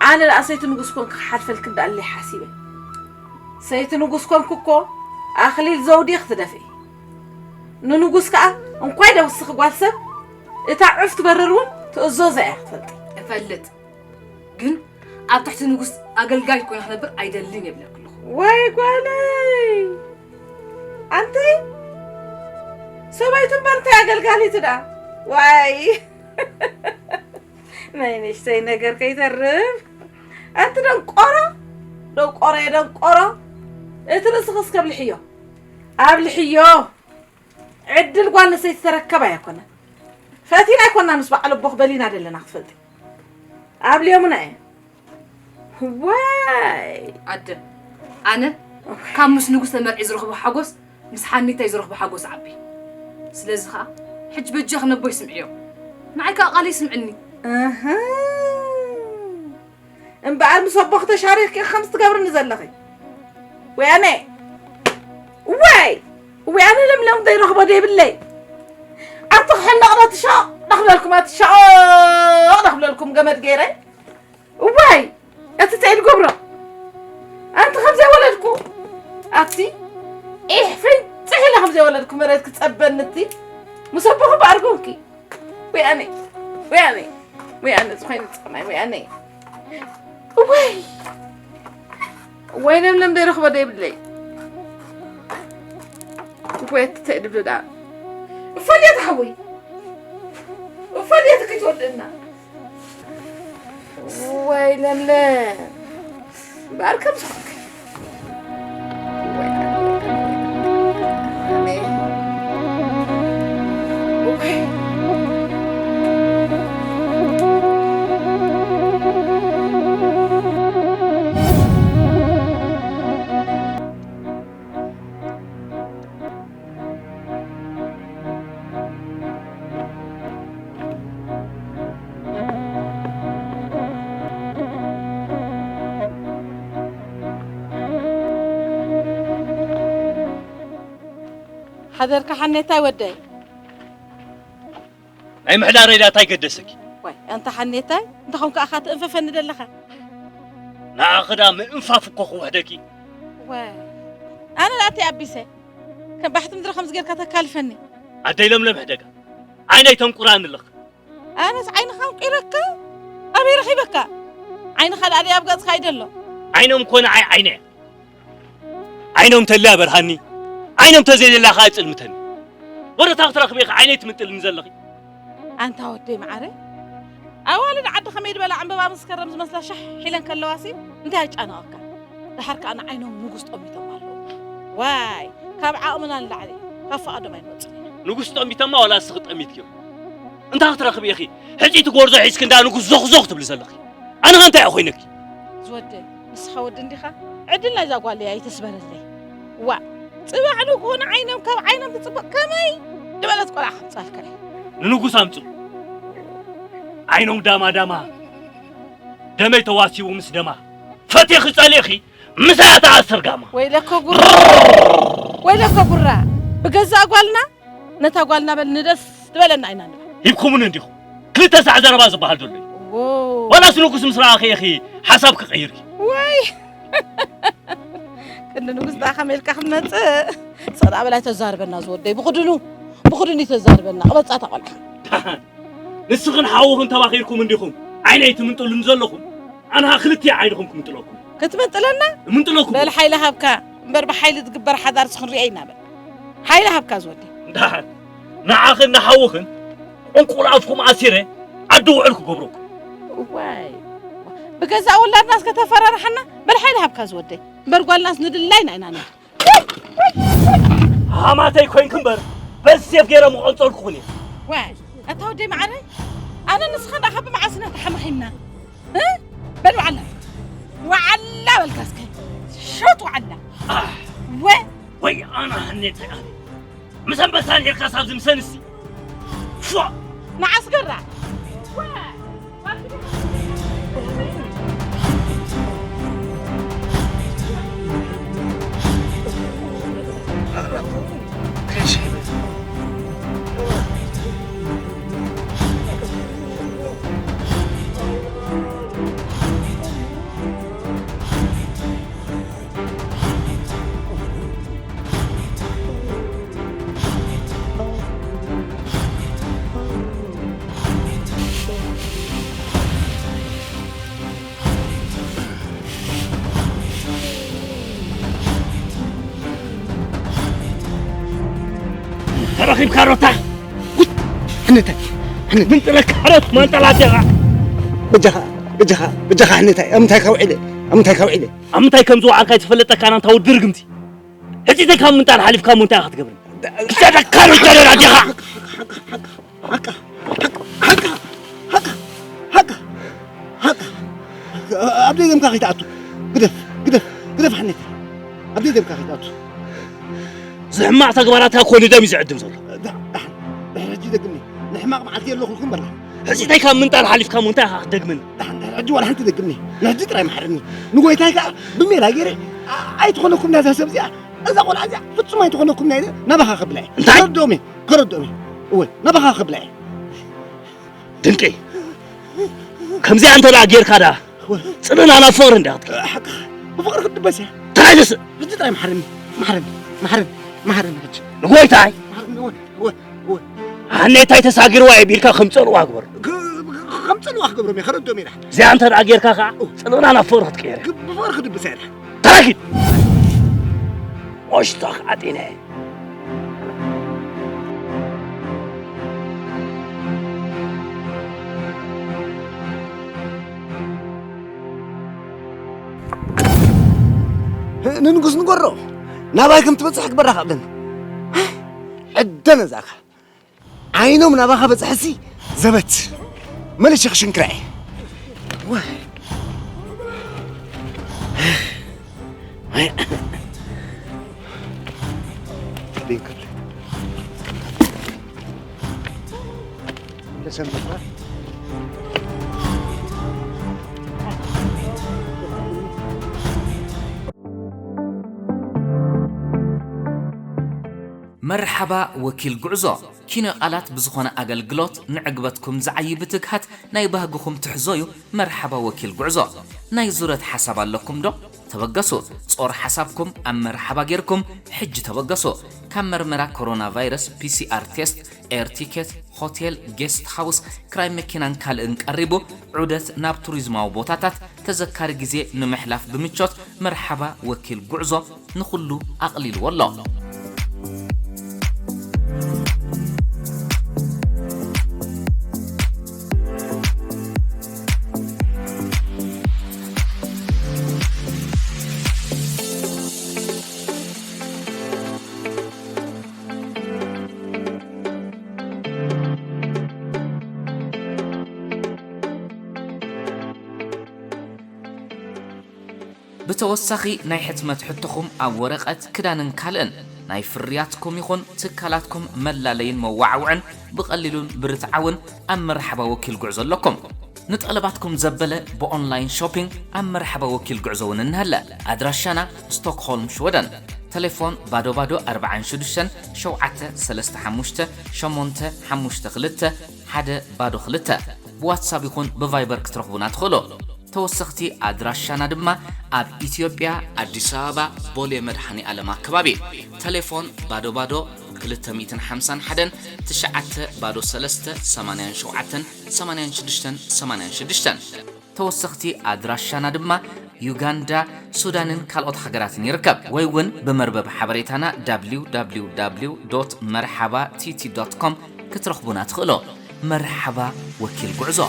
ኣነ ደኣ ሰይቲ ንጉስ ኮንክ ክሓልፈልክ እንዳኣለይ ሓሲበ። ሰይቲ ንጉስ ኮንክ እኮ ኣኽሊል ዘውዲ ክትደፍኢ። ንንጉስ ከኣ እንኳይ ደውስኺ ጓል ሰብ፣ እታ ዑፍ ትበርር እውን ትእዘዞ እያ ክትፈልጢ። እፈልጥ። ግን ኣብ ትሕቲ ንጉስ ኣገልጋይ ኮይነ ክነብር ኣይደልን የብለኪ ኣለኹ። ወይ ጓለይ! ኣንቲ ሰበይቱ እምበር እንታይ ኣገልጋሊት ደኣ? ዋይ! ናይ ንእሽተይ ነገር ከይተርፍ። ኣንቲ ደንቆሮ፣ ደንቆሮ፣ ደንቆሮ። እቲ ርእስኺ እስከ ኣብልሕዮ። ኣብልሕዮ። ዕድል ጓል ኣንስተይቲ ተረከባ ኣይኮነን። ፈቲና ኣይኮና ምስ በዓል ኣቦኽ በሊና ደለና ክትፈልጢ። ኣብልዮምና እየ። ዋይ! ኣደ፣ ኣነ ካብ ምስ ንጉስ ተመርዒ ዝረኽቦ ሓጎስ ምስ ሓኒታይ ዝረኽቦ ሓጎስ ዓቢ። ስለዚ ኸኣ ሕጂ በጃኺ ነቦይ ስምዕዮ። ንዓይ ከኣ ቃለይ ስምዕኒ። እህ። እምበኣር ምስ ኣቦኺ ተሻሪኽኪ ኢኺ ከምዚ ትገብርኒ ዘለኺ። ወያነ! ዋይ! ወያነ ለምለም ዘይረኽቦ ዘይብለይ። ኣቲ ክሕነቕ ዶ ትሻቕ ዶ ክብለልኩም፣ ኣቲ ሻቕ ዶ ክብለልኩም ገመድ ገይረ። እዋይ! እቲ እንታይ ኢሉ ገብሮ? ኣንቲ ከም ዘይወለድኩ፣ ኣቲ ኢሕ ፍንጭሕ ኢለ ከም ዘይወለድኩ መሬት ክጸበኒ እቲ ምስ ኣቦኺ በኣርጎንኪ። ወያነ፣ ወያነ፣ ወያነ፣ ዝኾይኑ ጸማይ ወያነ። እዋይ! እዋይ ለምለም ደይረኽቦ ደይብለይ። እዋይ፣ እቲ እንታይ ድብሎ ደኣ? እፈልየት ሓወይ፣ እፈልየት ከይትወድእና። እዋይ ለምለም፣ እምበኣር ከም ዝኾንክ። እዋይ፣ ኣሜን። እዋይ። ሓደርካ ሓኔታይ ወደይ። ናይ ምሕዳረይ ዳ እንታይ ገደሰኪ? ዋይ፣ ኣንታ ሓኔታይ፣ እንተኾንካ ኣኻ ትእንፈፈኒ ደለኻ። ንዓኺ ዳ ምእንፋፍ እኮ ክውሕደኪ። ዋይ፣ ኣነ ዳ ኣተይ ኣቢሰ፣ ከም ባሕቲ ምድሪ ከምዚ ጌርካ ተካልፈኒ። ኣደይ ለምለም ሕደጋ፣ ዓይነይ ተንቁራኒ ኣለኺ። ኣነስ ዓይንኻ ኣንቂረካ ኣበይ ረኺበካ? ዓይንኻ ደኣ ደይ ኣብ ገጽካ እዩ ደሎ? ዓይኖም እኮ ንዓይ ዓይነ እያ። ዓይኖም ተልያ በርሃኒ፣ ዓይኖም ተዘይደላ ኸኣ ይጽልምተኒ። ወረታ ክትረኽቢ ኢኺ ዓይነይ ትምጥልኒ ዘለኺ። ኣንታ ወደይ መዓረ፣ ኣዋልድ ዓዲ ከመይ ዝበላ ዕምበባ መስከረም ዝመስላ ሻሕ ኢለን ከለዋሲ እንታይ ኣጫነቐካ? ደሓር ከኣ ንዓይኖም ንጉስ ጠሚቶም ኣለዉ። ዋይ፣ ካብ ዓቕምና ንላዕሊ ካብ ፍቓዶም ኣይንወጽን ኢና። ንጉስ ጠሚቶማ ዋላ እስኺ ጠሚትኪዮ? እንታይ ክትረኽቢ ኢኺ? ሕጺቲ ጎርዞ ሒዝኪ እንዳ ንጉስ ዞኽ ዞኽ ትብሊ ዘለኺ? ኣነ ኸ እንታይ እየ ኮይነኪ? ዝወደይ፣ ንስኻ ወዲ እንዲኻ? ዕድል ናይዛ ጓለይ ኣይተስበረለይ። ዋእ፣ ጽባሕ ንግሆ ንዓይኖም ካብ ዓይኖም ትጽበቕ ከመይ ዝበለት ቆልዓ ከምጻልካ እየ። ንንጉስ ኣምጽኡ። ዓይኖም ዳማ ዳማ፣ ደመይ ተዋሲቡ ምስ ደማ። ፈቲኺ ጸሊእኺ፣ ምሳያ ተኣስር ጋማ። ወይለከ ጉራ፣ ወይለከ ጉራ። ብገዛእ ጓልና፣ ነታ ጓልና በል ንደስ ዝበለና ኢና ንብል። ሂብኩምን እንዲኹም። ክልተ ሳዕ ዘረባ ዝበሃል ዘሎ እዩ። ዎ። ዋላስ ንጉስ ምስ ረኣኺ ኢኺ ሓሳብ ክቕይር እዩ። ወይ! ክንዲ ንጉስ ደኣ ከመይ ኢልካ ክትመጽእ? ሰዳ በላይ ተዛርበና ዝወደይ፣ ብኽድኑ፣ ብኽድኑ ተዛርበና። ቅበጻ እታ ቆልዓ። ንስኽን ሓውኽን ተባኺርኩም እንዲኹም ዓይነይ ትምንጥሉን ዘለኹም። ኣንሃ ክልቲኡ ዓይንኹም ክምንጥለኩም። ክትመንጥለና? እምንጥለኩም። በል ሓይሊ ሃብካ እምበር ብሓይሊ ትግበር ሓዳርሲ ክንሪኦ ኢና በል። ሓይሊ ሃብካ ዝወደይ። ደሓን ንዓኽን ንሓውኽን ዑንቁር ኣፍኩም ኣሲረ ዓዲ ውዕል ክገብረኩም። እዋይ ብገዛእ ውላድናስ ከተፈራርሓና በል ሓይሊ ሃብካ ዝወደይ። እምበር ጓልናስ ንድላይና ኢና ንብል። ሃማተይ ኮይንክ እምበር በዚ ሴፍ ገይረ ምቐንጸልኩኽን እየ። ዋይ ኣታ ወደይ መዓረይ ኣነ ንስኻ ደኣ ካብ መዓስ ኢና ተሓማኺምና? እ? በል ወዓላ ወዓላ በልካ እስከ ሸጥ ወዓላ ወ ወይ ኣነ ሃኔተይ ኣነ ምስ ኣንበሳ ነርካስ ኣብዚ ምሰንሲ ፎ መዓስ ገራ ተረኺብካ ሮታ ሕነታይ ሕነት ምንጥረ ካሮት ማንጠላት ኢኻ በጃኻ በጃኻ በጃኻ ሕነታይ ኣብ ምንታይ ካብ ውዒለ ኣብ ምንታይ ካብ ውዒለ ኣብ ምንታይ ከም ዝወዓልካ ኣይትፈለጠካን ኣንታ ወዲ ርግምቲ ሕጺተይ ካብ ምንጣል ሓሊፍካ እሞ እንታይ ኢኻ ትገብር ክሰደካ ንጠረራ ዲኻ ሓቃ ሓቃ ሓቃ ሓቃ ሓቃ ኣብ ደገምካ ከይትኣቱ ግደፍ ግደፍ ግደፍ ሓኔታ ኣብ ደገምካ ከይትኣቱ ዝሕማቕ ተግባራትካ ኮኒ ደም እዩ ዝዕድም ዘሎ ድሕሪ ሕጂ ደግምኒ ንሕማቕ መዓልቲ የለኹልኩም በላ ሕጺተይ ካብ ምንጣል ሓሊፍካ ሞ እንታይ ኢኻ ክትደግመኒ ድሕሪ ሕጂ ዋላ ሓንቲ ደግምኒ ንሕጂ ጥራይ መሓረኒ ንጎይታይ ከኣ ብሜላ ገይረ ኣይትኾነኩም ናዛ ሰብ እዚኣ እዛ ቆልዓ እዚኣ ፍጹም ኣይትኾነኩም ናይ ናባኻ ከብላ እየ እንታይ? ከረድኦም እየ ከረድኦም እየ እወ ናባኻ ከብላ እየ ድንቂ ከምዚኣ እንተ ደኣ ጌርካ ደኣ ጽልእና ናብ ፍቕሪ እንዲያ ክትቀይር ሓቅኻ ብፍቕሪ ክትድበስ እያ ተናይደስ ሕጂ ጥራይ መሓረኒ መሓረኒ መሓረኒ መሓረኒ ሕጂ ንጎይታይ መሓረኒ እወ እወ እወ ሃኔታይ ተሳጊርዋ እየ ቢልካ ከም ጸልዋ ግበር ከም ጸልዋ ክገብሮም እየ ከረድኦም እየ እዚኣ እንተ ደኣ ጌርካ ከዓ ጽልእና ናብ ፍቕሪ ክትቀይር እያ ብፍቕሪ ክድብሳ እያ ተረኪብ ወሽቶኽ ኣጢነ ንንጉስ ንገሮ ናባይ ከም ትበፅሕ ግበራ ካብደን ዕደነ ዛካ ዓይኖም ናባኻ በፅሐሲ ዘበት መለሽ ክሽንክራ መርሓባ ወኪል ጉዕዞ ኪነ ቃላት ብዝኾነ ኣገልግሎት ንዕግበትኩም ዝዓዪ ብትግሃት ናይ ባህግኹም ትሕዞ እዩ። መርሓባ ወኪል ጉዕዞ ናይ ዙረት ሓሳብ ኣለኩም ዶ? ተበገሱ። ጾር ሓሳብኩም ኣብ መርሓባ ጌርኩም ሕጂ ተበገሱ። ካብ መርመራ ኮሮና ቫይረስ፣ ፒሲኣር ቴስት፣ ኤር ቲኬት፣ ሆቴል፣ ጌስት ሃውስ፣ ክራይ መኪናን ካልእን ቀሪቡ ዑደት ናብ ቱሪዝማዊ ቦታታት ተዘካሪ ግዜ ንምሕላፍ ብምቾት መርሓባ ወኪል ጉዕዞ ንኹሉ ኣቕሊልዎ ኣሎ። ብተወሳኺ ናይ ሕትመት ሕቶኹም ኣብ ወረቐት፣ ክዳንን ካልእን ናይ ፍርያትኩም ይኹን ትካላትኩም መላለይን መዋዓውዕን ብቐሊሉን ብርትዓውን ኣብ መርሓባ ወኪል ጉዕዞ ኣለኩም። ንጠለባትኩም ዘበለ ብኦንላይን ሾፒንግ ኣብ መርሓባ ወኪል ጉዕዞ እውን እንሀለ። ኣድራሻና ስቶክሆልም ሽወደን። ቴሌፎን ባዶ ባዶ ኣርባዓን ሽዱሽተን ሸውዓተ ሰለስተ ሓሙሽተ ሸሞንተ ሓሙሽተ ክልተ ሓደ ባዶ ክልተ። ብዋትሳፕ ይኹን ብቫይበር ክትረኽቡና ትኽእሉ። ተወሰኽቲ ኣድራሻና ድማ ኣብ ኢትዮጵያ ኣዲስ ኣበባ ቦሌ መድኃኔ ዓለም ኣከባቢ። ቴሌፎን ባዶ ባዶ ክልተ ሚእትን ሓምሳን ሓደን ትሽዓተ ባዶ ሰለስተ ሰማንያን ሸውዓተን ሰማንያን ሽዱሽተን ሰማንያን ሽዱሽተን። ተወሰኽቲ ኣድራሻና ድማ ዩጋንዳ፣ ሱዳንን ካልኦት ሃገራትን ይርከብ። ወይ እውን ብመርበብ ሓበሬታና www መርሓባ ቲቲ ኮም ክትረኽቡና ትኽእሉ። መርሓባ ወኪል ጉዕዞ።